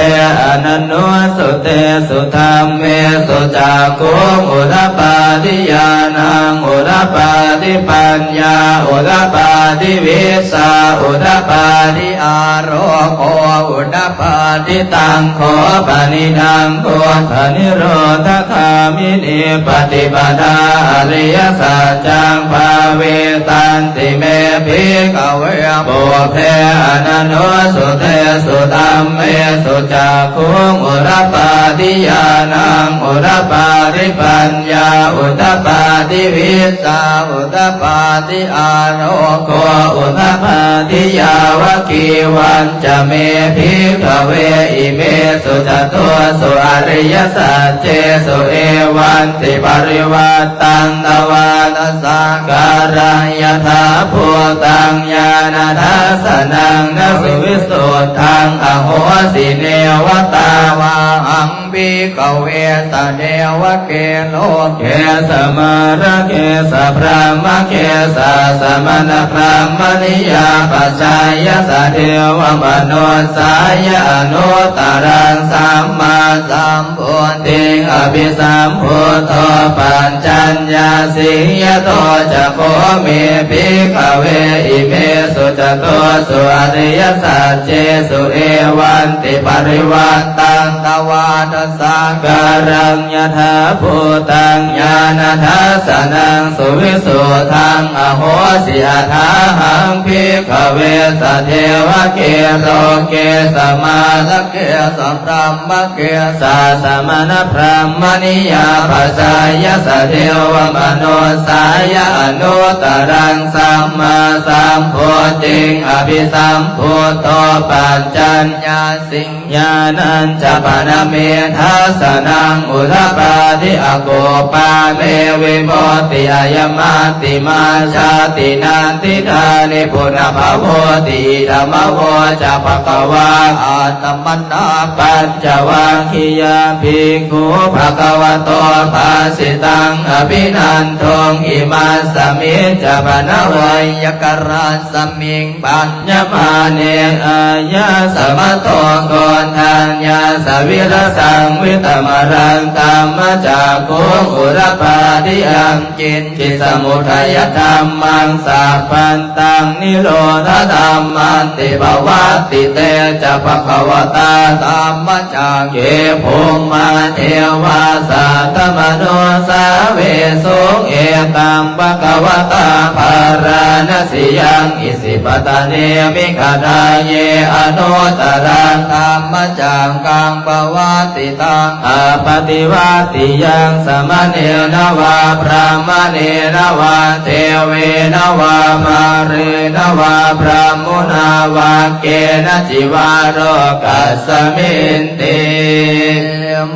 ອະນະນຸສຸເຕ ສຸທຳເມ ສຸຈັກຂຸງ ອຸດປາທິຍານັງ ອຸດປາທິປັນຍາ ອຸດປາທິວິຊາ ອຸດປາທິອາໂລໂກ ອຸດປາທິຕັງໂຄ ປະນິດັງ ທຸກຂະນິໂຣທະຄາມິນີ ປະຕິປະດາ ອະລິຍະສັດຈັງ ພາເວຕັນຕິເມ ພິກຂະເວ ປຸບເພ ອະນະນຸສຸເຕ สุธัมเมสุจักขุงอุรปาทิญาณังอุรปาทิปัญญาอุรปาทิวิชชาอุรปาทิอาโลโกอุรปาทิญาวัคคีวัญจะเมภิกขเวอิเมสุจตุสุอริยสัจเจสุเอวัมติปริวัตตังทวารสังขารังยถาภูตังญาณทัสสะนังนสุวิสุทธังอโหสิเนวะตาวังภิกขเวสะเดวะเกโลเกสะมะระเกสะพรหมะเกสะสะมะณะพรหมะนิยาปัจจายะสะเดวะมะนุสสายะอนุตตะรังสัมมาสัม โพธิงอภิสัมพุทโธปัจจัญญาสิงยโตจะโคเมภิกขเวอิเมสุจโตสุอริยสัจเจสุเอวันติปริวัตตังทวารสังขารังยถาภูตังญาณทัสสะนังสุวิสุทธังอโหสิอัฏฐาหังภิกขเวสะเทวะเกโลเกสะมารเกสะพรหม เกสาสมณพรหมนิยาปัจจายสเทวมนุสสายอนุตตรังสัมมาสัมโพธิงอภิสัมพุทโธปัจจัญญาสิงญาณัญจะปะนะเมทัสสะนังอุทปาทิอโกปาเมวิมุตติอายมัตติมาชาตินันทิฏฐานิปุนภะโวติอิทัมมะโวจะภะคะวาอาตมะ นาปัญจวัคคียาภิกขุภะคะวะโตภาสิตังอภินันทุงอิมัสสะมิจจะปะนะไวยากะรัสสะมิงปัญญมาเนอายาสะมะโตโกณฑัญญาสะวิรสังวิตะมะรังธัมมะจักขุงอุรปาทิยัง กิญจิสมุทยะธัมมังสัพพันตังนิโรธะธัมมันติปะวัตติเตจะภะคะวะตาธัมมจักเข ภูมมาเทวาสัตตมโนสาเวสุง เอตังภะคะวะตาภาราณสียังอิสิปตะเนมิกะดาเย อนุตตรังธัมมจักกังปะวัตติ ตังอปะติวัตติยังสะมะเณนะวา พรามะเณนะวา เทเวนะวา มาเรนะวา พรามมุนา วักเกนะจิวา โรกัสสะมินติ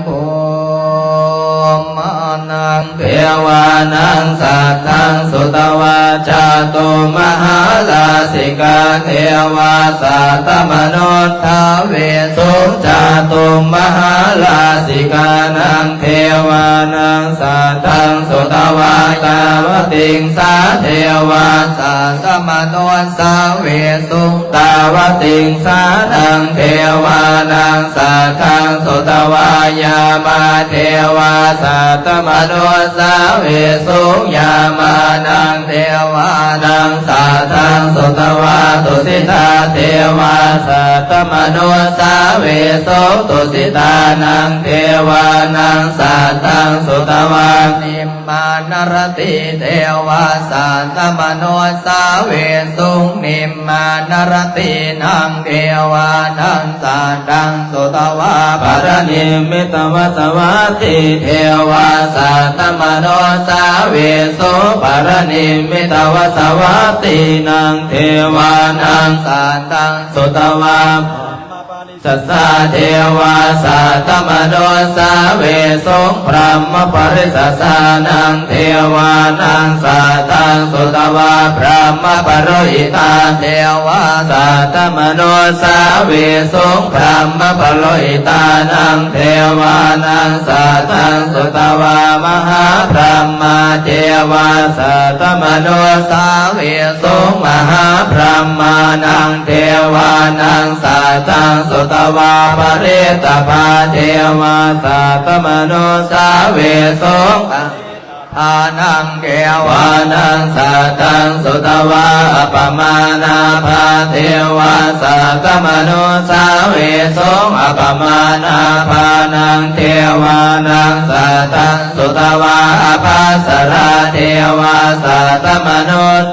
ภูมมานัง เทวานังสัตถังสุตวา จาตุมมหาราชิกาเทวาสัตตมนุทธาเวสุง จาตุมมหาราชิกานังเทวานังสัตถังสุตวา ตาวติงสาเทวาสัตตมนุทธาเวสุง ตาวติงสานังเทวานังสัตถังสุตวา ยามาเทวาสัตตมนุทธาเวสุง ยามานังเทวานังสัตถังสุตวา ตุสิตาเทวาสัตตมนุทธาเวสุง ตุสิตานังเทวานังสัตถังสุตวา นิมมานรติเทวาสัตตมนุทธาเวสุง นิมมานรตินังเทวานังสัตถังสุตวา ปะระนิมมิตวสวัตติเทวาสัตตมนุทธาเวสุง ปะระนิมมิตวสวัตตินังเทวานังสัตถังสุตวา สัสสาเทวาสัตตมนุสสาเวสุง พรหมปริสัสสานังเทวานังสัตถังสุตวา พรหมปโรหิตาเทวาสัตตมนุสสาเวสุง พรหมปโรหิตานังเทวานังสัตถังสุตวา มหาพรหมาเทวาสัตตมนุสสาเวสุง มหาพรหมานัง เทวานังสัตถังสุตวา ปริตตภาเทวาสัตตมนุสสาเวสุง ปริตตภานังเทวานังสัตถังสุตวา อัปปมาณาภาเทวาสัตตมนุสสาเวสุง อัปปมาณาภานังเทวานังสัตถังสุตวา อภัสสราเทวาสัตตมนุส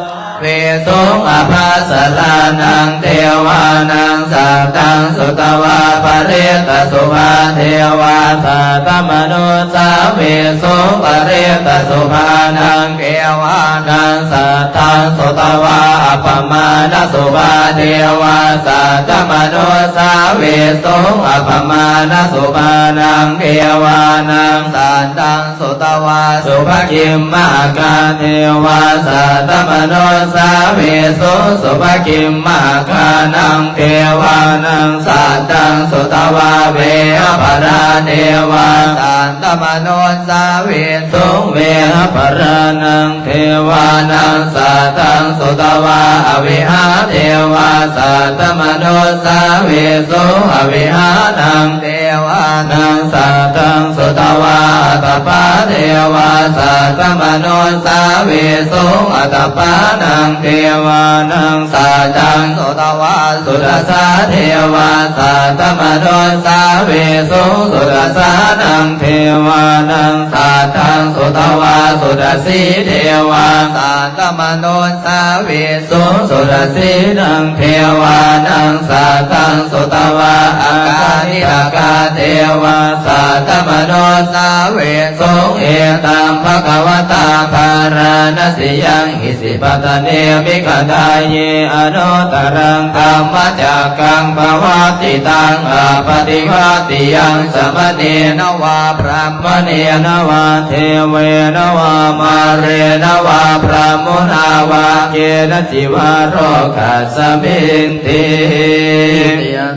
ເວສຸງ ອະພັດສະລານັງ ເທວານັງ ສັດທັງ ສຸຕວາ ປະຣິດຕະສຸພາ ເທວາ ສັດຕະມະນຸດສາ ເວສຸງ ປະຣິດຕະສຸພານັງ ເທວານັງ ສັດທັງ ສຸຕວາ ອັບປະມານະສຸພາ ເທວາ ສັດຕະມະນຸດສາ ເວສຸງ ອັບປະມານະສຸພານັງ ເທວານັງ ສັດທັງ ສຸຕວາ ສຸພະກິມມະກາ ເທວາ ສັດຕະມະນຸດສາ ເວສຸງ ສຸພະກິມມະການັງ ເທວານັງ ສັດທັງ ສຸຕວາ ເວຫະພະລາ ເທວາ ສັດຕະມະນຸດສາ ເວສຸງ ເວຫະພະລານັງ ເທວານັງ ສັດທັງ ສຸຕວາ ອະວິຫາ ເທວາ ສັດຕະມະນຸດສາ ເວສຸງ ອະວິຫານັງ ເທວານັງ ສັດທັງ ສຸຕວາ ອາຕະປາ ເທວາ ສັດຕະມະນຸດສາ ເວສຸງ ອາຕະປານັງ ເທວານັງ ສັດທັງ ສຸຕວາ ສຸດທັດສາ ເທວາ ສັດຕະມະນຸດສາ ເວສຸງ ສຸດທັດສານັງ ເທວານັງ ສັດທັງ ສຸຕວາ ສຸດທັດສີ ເທວາ ສັດຕະມະນຸດສາ ເວສຸງ ສຸດທັດສີນັງ ເທວານັງ ສັດທັງ ສຸຕວາ ອາການິທະກາ ເທວາ ສັດຕະມະນຸດສາ ເວສຸງ ເອຕັງ ພະຄະວະຕາ ພາລານະສີຍັງ ອິສິປະຕະເນ ມິຂະດາເຍ ອະນຸດຕະລັງ ທຳມະຈັກກັງ ປະວັດຕິຕັງ ອະປະຕິວັດຕິຍັງ ສະມະເນນະວາ ບຣາມມະເນນະວາ ເທເວນະວາ ມາເຣນະວາ ບຣາໝຸນາວາ ເກນະຈິວາ ໂລກັດສະມິນຕິ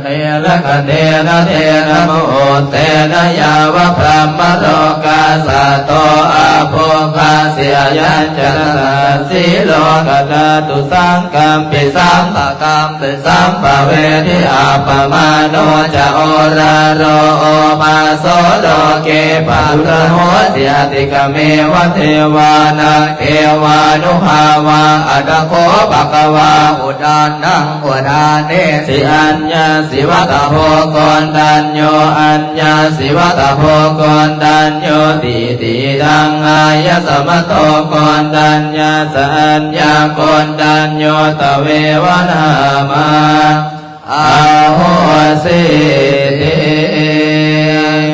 ເຕລະຄະເນນະເທນະມຸຫຸດເຕນະ ຍາວະບຣາມະໂລກັດສະໂຕ ອະໂພຄາຊິ ອະຍັນຈະນະສະຫັດສີ ໂລກະຕາຕຸສັງກຳປິ ສຳປະກຳປິ ສຳປະເວທິ ອັບປະມາໂນຈະ ໂອລາໂລໂອພາໂສ ໂລເກປະທຸລະໂຫສິ ອະຕິກະເມວະເທວານັງ ເທວານຸພາວັງ ອັດຖະໂຂ ພະຄະວາ ອຸດານັງ ອຸດາເນ ສິ ອັນຍາສິວັດຖະໂພ ໂກນທັນໂຍ ອັນຍາສິວັດຖະໂພ ໂກນທັນໂຍ ທີ ທີທັງ ອາຍະສະມະໂຕ ໂກນທັນຍາສະ ອັນຍາ ໂກນທັນໂຍ ຕະເວວະນາມະ ອະໂຫສິ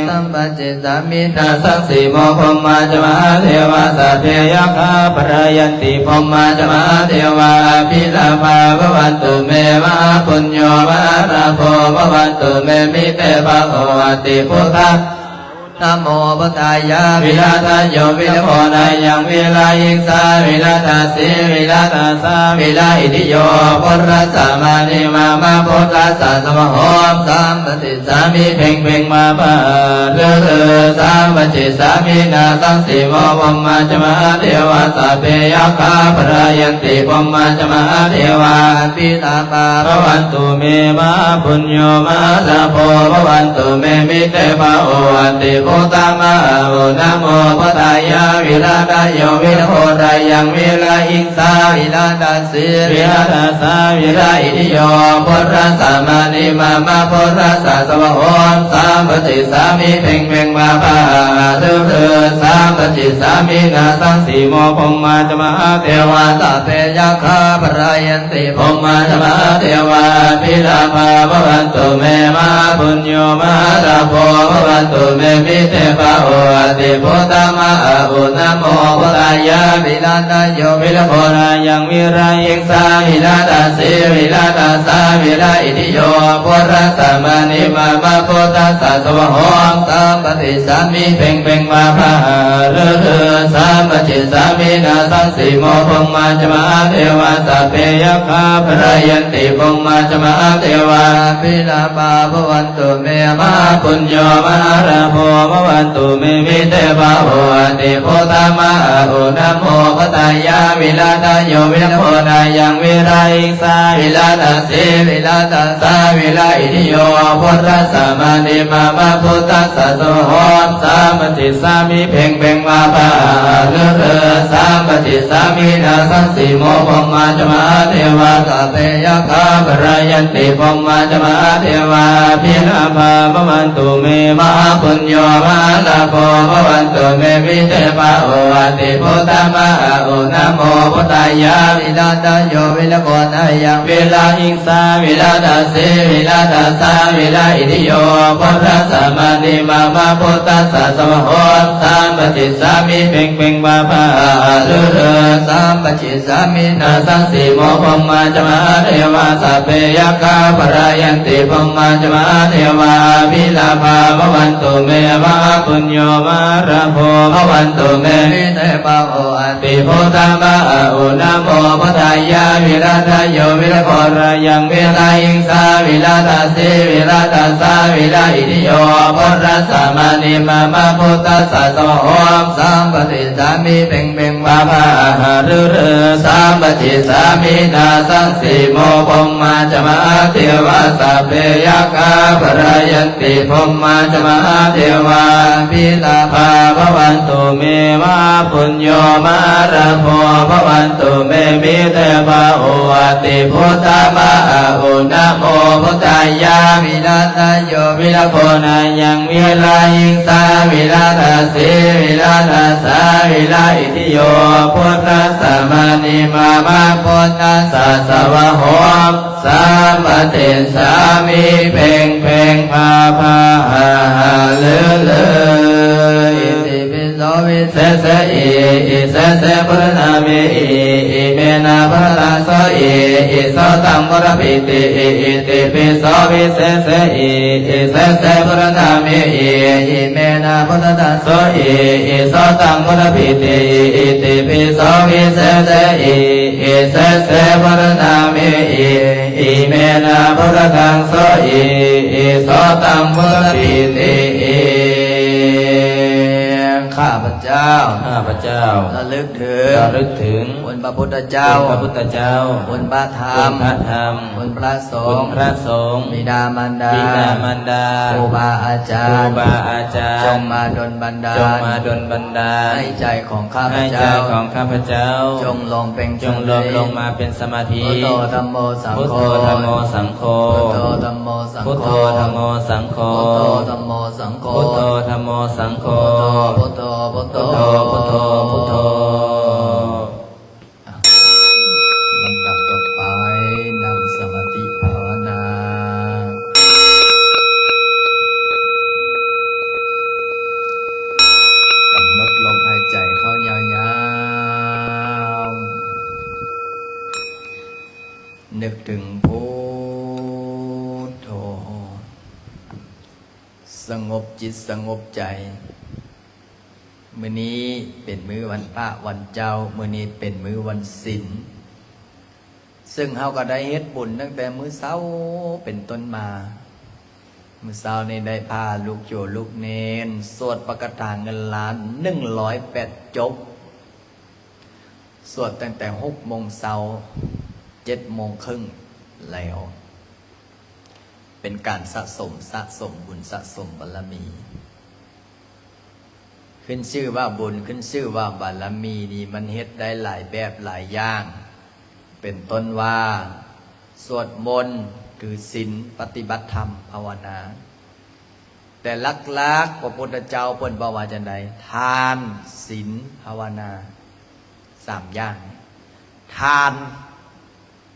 ສຳປະຈິດສາມິນາສັງສີໂມ ພົມມາຈະມະຫາເທວາ ສັບເພຍັກຂາພະລາຍັນຕິ ພົມມາຈະມະຫາເທວາ ອະພິລາພາພະວັນຕຸເມ ມະຫາປຸນໂຍ ມະຫາລາໂພ ພະວັນຕຸເມ ມິເຕພະໂຫ ອະຕິພຸດທາ ນະໂມພຸດທາຍະ ວິລະທະໂຍ ວິລະໂຄນາຍັງ ວິລະຫິງສາ ວິລະທັດສີ ວິລະທັດສາ ວິລະອິດທິໂຍ ພຸດທັດສະ ມະະນີ ມະມະ ພຸດທັດສະ ສະວະໂຫ ສຳປະຕິສາມິ ເພັງເພັງ ມະພະຫະ ຣຶ ຣຶ ສຳປະຈິດສາມິນາສັງສີໂມ ພົມມາຈະມະຫາເທວາ ສັບເພຍັກຂາພະລາຍັນຕິ ພົມມາຈະມະຫາເທວາ ອະພິລາພາພະວັນຕຸເມ ມະຫາປຸນໂຍ ມະຫາລາໂພ ພະວັນຕຸເມ ມິເຕພະໂຫ ອະຕິພຸດທາມະຫາໂຫ ນະໂມພຸດທາຍະ ວິລະທະໂຍ ວິລະໂຄນາຍັງ ວິລະຫິງສາ ວິລະທັດ ສີ ວິລະທັດສາ ວິລະອິດທິໂຍ ພຸດທັດສະ ມະະນີ ມະມະ ພຸດທັດສະ ສະວະໂຫ ສຳປະຕິສາມິ ເພັງເພັງ ມະພະຫະ ຣຶ ຣຶ ສຳປະຈິດສາມິນາສັງສີໂມ ພົມມາຈະມະຫາເທວາ ສັບເພຍັກຂາພະລາຍັນຕິ ພົມມາຈະມະຫາເທວາ ອະພິລາພາພະວັນຕຸເມ ມະຫາປຸນໂຍ ມະຫາລາໂພ ພະວັນຕຸເມ ມິເຕພະໂຫ ອະຕິພຸດທາມະຫາໂຫ ນະໂມພຸດທາຍະ ວິລະທະໂຍ ວິລະໂຄນາຍັງ ວິລະຫິງສາ ວິລະທັດສີ ວິລະທັດສາ ວິລະອິດທິໂຍ ພຸດທັດສະ ມະະນີ ມະມະ ພຸດທັດສະ ສະວະໂຫ ສຳປະຕິສາມິ ເພັງເພັງ ມະພະຫະ ຣຶ ຣຶ ສຳປະຈິດສາມິນາສັງສີໂມ ພົມມາຈະມະຫາເທວາ ສັບເພຍັກຂາພະລາຍັນຕິ ພົມມາຈະມະຫາເທວາ ອະພິລາພາພະວັນ ຕຸເມ ມະຫາປຸນໂຍ ມະຫາລາໂພ ພະວັນຕຸເມ ມິເຕພະໂຫ ອະຕິພຸດທາມະຫາໂຫ ນະໂມພຸດທາຍະ ວິລະທະໂຍ ວິລະໂຄນາຍັງ ວິລະຫິງສາ ວິລະທັດສີ ວິລະທັດສາ ວິລະອິດທິໂຍ ພຸດທັດສະ ມະະນີ ມະມະ ພຸດທັດສະ ສະວະໂຫ ສຳປະຕິສາມິ ເພັງເພັງ ມະພະຫະ ຣຶ ຣຶ ສຳປະຕິສາມິນາສັງສີໂມ ພົມມາຈະມະຫາເທວາ ສັບເພຍັກຂາພະລາຍັນຕິ ພົມມາຈະມະຫາເທວາ ອະພິລາພາພະວັນຕຸເມ ມະຫາປຸນໂຍ ມາລາໂພ ພະວັນຕຸເມ ມິເທພາໂຫ ອະຕິພຸດທະມະອາໂອ ນະໂມພຸດທາຍະ ວິລະຕະໂຍ ວິລະໂຄນາຍັງ ວິລະຫິງສາ ວິລະຕະສີ ວິລະຕະສາ ວິລະອິທິໂຍ ພຸດທັດສະມະນີມາມະ ພຸດທັດສະສະວາໂຫ ສຳປະຕິສາມິ ເພັງເພັງພາພາຫາລືລື ສຳປະຕິສາມິ ນາສັງສີໂມ ພົມມາຈະມະຫາເທວາ ສັບເພຍັກຂາພະລາຍັນຕິ ພົມມາຈະມະຫາເທວາ ອະພິລາພາ ພະວັນຕຸເມ ມະຫາປຸນໂຍ ມະຫາລາໂພ ພະວັນຕຸເມ ມິເທພາໂຫ ອະຕິພຸດທະມະອາໂອ ນະໂມພຸດທາຍະ ວິລະຕະໂຍ ວິລະໂຄນາຍັງ ວິລະຫິງສາ ວິລະຕະສີ ວິລະຕະສາ ວິລະອິທິໂຍ ພຸດທັດສະມະນີມາມະ ພຸດທັດສະສະວາໂຫ ສຳປະຕິສາມິ ເພັງເພັງພາພາຫາລືລື ສຳປະຕິສາມິ ນາສັງສີໂມ ພົມມາຈະມະຫາເທວາ ສັບເພຍັກຂາພະລາຍັນຕິ ພົມມາຈະມະຫາເທວາ ອະພິລາພາ ພະວັນຕຸເມ ມະຫາປຸນໂຍ ມະຫາລາໂພ ພະວັນຕຸເມ ມິເທພາໂຫ ອະຕິພຸດທະມະອາໂອ ນະໂມພຸດທາຍະ ວິລະຕະໂຍ ວິລະໂຄນາຍັງ ວິລະຫິງສາ ວິລະຕະສີ ວິລະຕະສາ ວິລະອິທິໂຍ ພຸດທັດສະມະນີມາມະ ພຸດທັດສະສະວາໂຫ ສຳປະຕິສາມິ ເພັງເພັງພາພາຫາຫາລືລື ອິຕິປິໂສວິເສເສ ອິ ອິເສເສ ພຸດທະນາມິ ອິ ອິເມນະ ພຸດທະທັງ ໂສ ອິ ອິໂສຕັງ ພຸດທະປີຕິ ອິ ອິຕິປິໂສວິເສເສ ອິ ອິເສເສ ພຸດທະນາມິ ອິ ອິເມນະ ພຸດທະທັງ ໂສ ອິ ອິໂສຕັງ ພຸດທະປີຕິ ອິ ອິຕິປິໂສວິເສເສ ອິ ອິເສເສ ພຸດທະນາມິ ອິ ອິເມນະ ພຸດທະທັງ ໂສ ອິ ອິໂສຕັງ ພຸດທະປີຕິ ຂ້າພະເຈົ້າ ຂ້າພະເຈົ້າ ລະລຶກເຖິງ ລະລຶກເຖິງ ຄຸນພະພຸດທະເຈົ້າ ຄຸນພະພຸດທະເຈົ້າ ຄຸນພະທຳ ຄຸນພະທຳ ຄຸນພະສົງ ຄຸນພະສົງ ບິດາມານດາ ບິດາມານດາ ຄູບາອາຈານ ຄູບາອາຈານ ຈົ່ງມາດົນບັນດານ ຈົ່ງມາດົນບັນດານ ໃຫ້ໃຈຂອງຂ້າພະເຈົ້າ ໃຫ້ໃຈຂອງຂ້າພະເຈົ້າ ຈົ່ງລວມເປັນ ຈົ່ງລວມລົງມາເປັນສະມາທິ ສະມາທິ ພຸດໂທ ທຳໂມ ສັງໂຄ ພຸດໂທ ທຳໂມ ສັງໂຄ ພຸດໂທ ທຳໂມ ສັງໂຄ ພຸດໂທ ທຳໂມ ສັງໂຄ ພຸດໂທ ທຳໂມ ສັງໂຄ ພຸດໂທ ພຸດໂທ ພຸດໂທ ພຸດໂທ ພຸດໂທ ອ່ະ ລຳດັບຕໍ່ໄປ ນັ່ງສະມາທິພາວະນາ ກຳນົດລົມຫາຍໃຈເຂົ້າຍາວໆ ນຶກເຖິງພຸດໂທ ສະຫງົບຈິດສະຫງົບໃຈ. ມື້ນີ້ເປັນມື້ວັນພະວັນເຈົ້າ, ມື້ນີ້ເປັນມື້ວັນສິນ, ເຊິ່ງເຮົາກໍໄດ້ເຮັດບຸນຕັ້ງແຕ່ມື້ເຊົ້າເປັນຕົ້ນມາ. ມື້ເຊົ້ານີ້ໄດ້ພາລູກໂຍລູກເນນສວດປາກະຖາເງິນລ້ານໜຶ່ງຮ້ອຍແປດຈົບ, ສວດຕັ້ງແຕ່ຫົກໂມງເຊົ້າ ເຈັດໂມງເຄິ່ງແລ້ວ. ເປັນການສະສົມ, ສະສົມບຸນ, ສະສົມບາລະມີ. ຂຶ້ນຊື່ວ່າບຸນ, ຂຶ້ນຊື່ວ່າບາລະມີນີ້ ມັນເຮັດໄດ້ຫຼາຍແບບຫຼາຍຢ່າງ, ເປັນຕົ້ນວ່າ ສວດມົນ, ຖືສິນ, ປະຕິບັດທຳ, ພາວະນາ. ແຕ່ຫຼັກໆ ພະພຸດທະເຈົ້າເພິ່ນເວົ້າວ່າຈັ່ງໃດ? ທານ, ສິນ, ພາວະນາ, ສາມຢ່າງ. ທານ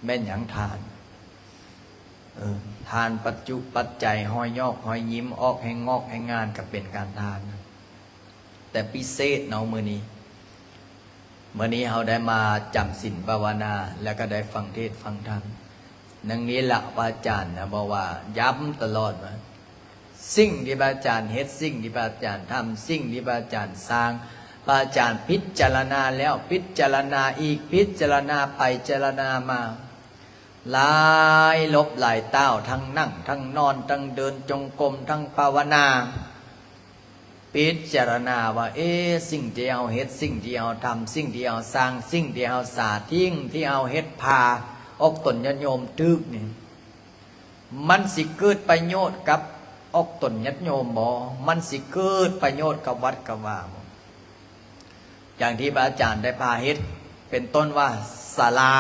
ແມ່ນຫຍັງທານ? ເອີ ທານປັດຈຸປັດໄຈ, ຮ້ອຍຍອກຮ້ອຍຍິ້ມ, ອອກແຮງງອກແຮງງານ ກໍເປັນການທານ. ແຕ່ພິເສດເນາະ ມື້ນີ້, ມື້ນີ້ເຮົາໄດ້ມາຈຳສິນພາວະນາ ແລ້ວກໍໄດ້ຟັງເທດຟັງທຳ. ດັ່ງນີ້ລະ ພະອາຈານນະ ບອກວ່າ ຢ້ຳຕະຫຼອດວ່າ ສິ່ງທີ່ພະອາຈານເຮັດ, ສິ່ງທີ່ພະອາຈານທຳ, ສິ່ງທີ່ພະອາຈານສ້າງ, ພະອາຈານພິຈາລະນາແລ້ວພິຈາລະນາອີກ, ພິຈາລະນາໄປຈາລະນາມາ, ຫຼາຍຫຼົບຫຼາຍຕ້າວ, ທັງນັ່ງ, ທັງນອນ, ທັງເດີນຈົງກົມ, ທັງພາວະນາ, ພິຈາລະນາວ່າ ເອ, ສິ່ງທີ່ເຮົາເຮັດ, ສິ່ງທີ່ເຮົາທຳ, ສິ່ງທີ່ເຮົາສ້າງ, ສິ່ງທີ່ເຮົາສາ, ສິ່ງທີ່ເຮົາເຮັດພາອອກຕົນຍາດໂຍມຖືກນີ້ ມັນຊິເກີດປະໂຫຍດກັບອອກຕົນຍາດໂຍມບໍ່? ມັນຊິເກີດປະໂຫຍດກັບວັດກັບວາບໍ່? ຢ່າງທີ່ພະອາຈານໄດ້ພາເຮັດ ເປັນຕົ້ນວ່າສາລາ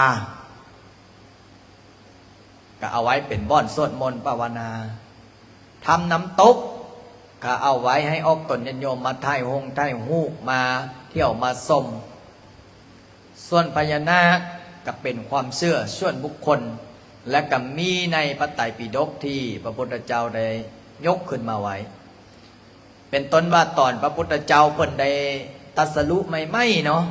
ກໍເອົາໄວ້ເປັນບ່ອນສວດມົນພາວະນາ, ຖ້ຳນ້ຳຕົກ ກໍເອົາໄວ້ໃຫ້ອອກຕົນຍາດໂຍມມາຖ່າຍຮົງຖ່າຍຮູບ ມາທ່ຽວມາຊົມ. ສ່ວນພະຍານາກກໍເປັນຄວາມເຊື່ອສ່ວນບຸກຄົນ ແລະ ກໍມີໃນພະໄຕປິດົກທີ່ພະພຸດທະເຈົ້າໄດ້ຍົກຂຶ້ນມາໄວ້ ເປັນຕົ້ນວ່າຕອນພະພຸດທະເຈົ້າເພິ່ນໄດ້ຕັດສະຮູ້ໃໝ່ໆເນາະ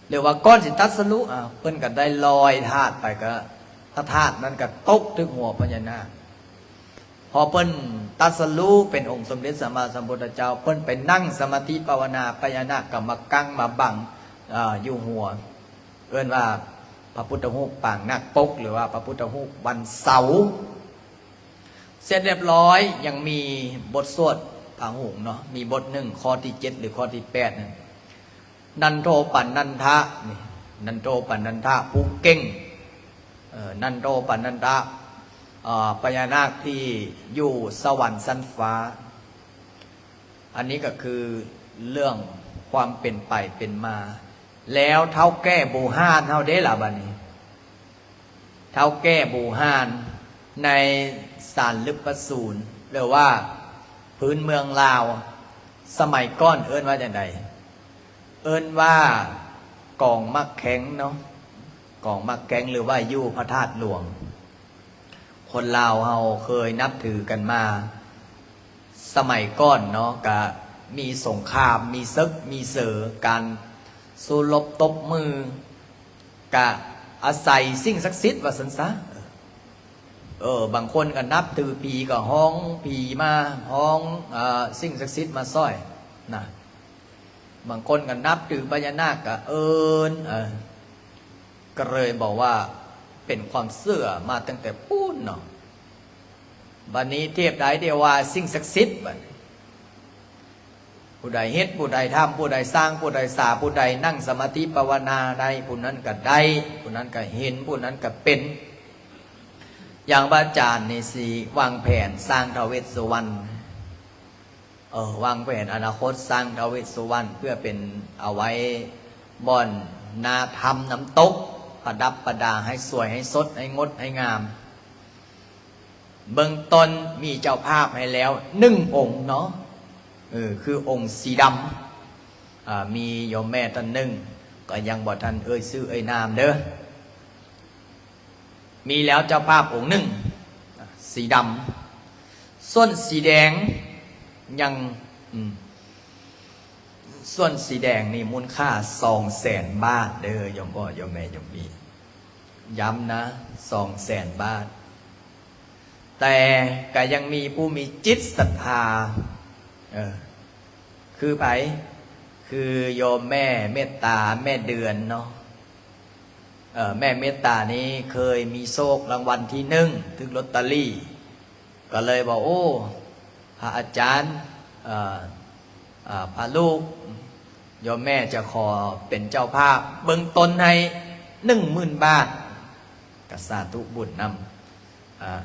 ຫຼືວ່າກ່ອນຊິຕັດສະຮູ້ ອາ ເພິ່ນກໍໄດ້ລອຍທາດໄປ ກໍພະທາດນັ້ນກໍຕົກຖືກຫົວພະຍານາກ. ພໍເພິ່ນຕັດສະຮູ້ເປັນອົງສົມເດັດສຳມາສຳພຸດທະເຈົ້າ ເພິ່ນໄປນັ່ງສະມາທິພາວະນາ ພະຍານາກກໍມາກັ້ງມາບັງ ອາ ຢູ່ຫົວ ເອີ້ນວ່າພະພຸດທະຮູບປາງນາກປົກ ຫຼືວ່າພະພຸດທະຮູບວັນເສົາ. ເສັດຮຽບຮ້ອຍ ຍັງມີບົດສວດພະຫຸງເນາະ ມີບົດໜຶ່ງ ຂໍ້ທີເຈັດ ຫຼື ຂໍ້ທີແປດນັ້ນ ນັນໂທປະນັນທະ ນີ້ ນັນໂທປະນັນທະຜູ້ເກັ່ງ ເອີ ນັນໂທປະນັນທະ ເອີ ພະຍານາກທີ່ຢູ່ສະຫວັນຊັ້ນຟ້າ. ອັນນີ້ກໍຄືເລື່ອງຄວາມເປັນໄປເປັນມາ. ແລ້ວທ້າວແກ່ບູຮານເຮົາເດ້ລະ ບັດນີ້ ທ້າວແກ່ບູຮານໃນສານລຶກປະສູນ ຫຼືວ່າພື້ນເມືອງລາວ ສະໄໝກ່ອນເອີ້ນວ່າຈັ່ງໃດ? ເອີ້ນວ່າກອງໝາກແຂ້ງເນາະ ກອງໝາກແຂ້ງ ຫຼືວ່າຢູ່ພະທາດຫຼວງ. ຄົນລາວເຮົາເຄີຍນັບຖືກັນມາ ສະໄໝກ່ອນເນາະ ກະມີສົງຄາມ ມີເສິກມີເສີ ການສູ້ລົບຕົບມື ກະອາໄສສິ່ງສັກສິດວ່າຊັ້ນຊະ. ເອີ ບາງຄົນກໍນັບຖືຜີ ກໍຮ້ອງຜີມາ ຮ້ອງ ເອີ ສິ່ງສັກສິດມາຊ່ອຍນະ. ບາງຄົນກໍນັບຖືພະຍານາກ ກໍເອີ້ນ ເອີ ກໍເລີຍບອກວ່າເປັນຄວາມເຊື່ອມາຕັ້ງແຕ່ພຸ້ນເນາະ. ບັດນີ້ທຽບໃດໄດ້ວ່າສິ່ງສັກສິດ ບັດນີ້ ຜູ້ໃດເຮັດ ຜູ້ໃດທຳ ຜູ້ໃດສ້າງ ຜູ້ໃດສາ ຜູ້ໃດນັ່ງສະມາທິພາວະນາໄດ້ ຜູ້ນັ້ນກໍໄດ້ ຜູ້ນັ້ນກໍເຫັນ ຜູ້ນັ້ນກໍເປັນ. ຢ່າງພະອາຈານນີ້ຊິວາງແຜນສ້າງທ້າວເວດສຸວັນ ເອີ ວາງແຜນອະນາຄົດສ້າງທ້າວເວດສຸວັນ ເພື່ອເປັນເອົາໄວ້ບ່ອນນາຖ້ຳນ້ຳຕົກ ປະດັບປະດາໃຫ້ສວຍໃຫ້ສົດໃຫ້ງົດໃຫ້ງາມ. ເບື້ອງຕົ້ນມີເຈົ້າພາບໃຫ້ແລ້ວໜຶ່ງອົງເນາະ ເອີ ຄືອົງສີດຳ ອາ ມີໂຍມແມ່ທ່ານໜຶ່ງ ກໍຍັງບໍ່ທັນເອີ່ຍຊື່ເອີ່ຍນາມເດີ້ ມີແລ້ວເຈົ້າພາບອົງໜຶ່ງ ອາ ສີດຳ. ສ່ວນສີແດງຍັງ ອືມ ສ່ວນສີແດງນີ້ມູນຄ່າສອງແສນບາດເດີ້ ໂຍມພໍ່ໂຍມແມ່ໂຍມພີ່ ຢ້ຳນະ ສອງແສນບາດ. ແຕ່ກໍຍັງມີຜູ້ມີຈິດສັດທາ ເອີ ຄືໃຜ? ຄືໂຍມແມ່ເມດຕາ ແມ່ເດືອນເນາະ ເອີ ແມ່ເມດຕານີ້ເຄີຍມີໂຊກລາງວັນທີໜຶ່ງ ຖືກລອດຕະລີ ກໍເລີຍວ່າ ໂອ້ ພະອາຈານ ເອີ ເອີ ພະລູກ ໂຍມແມ່ຈະຂໍເປັນເຈົ້າພາບເບື້ອງຕົ້ນໃຫ້ໜຶ່ງໝື່ນບາດ ກໍສາທຸບຸນນຳ ອາ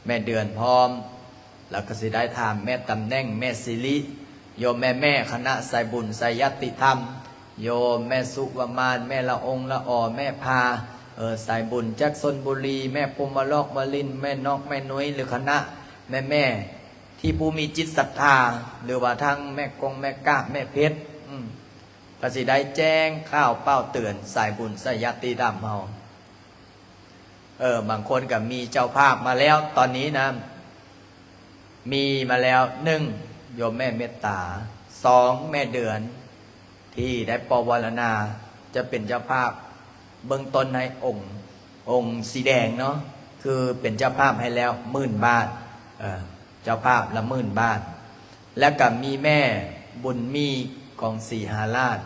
ແມ່ເດືອນພ້ອມ ແລ້ວກໍຊິໄດ້ຖາມແມ່ຕຳແໜ່ງ ແມ່ສິລິ ໂຍມແມ່ໆ ຄະນະສາຍບຸນສາຍຍາດຕິທຳ ໂຍມແມ່ສຸວະມານ ແມ່ລະອົງລະອໍ ແມ່ພາ ເອີ ສາຍບຸນຈາກຊົນບຸລີ ແມ່ພົມມະລອກວະລິນ ແມ່ນອກແມ່ນຸ້ຍ ຫຼື ຄະນະແມ່ໆ ທີ່ຜູ້ມີຈິດສັດທາ ຫຼືວ່າທັງແມ່ກົງ ແມ່ກາບ ແມ່ເພັດ ອືມ ກໍຊິໄດ້ແຈ້ງຂ່າວປ່າວເຕືອນສາຍບຸນສາຍຍາດຕິທຳເຮົາ. ເອີ ບາງຄົນກໍມີເຈົ້າພາບມາແລ້ວ ຕອນນີ້ນະ ມີມາແລ້ວ ໜຶ່ງ ໂຍມແມ່ເມດຕາ ສອງ ແມ່ເດືອນ ທີ່ໄດ້ປະວາລະນາຈະເປັນເຈົ້າພາບເບື້ອງຕົ້ນໃຫ້ອົງ ອົງສີແດງເນາະ ຄືເປັນເຈົ້າພາບໃຫ້ແລ້ວໝື່ນບາດ ເອີ ເຈົ້າພາບລະໝື່ນບາດ ແລ້ວກໍມີແມ່ບຸນມີ ກອງສີຫາລາດ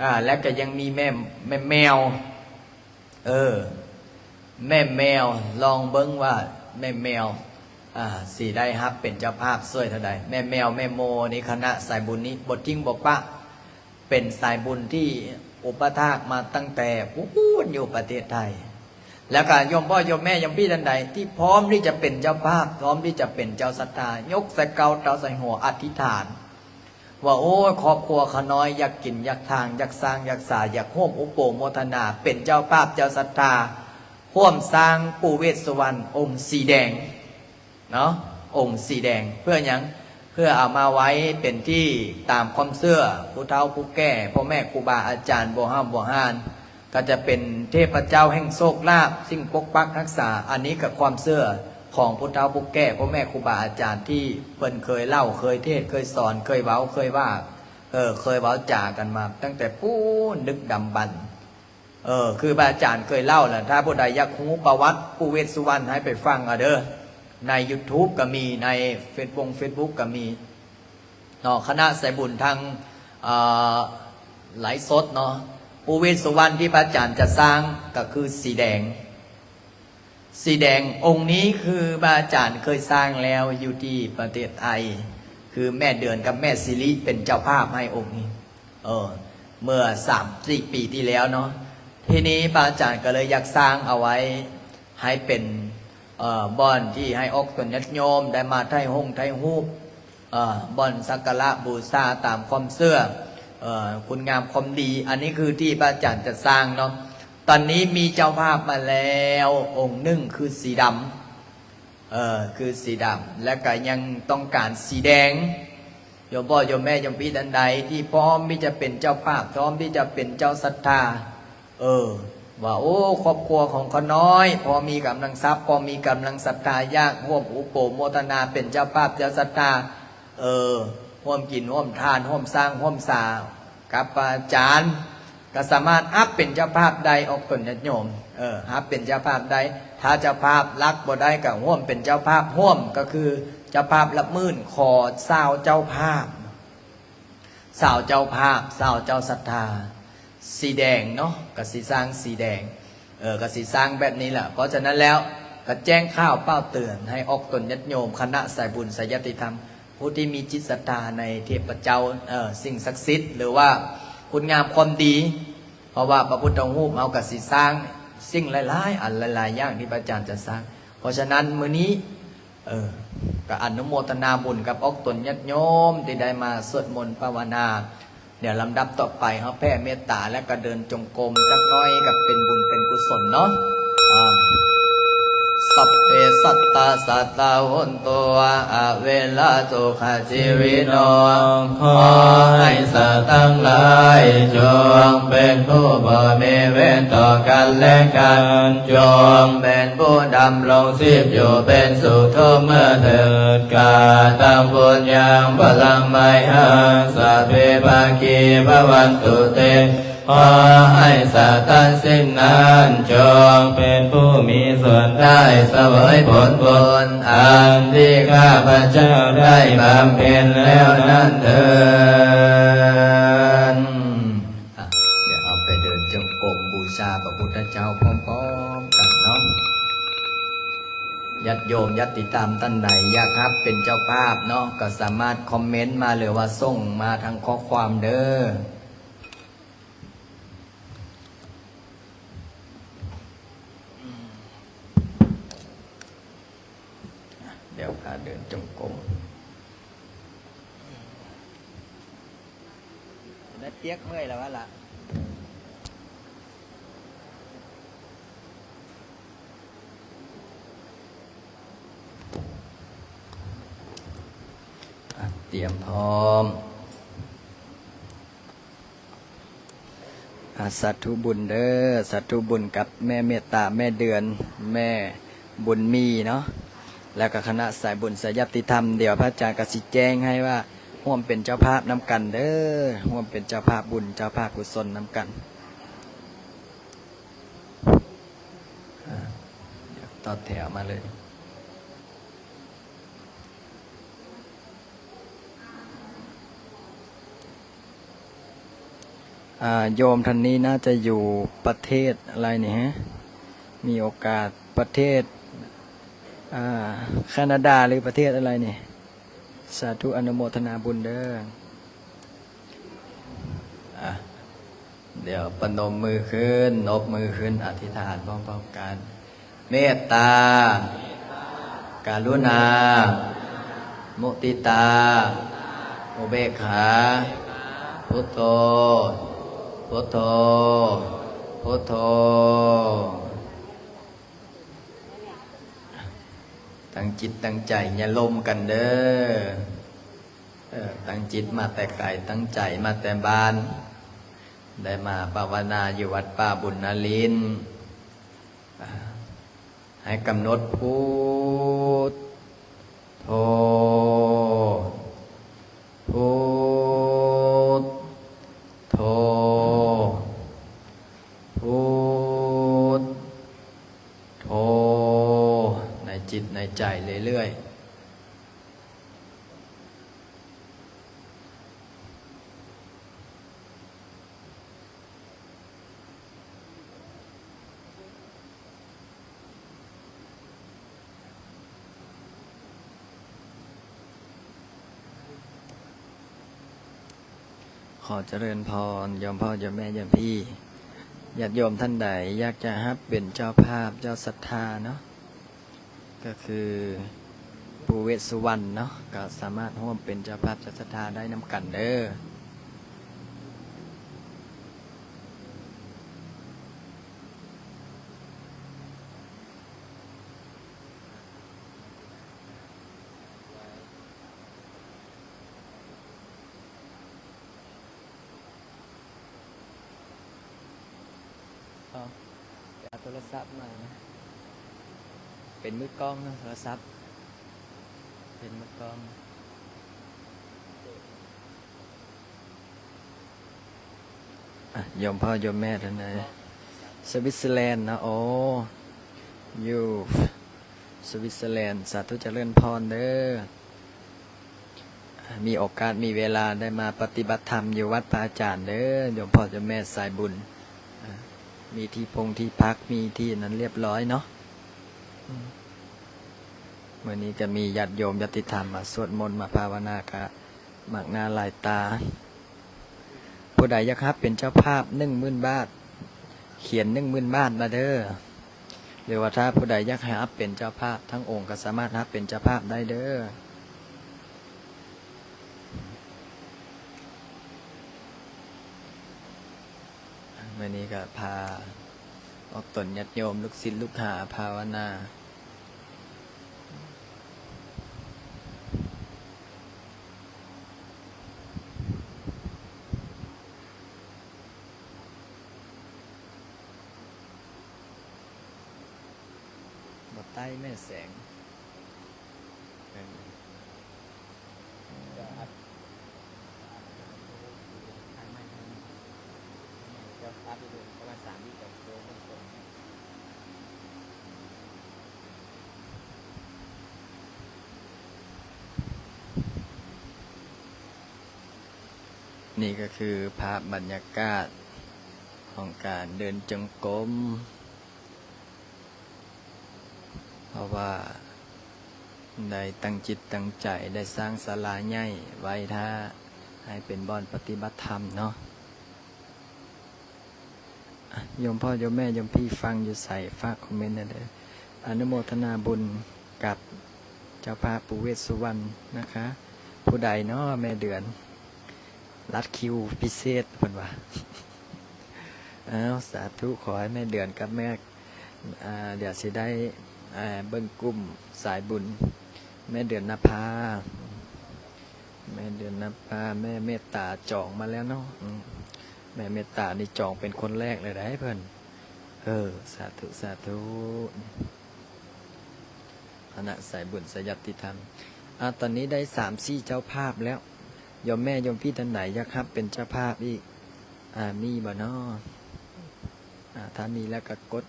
ອາ ແລ້ວກໍຍັງມີແມ່ ແມ່ແມວ ເອີ ແມ່ແມວ ລອງເບິ່ງວ່າແມ່ແມວ ອາ ຊິໄດ້ຮັບເປັນເຈົ້າພາບຊ່ວຍເທົ່າໃດ. ແມ່ແມວ ແມ່ໂມ ນີ້ ຄະນະສາຍບຸນນີ້ບໍ່ຖິ້ມບໍ່ປະ ເປັນສາຍບຸນທີ່ອຸປະຖາກມາຕັ້ງແຕ່ພຸ້ນຢູ່ປະເທດໄທ ແລ້ວກໍໂຍມພໍ່ໂຍມແມ່ໂຍມພີ່ທ່ານໃດທີ່ພ້ອມທີ່ຈະເປັນເຈົ້າພາບ ພ້ອມທີ່ຈະເປັນເຈົ້າສັດທາ ຍົກໃສ່ເກົ້າ ເຕົ້າໃສ່ຫົວ ອະທິຖານ ວ່າ ໂອ້ຍ ຄອບຄົວຂ້ານ້ອຍຢາກກິນຢາກທານ ຢາກສ້າງຢາກສາ ຢາກຮ່ວມອຸໂປໂມທະນາ ເປັນເຈົ້າພາບເຈົ້າສັດທາ ຮ່ວມສ້າງປູ່ເວດສຸວັນອົງສີແດງເນາະ ອົງສີແດງ ເພື່ອຫຍັງ? ເພື່ອເອົາມາໄວ້ເປັນທີ່ຕາມຄວາມເຊື່ອຜູ້ເຖົ້າຜູ້ແກ່ ພໍ່ແມ່ຄູບາອາຈານ ບົວຮ່ຳບົວຮ່ານ ກໍຈະເປັນເທບພະເຈົ້າແຫ່ງໂຊກລາບ ສິ່ງປົກປັກຮັກສາ. ອັນນີ້ກໍຄວາມເຊື່ອຂອງຜູ້ເຖົ້າຜູ້ແກ່ ພໍ່ແມ່ຄູບາອາຈານ ທີ່ເພິ່ນເຄີຍເລົ່າ ເຄີຍເທດ ເຄີຍສອນ ເຄີຍເວົ້າ ເຄີຍວ່າ ເອີ ເຄີຍເວົ້າຈາກັນມາຕັ້ງແຕ່ປູ້ນດຶກດຳບັນ. ເອີ ຄືພະອາຈານເຄີຍເລົ່າລະ ຖ້າຜູ້ໃດຢາກຮູ້ປະຫວັດປູ່ເວດສຸວັນ ໃຫ້ໄປຟັງເອົາເດີ ໃນຢູທູບກໍມີ ໃນເຟສບົງເຟສບຸກກໍມີເນາະ ຄະນະສາຍບຸນທາງ ເອີ ໄລຟ໌ສົດເນາະ. ປູ່ເວດສຸວັນທີ່ພະອາຈານຈະສ້າງກໍຄືສີແດງ ສີແດງອົງນີ້ຄືພະອາຈານເຄີຍສ້າງແລ້ວຢູ່ທີ່ປະເທດໄທ ຄືແມ່ເດືອນກັບແມ່ສິລິເປັນເຈົ້າພາບໃຫ້ອົງນີ້ ເອີ ເມື່ອສາມສີ່ປີທີ່ແລ້ວເນາະ. ທີນີ້ພະອາຈານກໍເລີຍຢາກສ້າງເອົາໄວ້ໃຫ້ເປັນ ເອີ ບ່ອນທີ່ໃຫ້ອອກຕົນຍາດໂຍມໄດ້ມາຖ່າຍຮົງຖ່າຍຮູບ ເອີ ບ່ອນສັກກາລະບູຊາຕາມຄວາມເຊື່ອ ເອີ ຄຸນງາມຄວາມດີ. ອັນນີ້ຄືທີ່ພະອາຈານຈະສ້າງເນາະ. ຕອນນີ້ມີເຈົ້າພາບມາແລ້ວອົງໜຶ່ງຄືສີດຳ ເອີ ຄືສີດຳ ແລະກະຍັງຕ້ອງການສີແດງ. ໂຍມພໍ່ໂຍມແມ່ໂຍມພີ່ທ່ານໃດທີ່ພ້ອມທີ່ຈະເປັນເຈົ້າພາບ ພ້ອມທີ່ຈະເປັນເຈົ້າສັດທາ ເອີ ວ່າ ໂອ້ ຄອບຄົວຂອງຂ້ານ້ອຍ ພໍມີກຳລັງຊັບ ພໍມີກຳລັງສັດທາ ຢາກຮ່ວມອຸໂປໂມທະນາເປັນເຈົ້າພາບເຈົ້າສັດທາ ເອີ ຮ່ວມກິນຮ່ວມທານ ຮ່ວມສ້າງຮ່ວມສາກັບພະອາຈານ ກໍສາມາດຮັບເປັນເຈົ້າພາບໄດ້ ອອກຕົນຍາດໂຍມ ເອີ ຮັບເປັນເຈົ້າພາບໄດ້. ຖ້າເຈົ້າພາບຫຼັກບໍ່ໄດ້ ກໍຮ່ວມເປັນເຈົ້າພາບຮ່ວມ ກໍຄືເຈົ້າພາບຫຼັກໝື່ນ ຂໍຊາວເຈົ້າພາບ ຊາວເຈົ້າພາບ ຊາວເຈົ້າສັດທາ ສີແດງເນາະ ກໍຊິສ້າງສີແດງ ເອີ ກໍຊິສ້າງແບບນີ້ລະ. ເພາະສະນັ້ນແລ້ວ ກໍແຈ້ງຂ່າວປ່າວເຕືອນໃຫ້ອອກຕົນຍາດໂຍມ ຄະນະສາຍບຸນສາຍຍາດຕິທຳ ຜູ້ທີ່ມີຈິດສັດທາໃນເທບພະເຈົ້າ ເອີ ສິ່ງສັກສິດ ຫຼືວ່າຄຸນງາມຄວາມດີ ເພາະວ່າພະພຸດທະຮູບເຮົາກໍຊິສ້າງສິ່ງຫຼາຍໆອັນ ຫຼາຍໆຢ່າງທີ່ພະອາຈານຈະສ້າງ. ເພາະສະນັ້ນມື້ນີ້ ເອີ ກໍອະນຸໂມທະນາບຸນກັບອອກຕົນຍາດໂຍມທີ່ໄດ້ມາສວດມົນພາວະນາ. ດຽວລຳດັບຕໍ່ໄປເຮົາແຜ່ເມດຕາ ແລ້ວກໍເດີນຈົງກົມຈັກໜ້ອຍ ກໍເປັນບຸນເປັນກຸສົນເນາະ. ອາ Sabbe sattā sattā hontu averā sukhajīvino. ຂໍໃຫ້ສັດທັງຫຼາຍຈົ່ງເປັນຜູ້ບໍ່ມີເວນຕໍ່ກັນແລະກັນ, ຈົ່ງເປັນຜູ້ດຳລົງຊີບຢູ່ເປັນສຸກທຸກເມື່ອເທີດ. Kataṃ puññaṃ balaṃ mayhaṃ sabbe bhāgī bhavantu te. ຂໍໃຫ້ສັດທັງສິ້ນນັ້ນຈົ່ງເປັນຜູ້ມີສ່ວນໄດ້ສະເຫວີຍຜົນບຸນອັນທີ່ຂ້າພະເຈົ້າໄດ້ບຳເພັນແລ້ວນັ້ນເທີ້ນ. ອາ ດຽວເຮົາໄປເດີນຈົງກົມບູຊາພະພຸດທະເຈົ້າພ້ອມໆກັນເນາະ. ຍາດໂຍມຍາດຕິທຳທ່ານໃດຢາກຮັບເປັນເຈົ້າພາບເນາະ ກໍສາມາດຄອມເມັນມາ ຫຼືວ່າສົ່ງມາທາງຂໍ້ຄວາມເດີ. ດຽວພາເດີນຈົງກົມ. ໄດ້ປຽກເມື່ອຍແລ້ວວະລະ. ອ່ະ ຕຽມພ້ອມ. ອາ ສາທຸບຸນເດີ ສາທຸບຸນກັບແມ່ເມດຕາ ແມ່ເດືອນ ແມ່ບຸນມີເນາະ ແລ້ວກໍຄະນະສາຍບຸນສາຍຍາດຕິທຳ. ດຽວພະອາຈານກໍຊິແຈ້ງໃຫ້ວ່າ ຮ່ວມເປັນເຈົ້າພາບນຳກັນເດີ ຮ່ວມເປັນເຈົ້າພາບບຸນ ເຈົ້າພາບກຸສົນນຳກັນ. ອາ ດຽວຕໍ່ແຖວມາເລີຍ. ອ່າ ໂຍມທ່ານນີ້ໜ້າຈະຢູ່ປະເທດອະໄລນີ້ຮະ? ມີໂອກາດປະເທດ ອ່າ ແຄນາດາ ຫຼື ປະເທດອະໄລນີ້? ສາທຸ ອະນຸໂມທະນາບຸນເດີ. ອ່ະ ດຽວປະນົມມືຂຶ້ນ ນົບມືຂຶ້ນ ອະທິຖານພ້ອມໆກັນ. ເມດຕາ ກະລຸນາ ມຸທິຕາ ອຸເບກຂາ ພຸດໂທ ພຸດໂທ ພຸດໂທ. ຕັ້ງຈິດຕັ້ງໃຈ ຢ່າລົມກັນເດີ. ເອີ ຕັ້ງຈິດມາແຕ່ໄກ, ຕັ້ງໃຈມາແຕ່ບ້ານ, ໄດ້ມາພາວະນາຢູ່ວັດປ່າບຸນນາລິນ. ໃຫ້ກຳນົດພຸດໂທ ພຸດໂທ ພຸດໂທ ໃນຈິດໃນໃຈເລື້ອຍໆ. ຂໍຈະເລີນພອນ ໂຍມພໍ່ ໂຍມແມ່ ໂຍມພີ່ ຍາດໂຍມທ່ານໃດຢາກຈະຮັບເປັນເຈົ້າພາບ ເຈົ້າສັດທາເນາະ ກໍຄື ປູ່ເວດສຸວັນເນາະ ກໍສາມາດຮ່ວມເປັນເຈົ້າພາບເຈົ້າສັດທາໄດ້ນຳກັນເດີ. ເອົາ ເອົາໂທລະສັບມາ ເປັນມືກ້ອງເນາະ ໂທລະສັບ ເປັນມືກ້ອງ. ອ່ະ ໂຍມພໍ່ໂຍມແມ່ທ່ານໃດ ສະວິດເຊີແລນເນາະ ໂອ້ ຢູ່ສະວິດເຊີແລນ ສາທຸ ຈະເລີນພອນເດີ. ມີໂອກາດມີເວລາໄດ້ມາປະຕິບັດທຳຢູ່ວັດພະອາຈານເດີ ໂຍມພໍ່ໂຍມແມ່ສາຍບຸນ. ອ່າ ມີທີ່ພົງທີ່ພັກ ມີທີ່ນັ້ນລຽບຮ້ອຍເນາະ. ມື້ນີ້ກໍມີຍາດໂຍມຍາດຕິທຳມາສວດມົນ ມາພາວະນາ ກະມັກໜ້າຫຼາຍຕາ. ຜູ້ໃດຢາກຮັບເປັນເຈົ້າພາບ ໜຶ່ງໝື່ນບາດ ຂຽນໜຶ່ງໝື່ນບາດມາເດີ. ຫຼືວ່າຖ້າຜູ້ໃດຢາກໃຫ້ຮັບເປັນເຈົ້າພາບທັງອົງ ກໍສາມາດຮັບເປັນເຈົ້າພາບໄດ້ເດີ. ມື້ນີ້ກໍພາອອກຕົນຍາດໂຍມ ລູກສິດລູກຫາພາວະນາ. ບໍ່ໃຕ້ແມ່ແສງ. ນີ້ກໍຄືພາບບັນຍາກາດຂອງການເດີນຈົງກົມ. ເພາະວ່າໄດ້ຕັ້ງຈິດຕັ້ງໃຈ ໄດ້ສ້າງສາລາໃຫຍ່ໄວ້ຖ້າໃຫ້ເປັນບ່ອນປະຕິບັດທຳເນາະ. ອ່ະ ໂຍມພໍ່ໂຍມແມ່ໂຍມພີ່ຟັງຢູ່ໃສ ຝາກຄອມເມັນແດ່ເດີ. ອະນຸໂມທະນາບຸນກັບເຈົ້າພາບປູ່ເວດສຸວັນນະຄະ. ຜູ້ໃດເນາະແມ່ເດືອນ ລັດຄິວພິເສດເພິ່ນວ່າ. ອ້າວ ສາທຸ ຂໍໃຫ້ແມ່ເດືອນກັບແມ່ ອ່າ ດຽວຊິໄດ້ ອ່າ ເບິ່ງກຸ່ມສາຍບຸນ ແມ່ເດືອນນະພາ ແມ່ເດືອນນະພາ ແມ່ເມດຕາຈອງມາແລ້ວເນາະ. ອືມ ແມ່ເມດຕານີ້ຈອງເປັນຄົນແລກເລີຍໄດ໋ເພິ່ນ. ເອີ ສາທຸ ສາທຸ. ຄະນະສາຍບຸນສາຍຍາດຕິທຳ ອາ ຕອນນີ້ໄດ້ສາມສີ່ເຈົ້າພາບແລ້ວ. ໂຍມແມ່ໂຍມພີ່ທ່ານໃດຢາກຮັບເປັນເຈົ້າພາບອີກ ອາ ມີບໍ່ນໍ? ອາ ຖ້າມີແລ້ວກໍກົດ.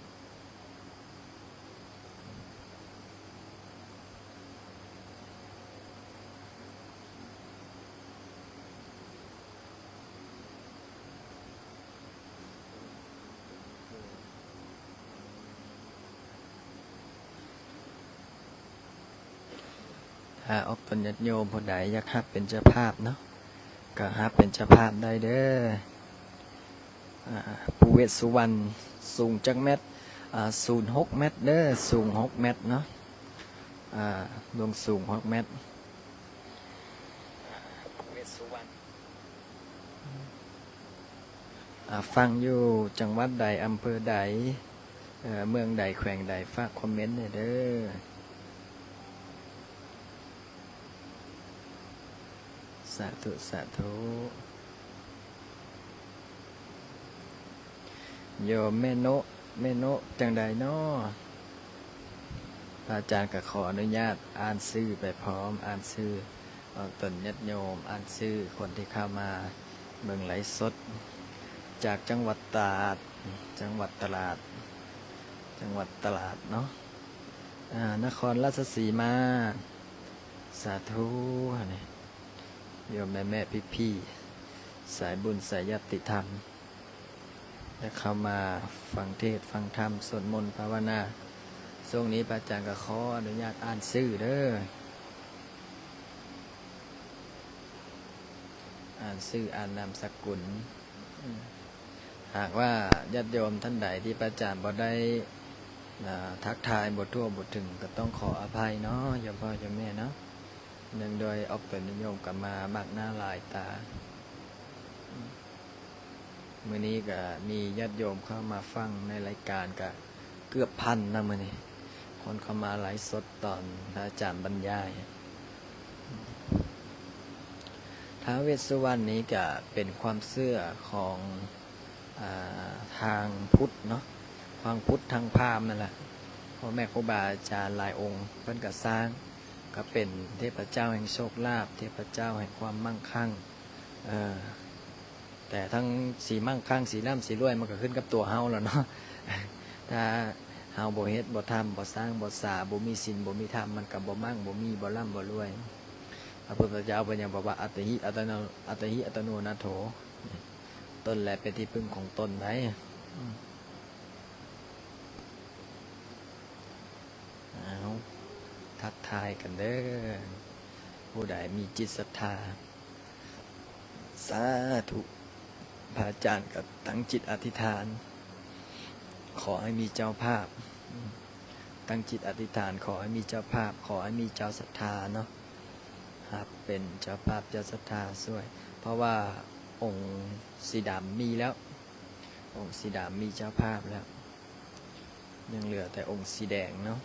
ຖ້າອອກຕົນຍາດໂຍມຜູ້ໃດຢາກຮັບເປັນເຈົ້າພາບເນາະ ກໍຮັບເປັນເຈົ້າພາບໄດ້ເດີ. ອາ ປູ່ເວດສຸວັນ ສູງຈັກແມັດ? ອາ ສູງຫົກແມັດເດີ ສູງຫົກແມັດເນາະ. ອາ ລວງສູງຫົກແມັດ. ອາ ປູ່ເວດສຸວັນ ອາ ຟັງຢູ່ຈັງຫວັດໃດ ອຳເພີໃດ ເອີ ເມືອງໃດ ແຂວງໃດ ຝາກຄອມເມັນແດ່ເດີ. ສາທຸ ສາທຸ. ໂຍມແມ່ໂນະ ແມ່ໂນະ ຈັ່ງໃດນໍ? ພະອາຈານກໍຂໍອະນຸຍາດອ່ານຊື່ໄປພ້ອມ, ອ່ານຊື່ອອກຕົນຍາດໂຍມ, ອ່ານຊື່ຄົນທີ່ເຂົ້າມາເບິ່ງໄລຟ໌ສົດ ຈາກຈັງຫວັດຕາດ, ຈັງຫວັດຕະຫຼາດ, ຈັງຫວັດຕະຫຼາດເນາະ, ອາ ນະຄອນລາຊະສີມາ. ສາທຸ. ໂຍມແມ່ໆ ພີ່ໆ ສາຍບຸນ ສາຍຍາດຕິທຳ ໄດ້ເຂົ້າມາຟັງເທດຟັງທຳ ສວດມົນພາວະນາ. ຊ່ວງນີ້ພະອາຈານກໍຂໍອະນຸຍາດອ່ານຊື່ເດີ, ອ່ານຊື່ ອ່ານນາມສະກຸນ. ຫາກວ່າຍາດໂຍມທ່ານໃດທີ່ພະອາຈານບໍ່ໄດ້ ອາ ທັກທາຍ ບໍ່ທົ່ວບໍ່ເຖິງ ກໍຕ້ອງຂໍອະໄພເນາະ ໂຍມພໍ່ໂຍມແມ່ເນາະ. ເນື່ອງໂດຍອອກຕົນຍາດໂຍມກໍມາມາກໜ້າຫຼາຍຕາ. ມື້ນີ້ກໍມີຍາດໂຍມເຂົ້າມາຟັງໃນລາຍການກໍເກືອບພັນນະມື້ນີ້, ຄົນເຂົ້າມາໄລຟ໌ສົດຕອນພະອາຈານບັນຍາຍ. ທ້າວເວດສຸວັນນີ້ກໍເປັນຄວາມເຊື່ອຂອງ ອາ ທາງພຸດເນາະ, ທາງພຸດທາງພາມນັ້ນແຫຼະ. ພໍ່ແມ່ຄູບາອາຈານຫຼາຍອົງເພິ່ນກໍສ້າງ, ກໍເປັນເທບພະເຈົ້າແຫ່ງໂຊກລາບ, ເທບພະເຈົ້າແຫ່ງຄວາມໝັ້ງຄັ່ງ. ເອີ ແຕ່ທັງຊິໝັ້ງຄັ່ງ ຊິລ່ຳຊິລວຍ ມັນກໍຂຶ້ນກັບຕົວເຮົາແລ້ວເນາະ. ຖ້າເຮົາບໍ່ເຮັດ ບໍ່ທຳ ບໍ່ສ້າງ ບໍ່ສາ ບໍ່ມີສິນ ບໍ່ມີທຳ ມັນກໍບໍ່ໝັ້ງ ບໍ່ມີ ບໍ່ລ່ຳ ບໍ່ລວຍ. ພະພຸດທະເຈົ້າເພິ່ນຍັງບອກວ່າ ອັດຕະຫິ ອັດຕະໂນ ອັດຕະຫິ ອັດຕະໂນ ນາໂຖ. ຕົນແລເປັນທີ່ເພິ່ງຂອງຕົນໄດ໋. ເອົາ ທັກທາຍກັນເດີ ຜູ້ໃດມີຈິດສັດທາ. ສາທຸ. ພະອາຈານກໍຕັ້ງຈິດອະທິຖານ ຂໍໃຫ້ມີເຈົ້າພາບ, ຕັ້ງຈິດອະທິຖານ ຂໍໃຫ້ມີເຈົ້າພາບ, ຂໍໃຫ້ມີເຈົ້າສັດທາເນາະ, ຮັບເປັນເຈົ້າພາບເຈົ້າສັດທາຊ່ວຍ. ເພາະວ່າອົງສີດຳມີແລ້ວ, ອົງສີດຳມີເຈົ້າພາບແລ້ວ, ຍັງເຫຼືອແຕ່ອົງສີແດງເນາະ.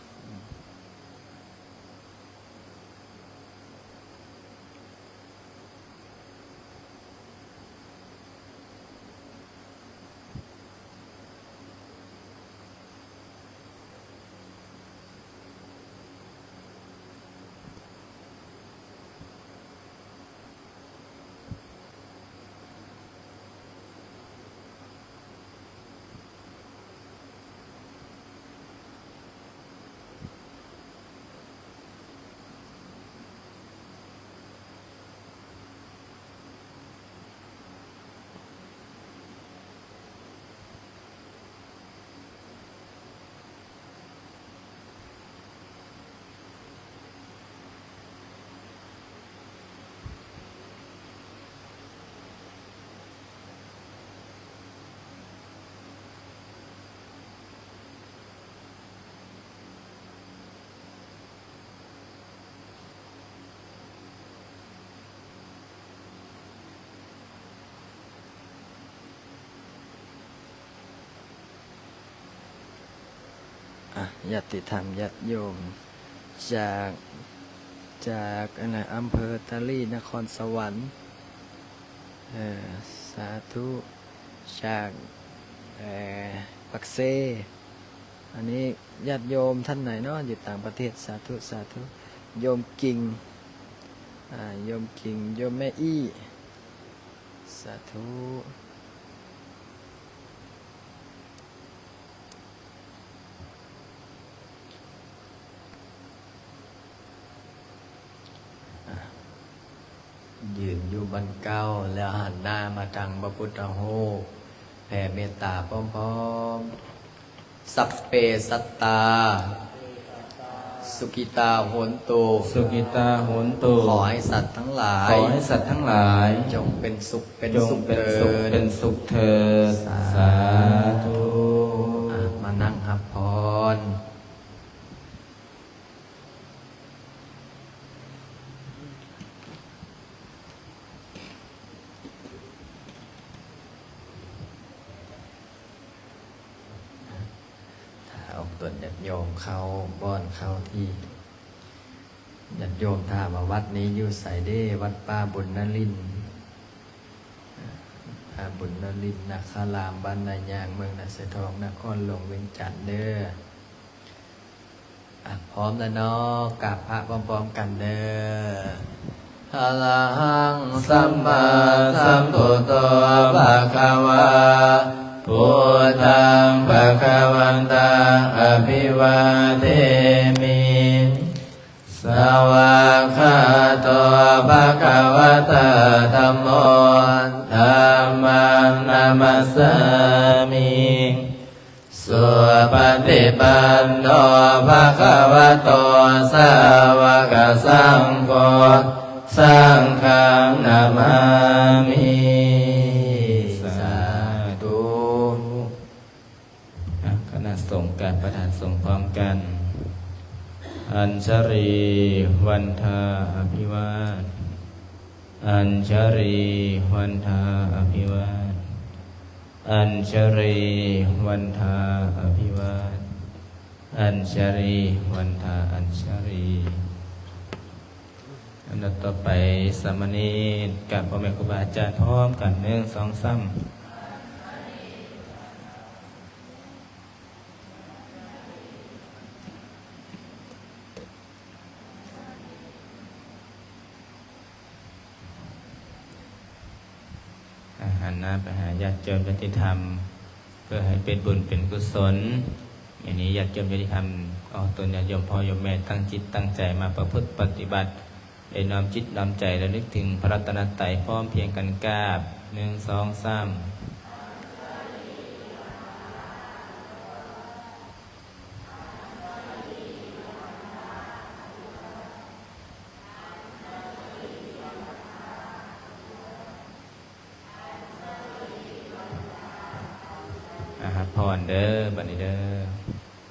ອາ ຍາດຕິທຳ ຍາດໂຍມ ຈາກ ຈາກ ອັນນະ ອຳເພີຕາລີ ນະຄອນສະຫວັນ. ເອີ ສາທຸ. ຈາກ ເອີ ປາກເຊ. ອັນນີ້ຍາດໂຍມທ່ານໃດເນາະ ຢູ່ຕ່າງປະເທດ? ສາທຸ ສາທຸ. ໂຍມກິ່ງ ອາ ໂຍມກິ່ງ ໂຍມແມ່ອີ້. ສາທຸ. ຢືນຢູ່ບ່ອນເກົ່າ ແລ້ວຫັນໜ້າມາທາງພະພຸດທະຮູບ ແຜ່ເມດຕາພ້ອມໆ. ສັບເປສັດຕາ ສຸກິຕາໂຫນຕຸ ສຸກິຕາໂຫນຕຸ ຂໍໃຫ້ສັດທັງຫຼາຍ ຂໍໃຫ້ສັດທັງຫຼາຍ ຈົ່ງເປັນສຸກເປັນສຸກເທີດ ເປັນສຸກເປັນສຸກເທີດ. ສາທຸ. ອາ ມານັ່ງຮັບພອນ. ຖ້າອອກຕົນຍາດໂຍມເຂົ້າບ່ອນເຂົ້າທີ່ ຍາດ ໂຍມຖາມວ່າວັດນີ້ຢູ່ໃສເດ້? ວັດປ່າບຸນນະລິນ ປ່າບຸນນະລິນນະຄາລາມ ບ້ານນາຍາງ ເມືອງນາຊາຍທອງ ນະຄອນຫຼວງວຽງຈັນເດີ. ອ່ະ ພ້ອມແລ້ວເນາະ ກາບພະພ້ອມໆກັນເດີ. ອະລະຫັງ ສຳມາສຳພຸດໂທ ພະຄະວາ ພຸດທັງ ພະຄະວັນຕັງ ອະພິວາເທມິ. ສະວາກຂາໂຕ ພະຄະວະຕາ ທຳໂມ ທຳມັງ ນະມັດສາມິ. ສຸປະຕິປັນໂນ ພະຄະວະໂຕ ສາວະກະສັງໂຄ ສັງຄັງ ນະມາມິ. ສາທຸ. ອ່ະ ຄະນະສົງກາບປະທານສົງພ້ອມກັນ. ອັນຊະລີ ວັນທາ ອະພິວາດ ອັນຊະລີ ວັນທາ ອະພິວາດ ອັນຊະລີ ວັນທາ ອະພິວາດ ອັນຊະລີ ວັນທາ ອັນຊະລີ. ອັນດັບຕໍ່ໄປ ສາມະເນນ ກັບພໍ່ແມ່ຄູບາອາຈານພ້ອມກັນ ໜຶ່ງ ສອງ ສາມ. ອາ ຫັນໜ້າໄປຫາຍາດໂຍມຍາດຕິທຳ ເພື່ອໃຫ້ເປັນບຸນເປັນກຸສົນ. ມື້ນີ້ຍາດໂຍມຍາດຕິທຳ ອອກຕົນຍາດໂຍມພໍ່ໂຍມແມ່ ຕັ້ງຈິດຕັ້ງໃຈມາປະພຶດປະຕິບັດ ໄດ້ນ້ອມຈິດນ້ອມໃຈລະນຶກເຖິງພະລັດຕະນະໄຕ ພ້ອມພຽງກັນກາບ ໜຶ່ງ ສອງ ສາມ. ອາ ຮັບພອນເດີ ບັດນີ້ເດີ.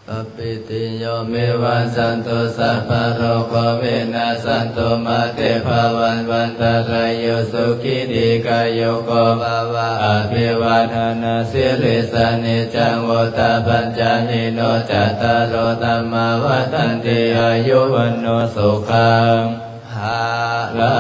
ສະບາຍດີໂຍມ ວິວັດສັນຕຸ ສັບພະໂລໂກວິນັດສັນຕຸ ມາເຕພະວັດວັນຕະລາໂຍ ສຸຂີດີກາຍຸໂກພະວະ ອະພິວາທະນະສີລິສະນິດຈັງ ວຸດທາປັດຈາຍິໂນ ຈັດຕາໂລ ທຳມາວັດທັນຕິ ອາຍຸວັນໂນ ສຸຂັງ ພະລັ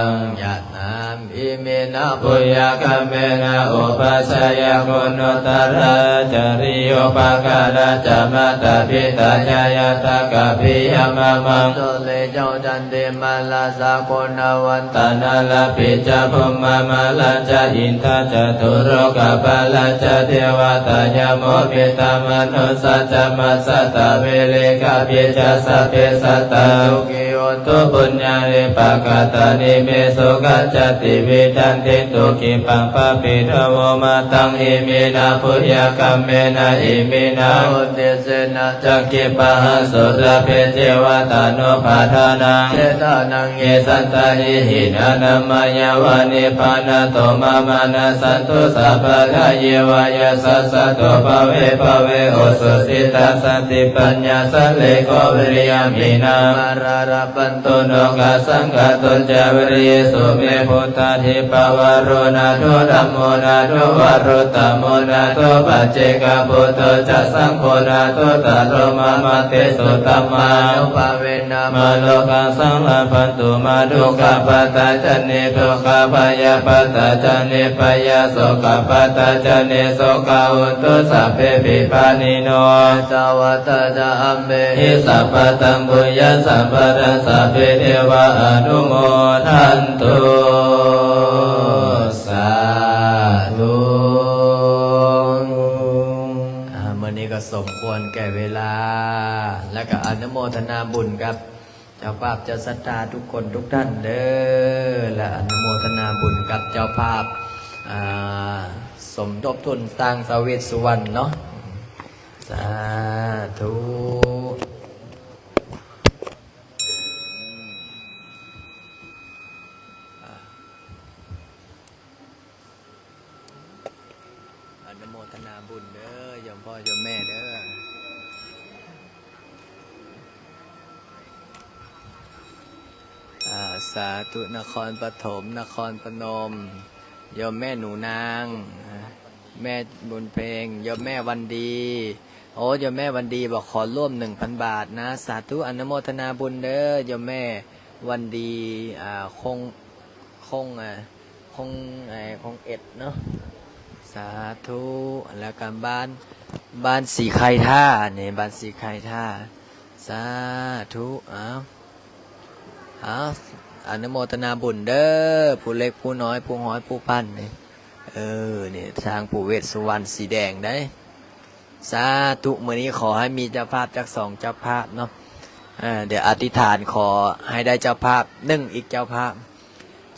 ງ. ຍະຖາ ອິມິນະ ປຸນຍະກຳເມນະ ອຸປັດຊະຍະຄຸນຸດຕະຣາ ອາຈາລິໂຍ ປາກາລະຈະ ມາຕາປິຕາຍາຍາຕາກະປິຍະມາມັງ ສຸລິໂຍ ຈັນຕິມາລາສະ ກຸນະວັນຕະນາລາປິຈະ ພຸມມະມາລາຈະ ອິນທາຈະ ຕຸໂລກະປາລາຈະ ເທວະຕາຍະ ໂມມິຕາມະນຸດສາຈະ ມາສະຕາເວລິກາປິຈະ ສັບເພສັດຕາ ສຸ ໂຫຕຸ ປຸນຍານິປະກະຕານິ ເມ ສຸຂັນຈະຕິ ວິວັດທັນຕິ ສຸຂີພາພະປິດຖະໂວ ມາຕັງ ອິມິນະ ປຸນຍະກຳເມນະ ອິມິນະ ອຸດທິເສນະ ຈັກຂິປະຫັງ ສຸລະເພ ເທວະຕານຸພາທານັງ ເຊຕານັງ ເຍ ສັນຕານິ ຫິນານາມາຍາວະ ນິບພານະໂຕ ມາມານະສັນຕຸ ສະບາຍາ ເຍວາຍາສາສະໂຕ ພະເວພະເວ ໂອສຸ ສິດທັງ ສະຕິປັນຍາ ສະເລໂກ ວິລິຍະ ມິນາ ມາລາລະພັນຕຸ ໂນກາສັງກະຕຸນຈາ ວິລິເຍ ສຸເມ ພຸດທາທິປະວາໂຣ ນາໂຖ ທຳໂມ ນາໂຖ ວະລຸດຕະໂມ ນາໂຖ ປັດເຈກະປຸດໂທ ຈາສັງໂຄ ນາໂຖ ຕະໂລ ມາມະເຕ ສຸຕັມມາ ອະນຸພາເວ ນະ ມາໂລກັງ ສັງລະພັນຕຸ ມາ ທຸກຂະປັດຕາ ຈະ ນິ ທຸກຂະ ພະຍາປັດຕາ ຈະ ນິ ພະຍາ ໂສກະປັດຕາ ຈະ ນິ ໂສກາ ໂຫຕຸ ສັບເພ ປິ ພານິໂນ ສະວັດຕາ ຈະ ອັມເພ ຫິ ສັບພະທັງ ປຸນຍັງ ສຳປະດາ ສັບເພ ເທວາ ອະນຸໂມທັນຕຸ ສາທຸ. ອ່າ ມື້ນີ້ກໍສົມຄວນແກ່ເວລາ ແລະກໍອະນຸໂມທະນາບຸນກັບ ເຈົ້າພາບເຈົ້າສັດທາທຸກຄົນທຸກທ່ານເດີ ແລະ ອະນຸໂມທະນາບຸນກັບເຈົ້າພາບ ອ່າ ສົມທົບທຶນສ້າງສາເວດສຸວັນເນາະ ສາທຸ. ອະນຸໂມທະນາບຸນເດີ ໂຍມພໍ່ໂຍມແມ່ເດີ. ອາ ສາທຸ ນະຄອນປະຖົມ ນະຄອນພະນົມ ໂຍມແມ່ໜູນາງ ແມ່ບຸນເພັງ ໂຍມແມ່ວັນດີ ໂອ້ ໂຍມແມ່ວັນດີບອກຂໍລວມໜຶ່ງພັນບາດນະ. ສາທຸ ອະນຸໂມທະນາບຸນເດີ ໂຍມແມ່ວັນດີ ອ່າ ຄົງ ຄົງ ອ່າ ຄົງ ເອີ ຄົງເອັດເນາະ. ສາທຸ. ແລ້ວກໍບ້ານ ບ້ານສີໄຄທ່ານີ້ ບ້ານສີໄຄທ່າ. ສາທຸ. ເອົາ ເອົາ ອະນຸໂມທະນາບຸນເດີ ຜູ້ເລັກຜູ້ນ້ອຍ ຜູ້ຮ້ອຍຜູ້ພັນນີ້. ເອີ ນີ້ ທາງຜູ້ເວດສຸວັນສີແດງໄດ໋. ສາທຸ. ມື້ນີ້ຂໍໃຫ້ມີເຈົ້າພາບຈັກສອງເຈົ້າພາບເນາະ. ເອີ ດຽວອະທິຖານຂໍໃຫ້ໄດ້ເຈົ້າພາບໜຶ່ງອີກເຈົ້າພາບ.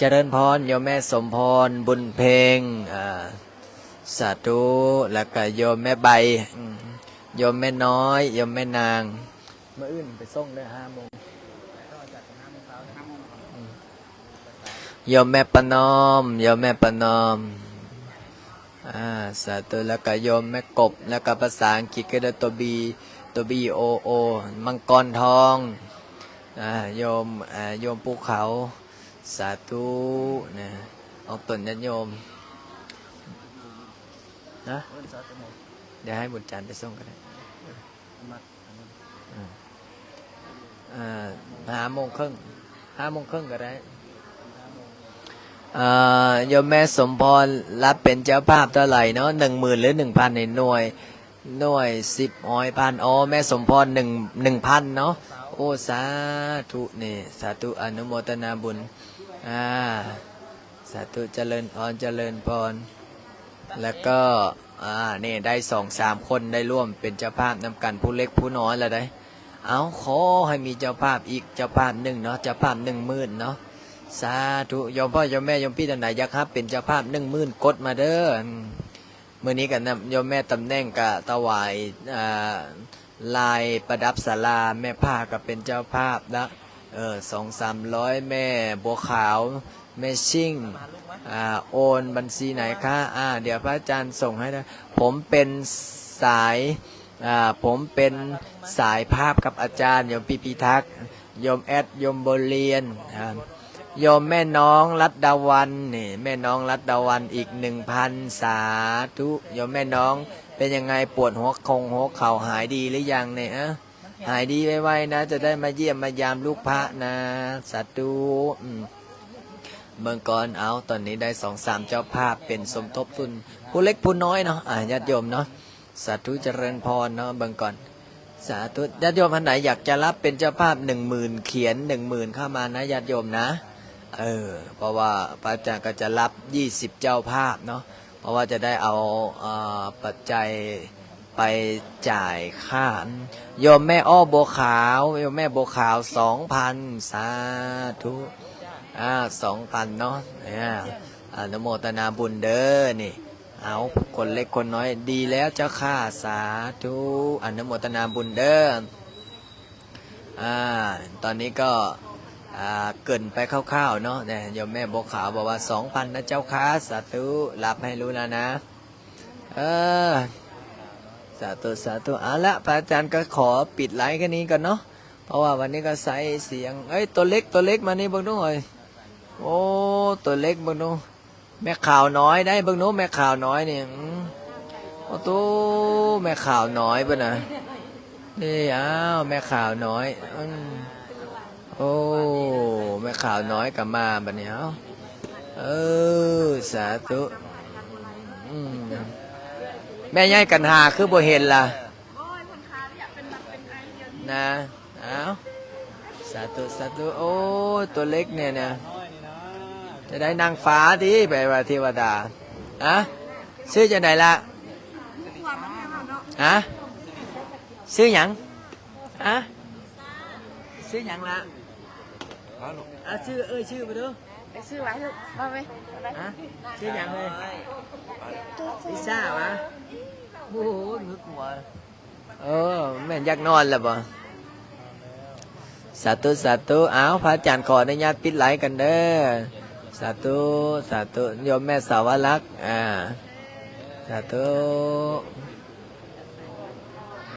ຈະເລີນພອນ ໂຍມແມ່ສົມພອນ ບຸນເພັງ ອ່າ ສາທຸ. ແລ້ວກະໂຍມແມ່ໃບ ອືມ ໂຍມແມ່ນ້ອຍ ໂຍມແມ່ນາງ. ມື້ອື່ນໄປສົ່ງເດີ ຫ້າໂມງ. ໂຍມແມ່ປະນອມ ໂຍມແມ່ປະນອມ ອ່າ ສາທຸ. ແລ້ວກໍໂຍມແມ່ກົບ ແລ້ວກໍພາສາອັງກິດກໍໄດ້ຕົວ B ຕົວ B O O ມັງກອນທອງ ອ່າ ໂຍມ ອ່າ ໂຍມພູເຂົາ. ສາທຸນະ ອອກຕົນຍາດໂຍມນະ. ດຽວໃຫ້ບຸນຈັນໄປສົ່ງກໍໄດ້. ເອີ ເອີ ຫ້າໂມງເຄິ່ງ ຫ້າໂມງເຄິ່ງກໍໄດ້. ເອີ ໂຍມແມ່ສົມພອນ ຮັບເປັນເຈົ້າພາບເທົ່າໃດເນາະ? ໜຶ່ງໝື່ນ ຫຼື ໜຶ່ງພັນ ໃນໜ່ວຍ ໜ່ວຍ ສິບ ຮ້ອຍ ພັນ. ອໍ ແມ່ສົມພອນ ໜຶ່ງ ໜຶ່ງພັນເນາະ. ໂອ້ ສາທຸນີ້ ສາທຸ ອະນຸໂມທະນາບຸນ. ອ່າ ສາທຸ ຈະເລີນພອນ ຈະເລີນພອນ. ແລ້ວກໍ ອ່າ ນີ້ໄດ້ສອງສາມຄົນໄດ້ຮ່ວມເປັນເຈົ້າພາບນຳກັນ ຜູ້ເລັກຜູ້ນ້ອຍລະໄດ໋. ເອົາ ຂໍໃຫ້ມີເຈົ້າພາບອີກເຈົ້າພາບໜຶ່ງເນາະ ເຈົ້າພາບໜຶ່ງໝື່ນເນາະ. ສາທຸ. ໂຍມພໍ່ໂຍມແມ່ໂຍມພີ່ທ່ານໃດຢາກຮັບເປັນເຈົ້າພາບໜຶ່ງໝື່ນ ກົດມາເດີ. ມື້ນີ້ກໍນຳໂຍມແມ່ຕຳແໜ່ງກະຖວາຍ ອ່າ ລາຍປະດັບສາລາ ແມ່ພາກໍເປັນເຈົ້າພາບລະ ເອີ ສອງສາມຮ້ອຍ. ແມ່ບົວຂາວ ແມ່ຊິງ ອ່າ ໂອນບັນຊີໄຫນຄະ? ອ່າ ດຽວພະອາຈານສົ່ງໃຫ້ນະ. ຜົມເປັນສາຍ ອ່າ ຜົມເປັນສາຍພາບກັບອາຈານ ໂຍມປີພິທັກ ໂຍມແອດ ໂຍມບໍລຽນ ອ່າ ໂຍມແມ່ນ້ອງລັດດາວັນນີ້ ແມ່ນ້ອງລັດດາວັນອີກໜຶ່ງພັນ. ສາທຸ. ໂຍມແມ່ນ້ອງ ເປັນຍັງໄງ ປວດຫົວຄົງຫົວເຂົ່າ ຫາຍດີຫຼືຍັງນີ້? ຫາຍດີໄວໆນະ ຈະໄດ້ມາຢ້ຽມມາຢາມລູກພະນະ. ສາທຸ. ອືມ ເບິ່ງກ່ອນ ເອົາ ຕອນນີ້ໄດ້ສອງສາມເຈົ້າພາບເປັນສົມທົບທຶນ ຜູ້ເລັກຜູ້ນ້ອຍເນາະ ອ່າ ຍາດໂຍມເນາະ. ສາທຸ ຈະເລີນພອນເນາະ. ເບິ່ງກ່ອນ ສາທຸ. ຍາດໂຍມທ່ານໃດຢາກຈະຮັບເປັນເຈົ້າພາບໜຶ່ງໝື່ນ ຂຽນໜຶ່ງໝື່ນເຂົ້າມານະ ຍາດໂຍມນະ. ເອີ ເພາະວ່າພະອາຈານກໍຈະຮັບຊາວເຈົ້າພາບເນາະ ເພາະວ່າຈະໄດ້ເອົາ ເອີ ປັດໄຈໄປຈ່າຍຄ່າ. ໂຍມແມ່ ອໍ ບົວຂາວ ໂຍມແມ່ບົວຂາວ ສອງພັນ. ສາທຸ. ອ່າ ສອງພັນເນາະ. ອາ ອະນຸໂມທະນາບຸນເດີນີ້. ເອົາ ຄົນເລັກຄົນນ້ອຍ ດີແລ້ວເຈົ້າຂ້າ. ສາທຸ ອະນຸໂມທະນາບຸນເດີ. ອ່າ ຕອນນີ້ກໍ ອ່າ ເກີ່ນໄປຄ່າວໆເນາະ. ໂຍມແມ່ບົວຂາວບອກວ່າ ສອງພັນນະເຈົ້າຂ້າ. ສາທຸ. ຮັບໃຫ້ຮູ້ແລ້ວນະ. ເອີ ສາທຸ ສາທຸ. ເອົາລະ ພະອາຈານກໍຂໍປິດໄລແຄ່ນີ້ກ່ອນເນາະ ເພາະວ່າວັນນີ້ກໍໃຊ້ສຽງ ເອີຍ ຕົວເລັກ ຕົວເລັກ ມານີ້ເບິ່ງດູເອີຍ. ໂອ້ ຕົວເລັກເບິ່ງດູ. ແມ່ຂາວນ້ອຍໄດ໋ ເບິ່ງດູ ແມ່ຂາວນ້ອຍນີ້. ອືມ ໂອ້ໂຕ ແມ່ຂາວນ້ອຍເພິ່ນນະ. ນີ້ ອ້າວ ແມ່ຂາວນ້ອຍ. ອືມ ໂອ້ ແມ່ຂາວນ້ອຍກໍມາບັດນີ້. ເອົາ ເອີ ສາທຸ. ອືມ ແມ່ໃຫຍ່ກັນຫາຄືບໍ່ເຫັນລະ? ນະ ອ້າວ ສາທຸ ສາທຸ. ໂອ້ຍ ຕົວເລັກແດ່ນະ ຈະໄດ້ນາງຟ້າຕິ ແປວ່າເທວະດາ. ຮະ ຊື່ຈັ່ງໃດລະ? ຮະ ຊື່ຫຍັງ? ຮະ ຊື່ຫຍັງລະ? ອາ ຊື່ ເອີຍ ຊື່ມາດູ. ໄປຊື້ໄວ້ລູກ ມາໄວ້ ຮະ ຊື່ຫຍັງເລີຍ? ລິຊາຫວາ? ໂອ້ໂຫ ໜຶກຫົວ. ເອີ ແມ່ນຢາກນອນແລ້ວບໍ່? ສາທຸ ສາທຸ. ອ້າວ ພະອາຈານຂໍອະນຸຍາດປິດໄລກັນເດີ. ສາທຸ ສາທຸ. ໂຍມແມ່ສາວະລັກ ອ່າ ສາທຸ.